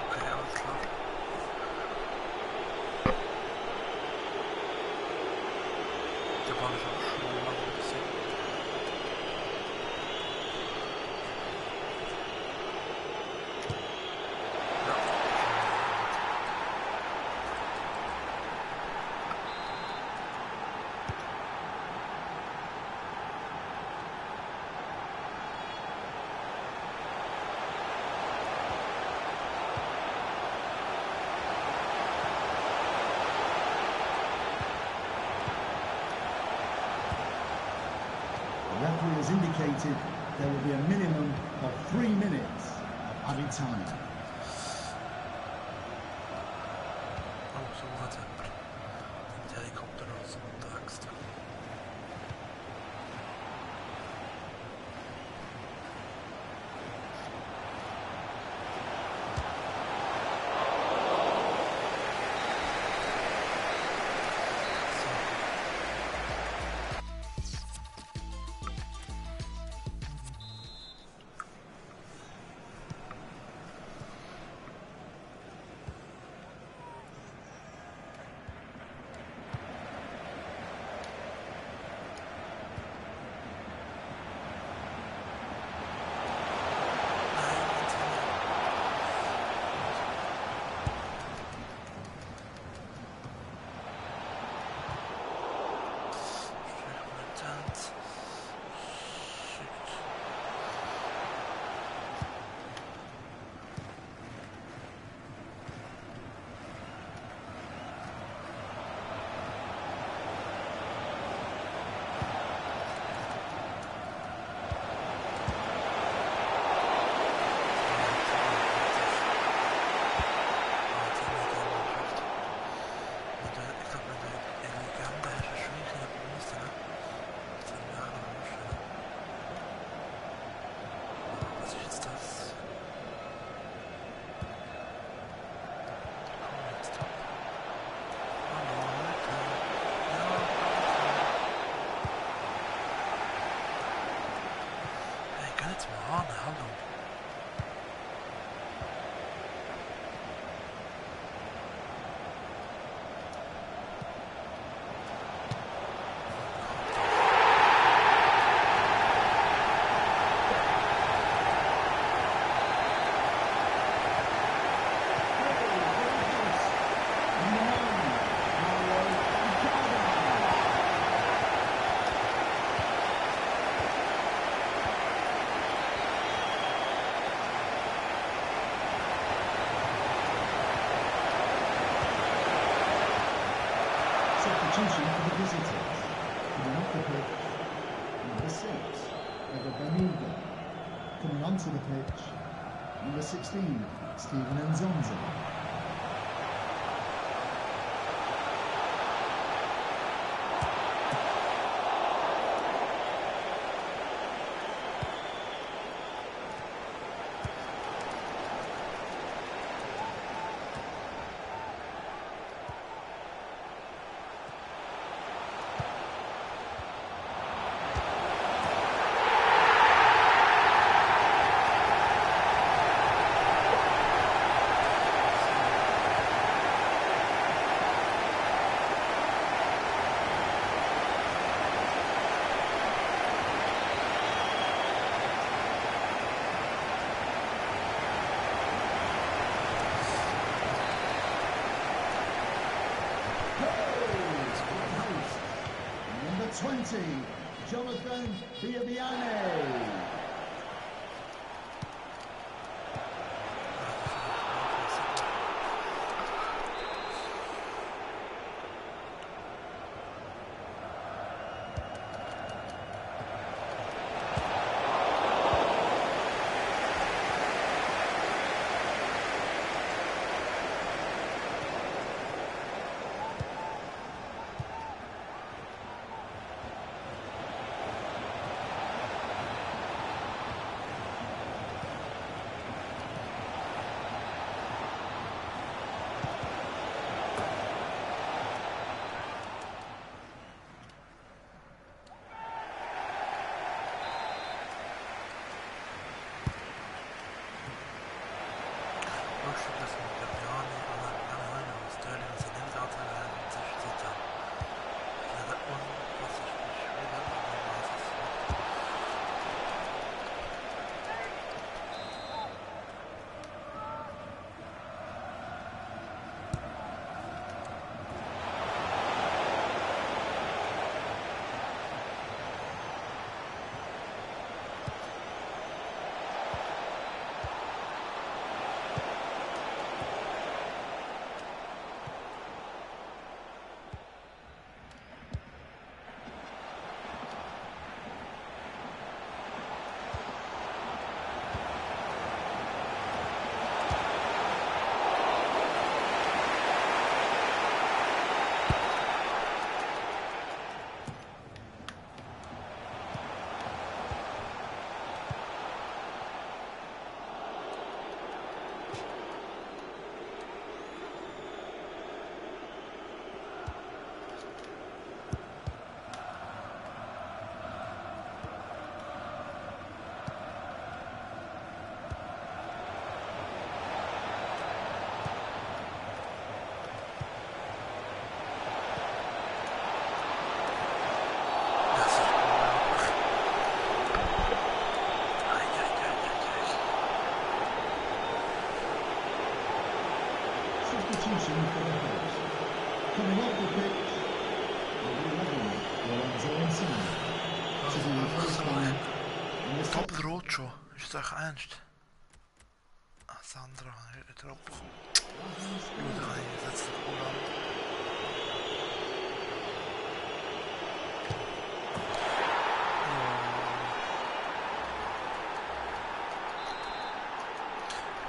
Oké, alles klar. De bal is ook zo lang gezien. Ja. The referee has indicated there will be a minimum of 3 minutes of added time. Oh, zo gaat het. De helikopter als op de extra. Substitution for the visitors. Coming off the pitch, number 6, Eva Benega. Coming onto the pitch, number 16, Steven Nzonzi. Number 20, Jonathan Biabiane. Substitution for the Hawks. Coming off the pitch, number 11, Lorenzo Insigne. To be replaced by number 7. Doppelrot schon. Ist das echt ernst? Ah, Sandra, nicht drauf. Gut, dann setzt sich wohl an.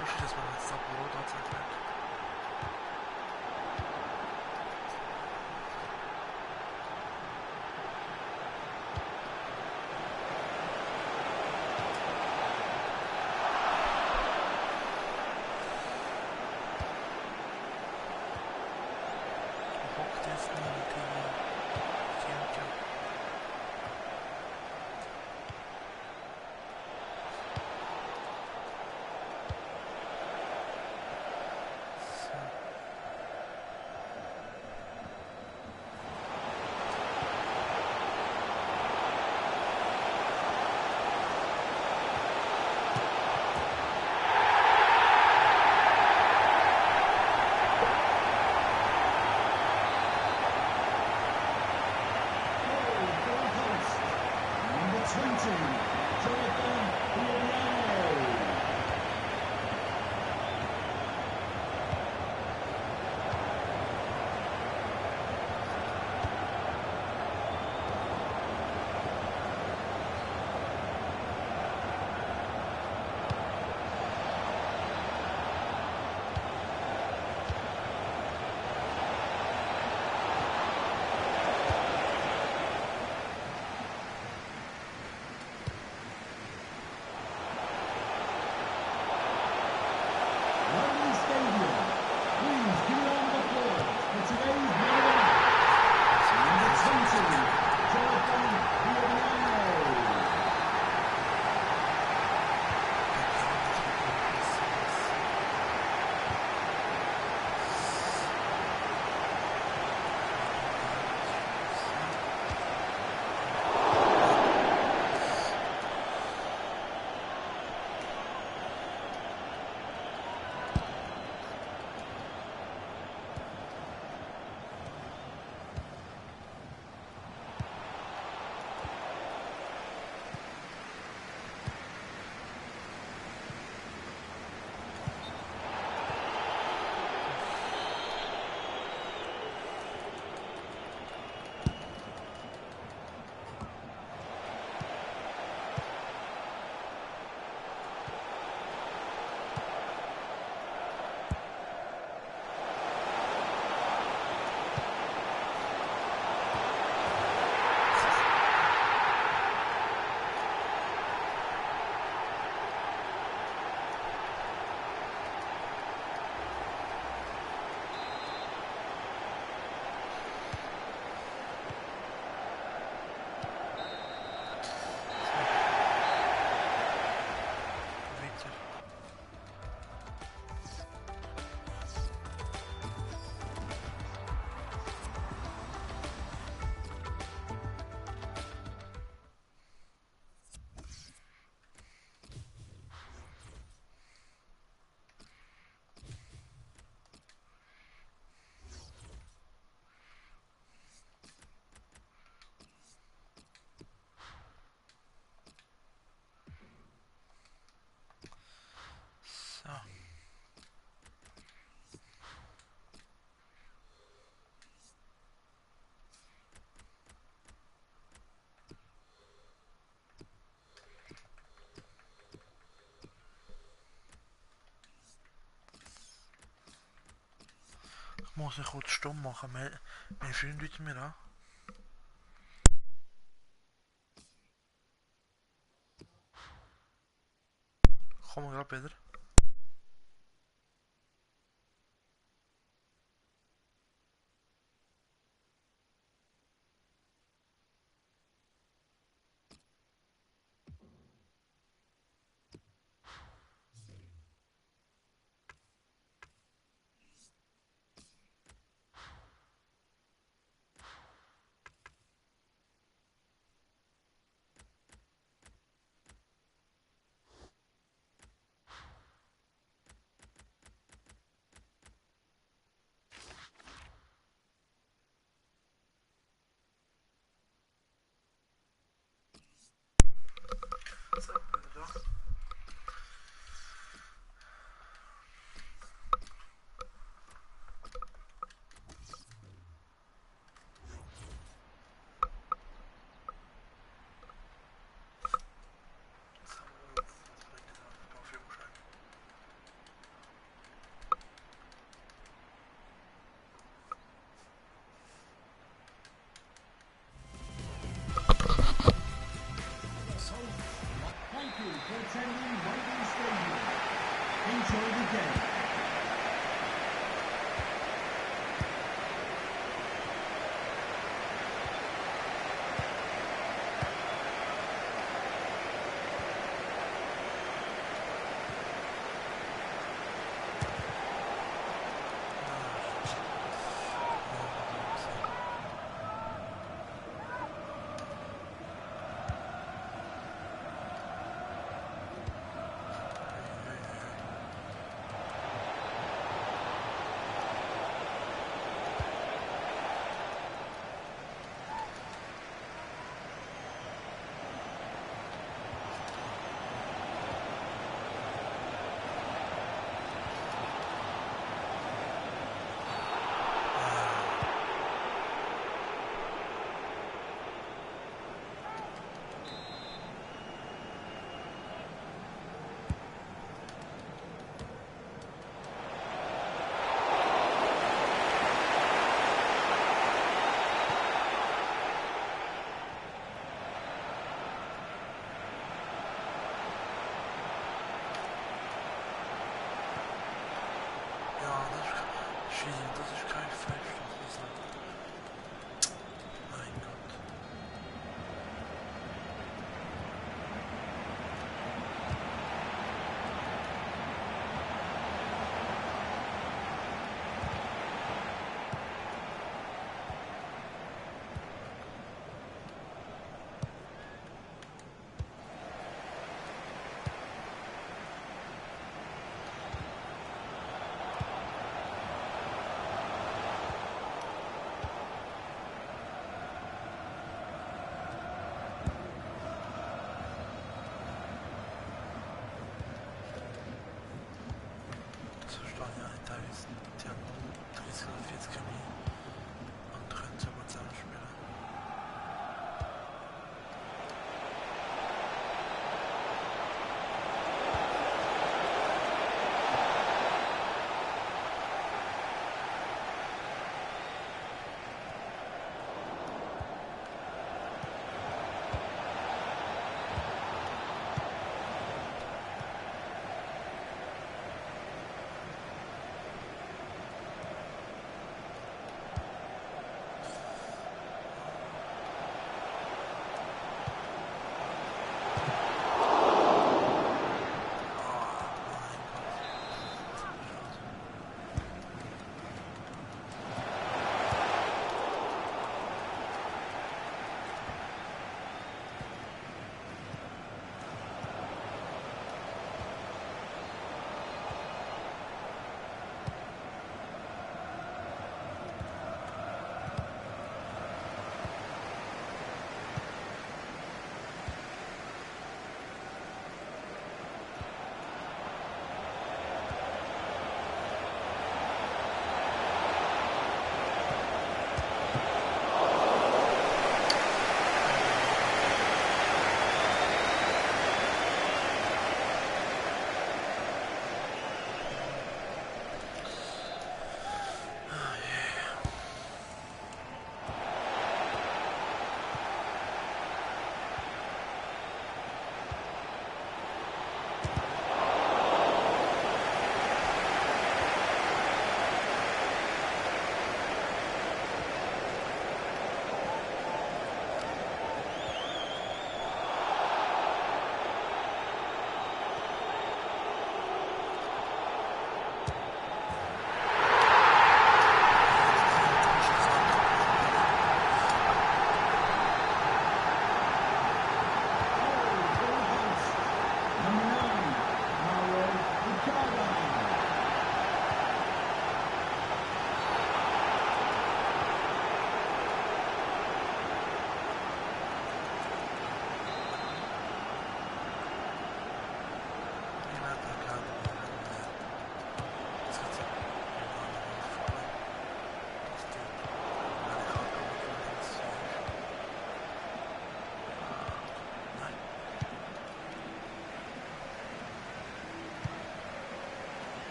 Wusste, dass man jetzt Doppelrot anzeigt wird. Wembley Stadium. Please give a round of applause for today's man of the match, number 20, Jonathan Viviano. So. Ich muss ihn kurz stumm machen, mein Freund ruft mir an. Kommen wir gerade wieder. So, wieder da. Thank you for attending Wembley Stadium. Enjoy the game. entschieden, das ist kein Pfeifstoß. Mein Gott. So Spanien einteilst, die haben 30 oder 40 Chemie und können so gut zusammenspielen.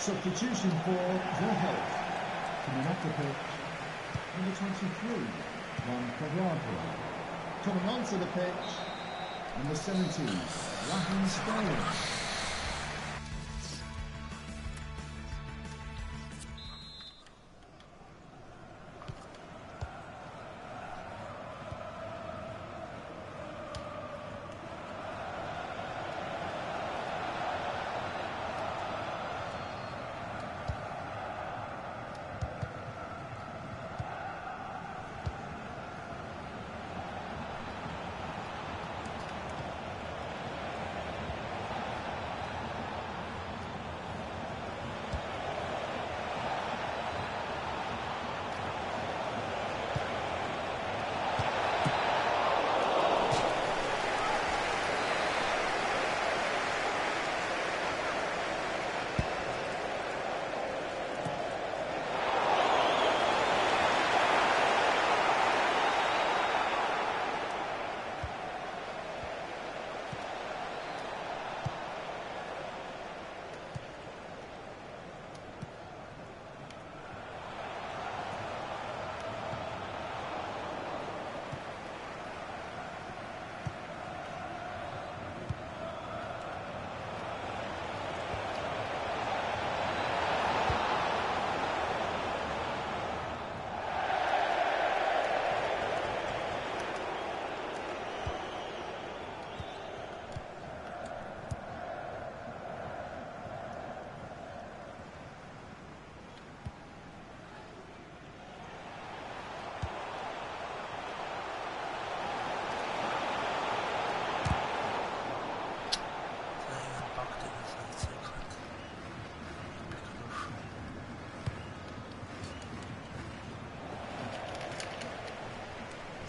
Substitution for the health. Coming off the pitch, number 23, Juan Cuadrado. Coming onto the pitch, number 17, Raheem Sterling.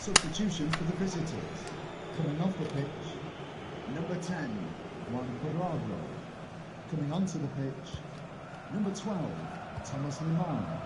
Substitution for the visitors. Coming off the pitch, number 10, Juan Cuadrado. Coming onto the pitch, number 12, Thomas Lemar.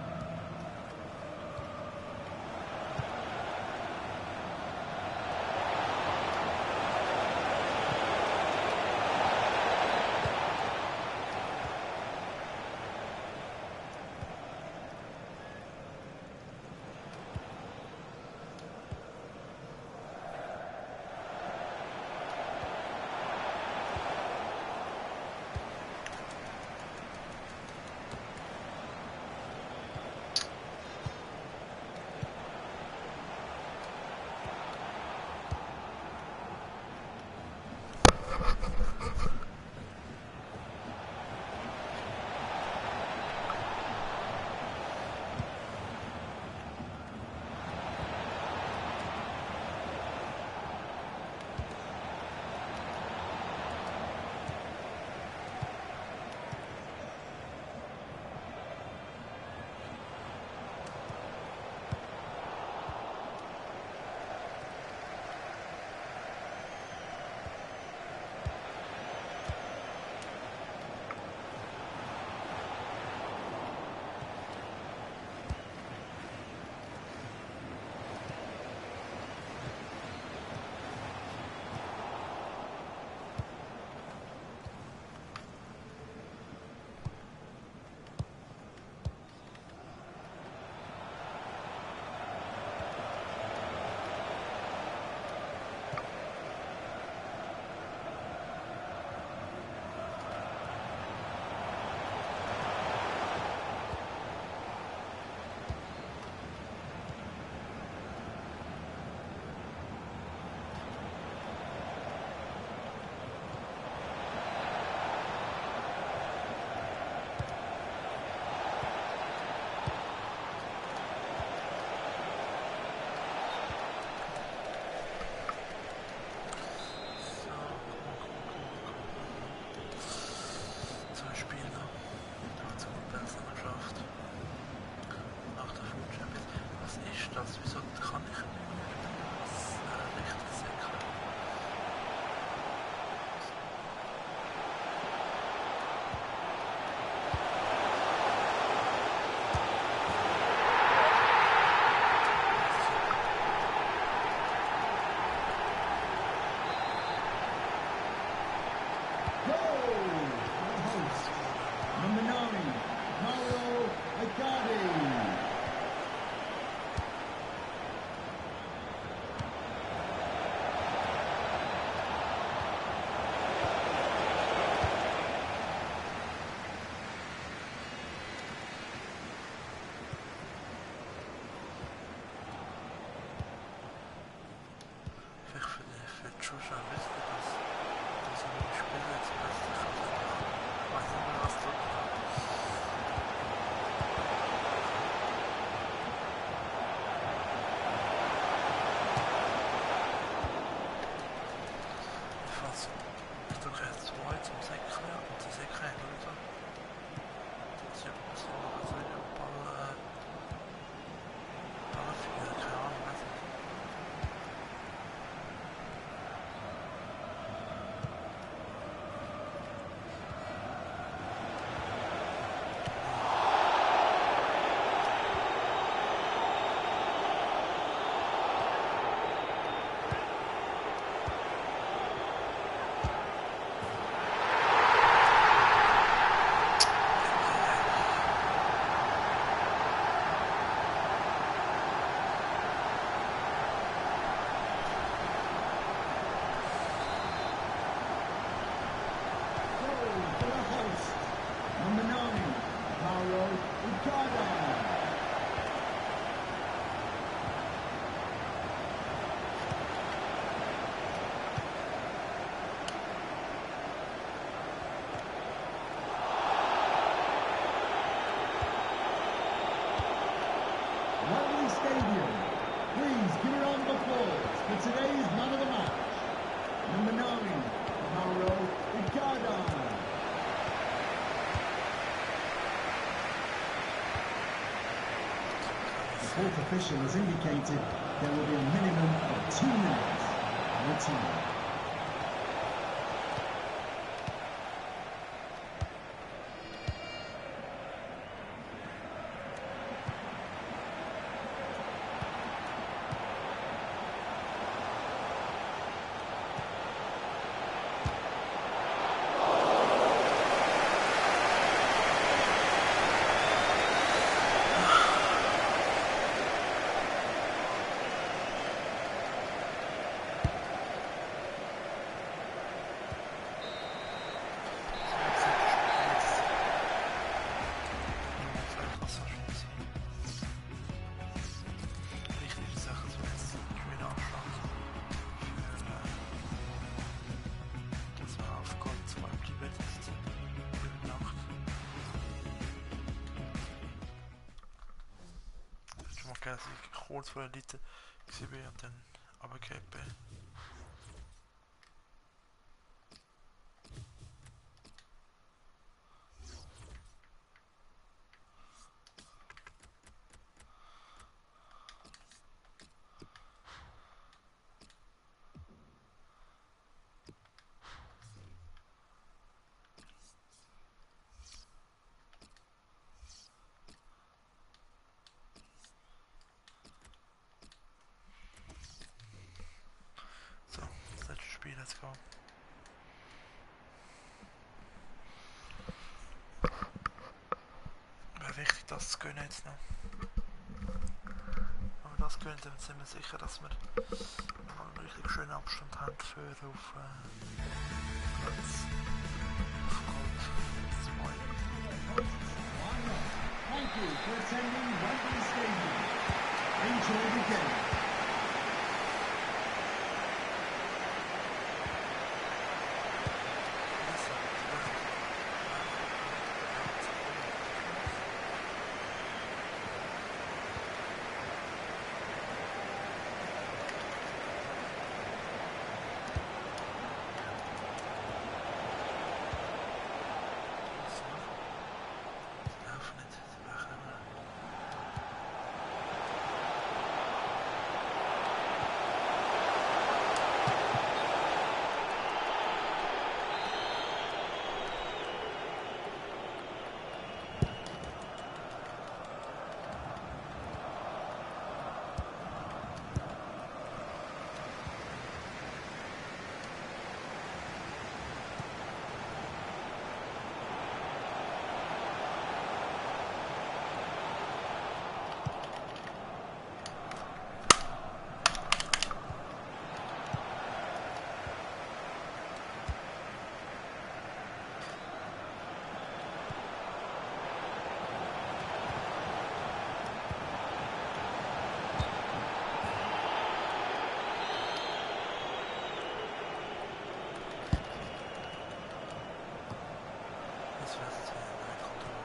du schon wisst, dass er die Spiele jetzt plötzlich weiß nicht mehr, was drücken kann. Ich drücke jetzt 2 zum Säckchen und die Säckchen oder so. Das ist ja noch so ein Ballfigur, keine Ahnung, weiß nicht. Wembley Stadium. Please give a round of applause for today's man of the match. Number 9, Mauro Icardi. The fourth official has indicated there will be a minimum of 2 minutes per time. Dass ich kurz vor der Elite war und dann runtergefallen bin. Let's go. Wäre wichtig, das zu gönnen jetzt noch. Wenn wir das gönnen, dann sind wir sicher, dass wir noch einen richtig schönen Abstand haben für auf Platz auf Gold 2. Thank you for attending Wembley Stadium. Enjoy the game. das wäre jetzt eine Kontrolle.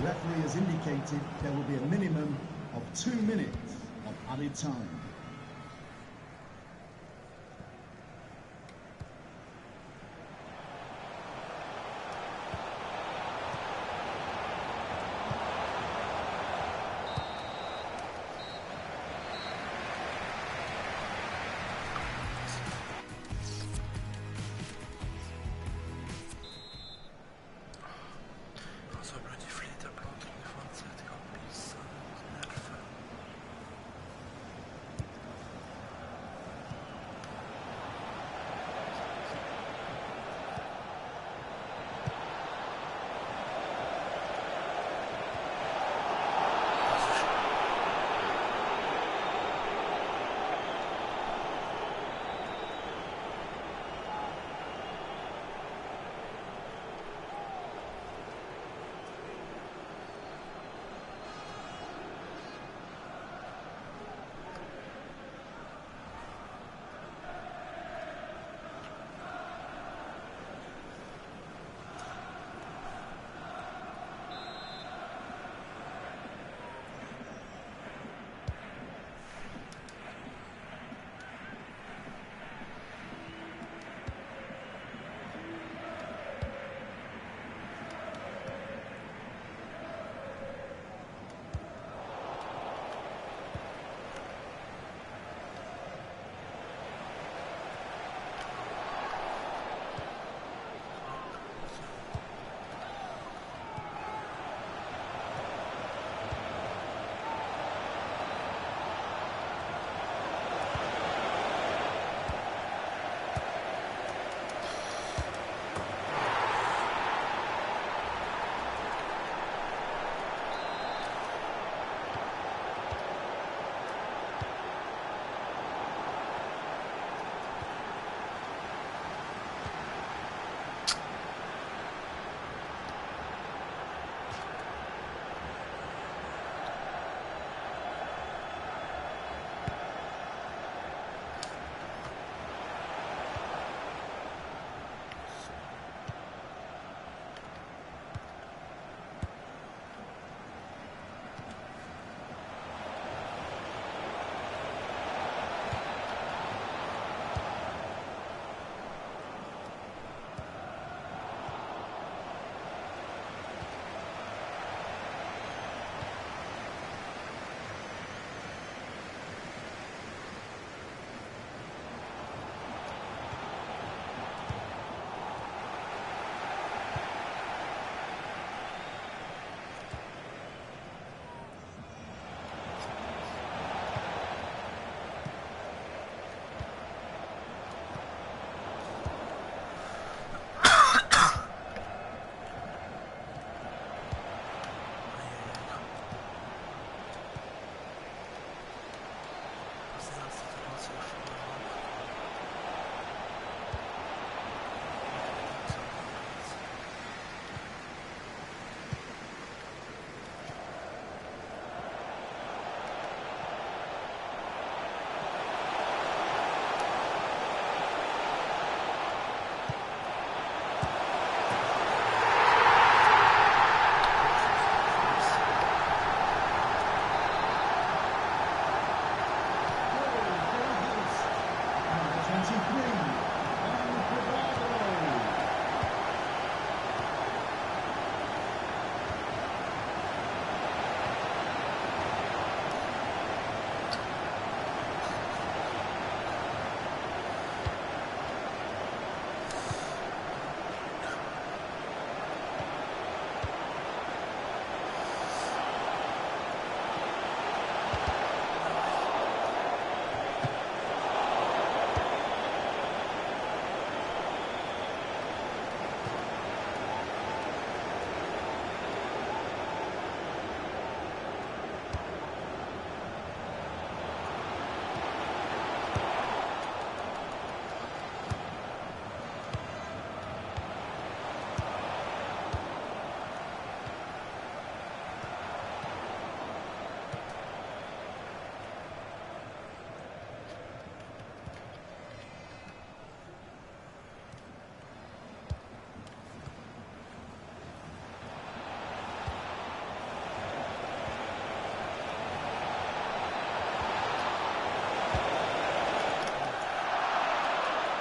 referee has indicated there will be a minimum of 2 minutes of added time. Sopra di Frida Plotring, forza di Campissa, nerve.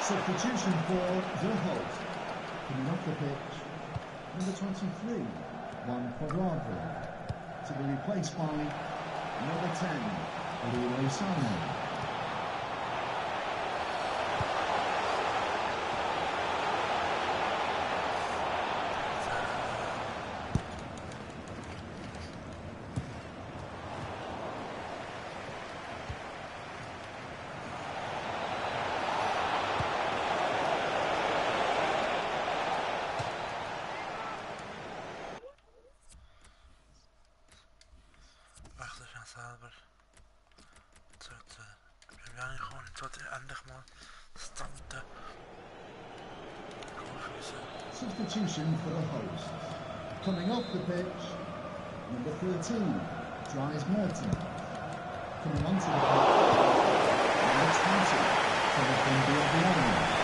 Substitution for the host. Coming off the pitch, number 23, Juan Cuadrado, to be replaced by number 10, Leroy Sané. Selber wir werden gewoon endlich mal standen. Substitution for the host. Coming off the pitch, number 13, Dries Mertens. Coming onto the pitch, number 20, Jonathan Biabiani.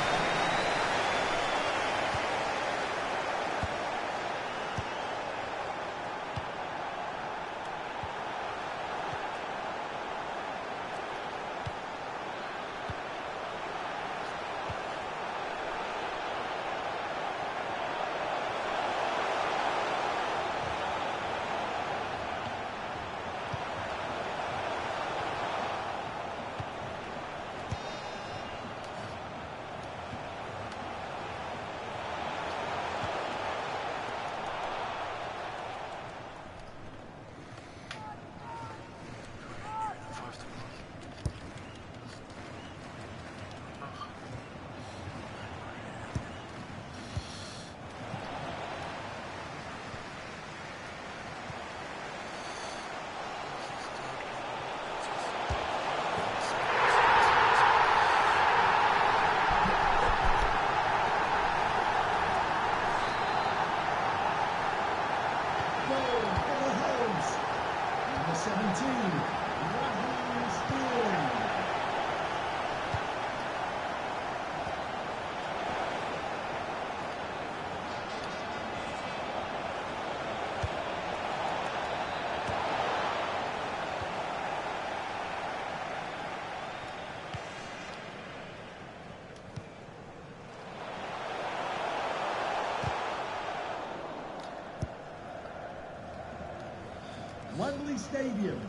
Wembley Stadium.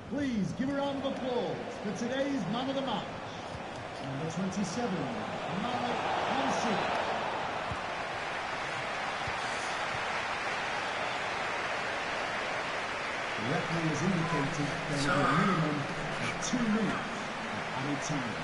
Please give a round of applause for today's man of the match, number 27, Malik Hamsik. The referee has indicated there will be a minimum of 2 minutes of added time.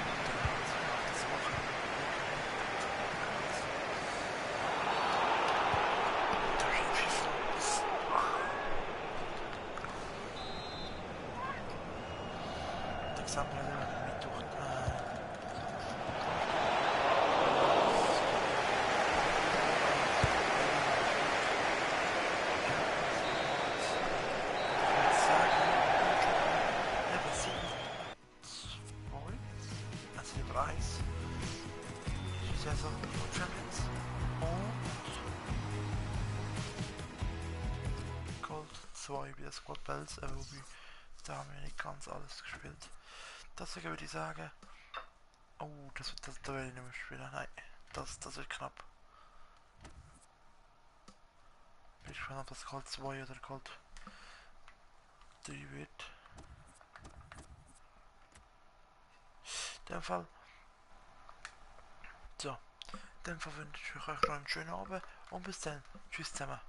Wie das Squad Bells, wobei da haben wir nicht ganz alles gespielt. Deswegen würde ich sagen, oh, da will ich nicht mehr spielen, nein, das wird knapp. Bin ich gespannt, ob das Gold 2 oder Gold 3 wird. In dem Fall, so, in dem Fall wünsche ich euch noch einen schönen Abend und bis dann, tschüss zusammen.